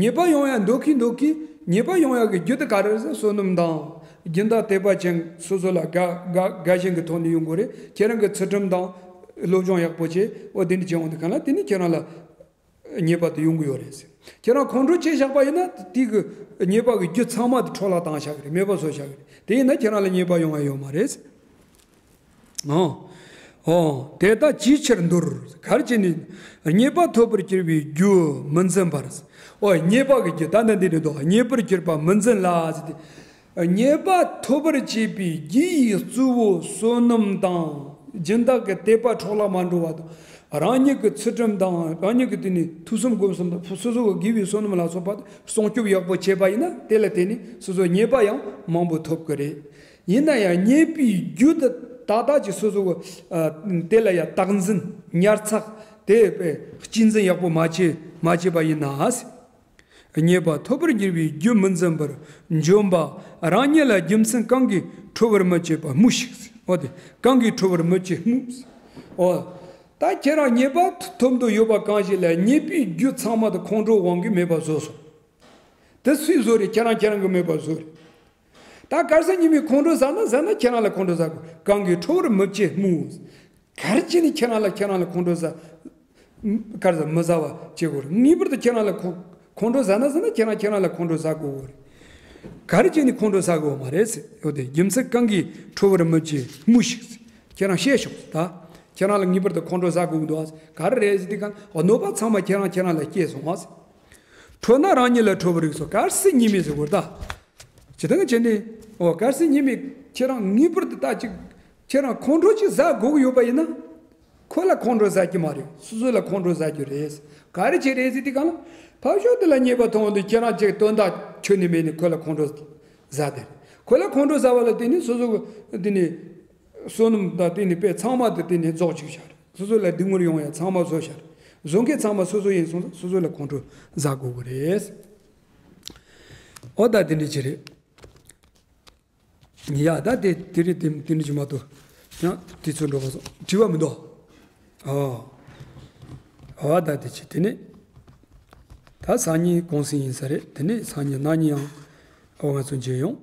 ཉེས་པ་ཡོང་ཡ་འདོད་ཀྱི་འདོད་ཀྱི། ཉེས་པ་ཡོང་ཡ་གི་རྒྱུ་དེ་ག་རེ་རེད་ཟེར་བསོད་ནམས་དང་། སྦྱིན་བདག་དད་པ་ཅན་སོ་སོ་ལ་དགའ་དགའ་དགའ་ཞེན་གྱི་ཐོག་ནས་ཡོང་གི་རེད། ཁྱེད་རང་གི་ཚུལ་ཁྲིམས་དང་། སློབ་སྦྱོང་ཡག་པོ་བྱེད། འོ་དེ་འདྲ་བྱེད་འོང་དུས་གང་ལ་དེ་ནི་ཁྱེད་རང་ལ་ཉེས་པ་དེ་ཡོང་གི་ཡོད་རེད། ཁྱེད་རང་ཁོང་ཁྲོ་བྱས་བཞག་པ་ཡིན་ན་དེ་གི་ཉེས་པ་གི་རྒྱུ་ཚང་མ་དེ་འཕྲོ་བརླག་བཏང་བཞག་གི་རེད། མེད་པ་བཟོས་བཞག་གི་རེད། དེ་ཡིན་ན་ཁྱེད་རང་ལ་ཉེས་པ་ཡོང་ཡ་ཡོད་མ་རེད། ཨོ། ཨོ། དེ་དག་ཅིའི་ཕྱིར་འདོར། ག་རེ་བྱས་ནས། རྙེད་པ་ཐོབ་པར་གྱུར་པའི་རྒྱུ་མི་འཛིན་པར། ཨོ་རྙེད་པ་གི་རྒྱུ་ད་ནི་འདི་རེད་དོ། རྙེད་པར་གྱུར་པ་མི་འཛིན་ལ་ཟེར་ཏེ། རྙེད་པ་ཐོབ་པར་བྱེད་པའི་རྒྱུ་ཡི་གཙོ་བོ་བསོད་ནམས་དང་། སྦྱིན་བདག་གི་དད་པ་འཕྲོ་བརླག་མ་འགྲོ་བ་དང་། རང་ཉིད་ཀྱི་ཚུལ་ཁྲིམས་དང་རང་ཉིད་ཀྱི་དེ་ནི་ཐོས་བསམ་སྒོམ་གསུམ་དང་སོ་སོ་གི་དགེ་བའི་བསོད་ནམས་ལ་སོགས་པ་སྲུང་སྐྱོབ་ཡག་པོ་བྱས་པ་ཡིན་ན་དེ་ལ་བརྟེན་ནས་སོ་སོ་རྙེད་པ་ཡང་མང་པོ་ཐོབ་ཀྱི་རེད། ཡིན་ན་ཡང་རྙེད་པའི་རྒྱུ་དེ་ཏག་ཏག་ཅིག་སོ་སོ་གི་ཨ་དེ་ལ་ཡང་བརྟག་འཛིན་ཉར་ཚགས་དེ་གཅེས་འཛིན་ཡག་པོ་མ་བྱས་མ་བྱས་པ་ཡིན་ན། རྙེད་པ་ཐོབ་པར་འགྱུར་བའི་རྒྱུ་མི་འཛིན་པར་འཇོམས་པ་རང་ཉིད་ལ་རྒྱུ་མཚན་གང་གིས་ཁྲོ་བར་མི་བྱེད་པ་སྨོས་ཤིག་འོ་དེ་གང་གིས་ཁྲོ་བར་མི་བྱེད་སྨོས། འོ། ད་ཁྱེད་རང་རྙེད་པ་ཐོབ་འདོད་ཡོད་པ་གང་ཞིག་ལ་རྙེད་པའི་རྒྱུ་ཚང་མ་དེ་ཁོང་ཁྲོའི་དབང་གིས་མེད་པ་བཟོས་སོང་། དེ་སུས་བཟོས་རེད། ཁྱེད་རང་ཁྱེད་རང་གིས་མེད་པ་བཟོས་རེད། ད་གལ་སྲིད་ཉི་མའི་ཁོང་ཁྲོ་ཟ་ན་ཟ་ན་ཁྱེད་རང་ལ་ཁོང་ཁྲོ་ཟ་དགོས། གང་གིས་ཁྲོ་བར་མི་བྱེད་སྨོས། ག་རེ་བྱས་ནས་ཁྱེད་རང་ལ་ཁྱེད་རང་ལ་ཁོང་ཁྲོ་ཟ། ག་རེ་ཟ་མི་ཟ་བ་བྱེད་དགོས་རེད། ངེས་པར་དུ་ཁྱེད་རང་ལ་ཁོང་ཁོང་ཁྲོ་ཟ་ན་ཟ་ན་ཁྱེད་རང་ཁྱེད་རང་ལ་ཁོང་ཁྲོ་ཟ་དགོས་རེད། ག་རེ་བྱས་ནས་ཁོང་ཁྲོ་ཟ་དགོས་མ་རེད་ཟེར་ཡོད་དེ། རྒྱུ་མཚན་གང་གིས་ཁྲོ་བར་མི་བྱེད་སྨོས་ཤིག་ཁྱེད་རང་བཤད་ཤོག་ད་ཁྱེད་རང་ལ་ངེས་པར་དུ་ཁོང་ཁྲོ་ཟ་དགོས་འདུག་ཨ། ག་རེ་རེད་ཟེར་དུས་གང་གནོད་པ་ཚང་མ་ཁྱེད་རང་ཁྱེད་རང་ལ་སྐྱེས་སོང་ཨ། ཁྲོ་ན་རང་ཉིད་ལ་ཁྲོ་བར་རིགས་སོ། གལ་སྲིད་ཉི་མས་ཟེར་བར་ད། ཇི་ལྟར་བྱས་ནས། འོ་གལ་སྲིད་ཉི་མས་ཁྱེད་རང་ངེས་པར་དུ་ལྟ་ཅིག་ཁྱེད་རང་ཁོང་ཁྲོ་ཅིག་ཟ་དགོས་ཀྱི་ཡོད་པ་ཡིན་ན། ཁོ་ལ་ཁོང་ཁྲོ་ཟ་རྒྱུ་མ་རེད། སོ་སོ་ལ་ཁོང་ཁྲོ་ཟ་རྒྱུ་རེད། ག་རེ་བྱས་རེད་ཟེར་དུས་གང་ལ། ཕར་ཕྱོགས་དེ་ལ་རྙེད་པ་མཐོང་དུས་ཁྱེད་རང་ཅིག་དོན་དག་ཁྱོན་ནས་མེད་ནས་ཁོ་ལ་ཁོང་ཁྲོ་ཟ་དེ། ཁོ་ལ་ཁོང་ཁྲོ་ཟ་བ་ལ་བརྟེན་ནས་སོ་སོ་གི་དེ་ནས། བསོད་ནམས་དང་བརྟེན་ནས་དཔེ་ཚང་མ་དེ་བརྟེན་ནས་རྫོགས་བཅུག་བཞག་རེད། སོ་སོ་ལ་སྡུག་བསྔལ་ཡོང་ཡ་ཚང་མ་བཟོ་བཞག་རེད། བཟོ་མཁན་ཚང་མ་སོ་སོ་ཡིན་སོང་ཙང་སོ་སོ་ལ་ཁོང་ཁྲོ་ཟ་དགོས་ཀྱི་རེད། འོ་ད་དེ་འདྲ་ཅིག་རེད། ཡ་ད་དེ་དེ་རེད། དེ་དེ་འདྲ་ཅིག་མ་གཏོགས་ཡང་དུས་ཚོད་འགྲོ་བ་སོང་། དྲི་བ་མི་འདུག་ཨོ། ཨོ་ད་དེ་ཅིག་དེ་ནས་ད་སང་ཉིན་གུང་སེང་ཡིན་ས་རེད། དེ་ནས་སང་ཉིན་གནངས་ཉིན་ཡང་ཨོ་ང་ཚོ་མཇལ་ཡོང་།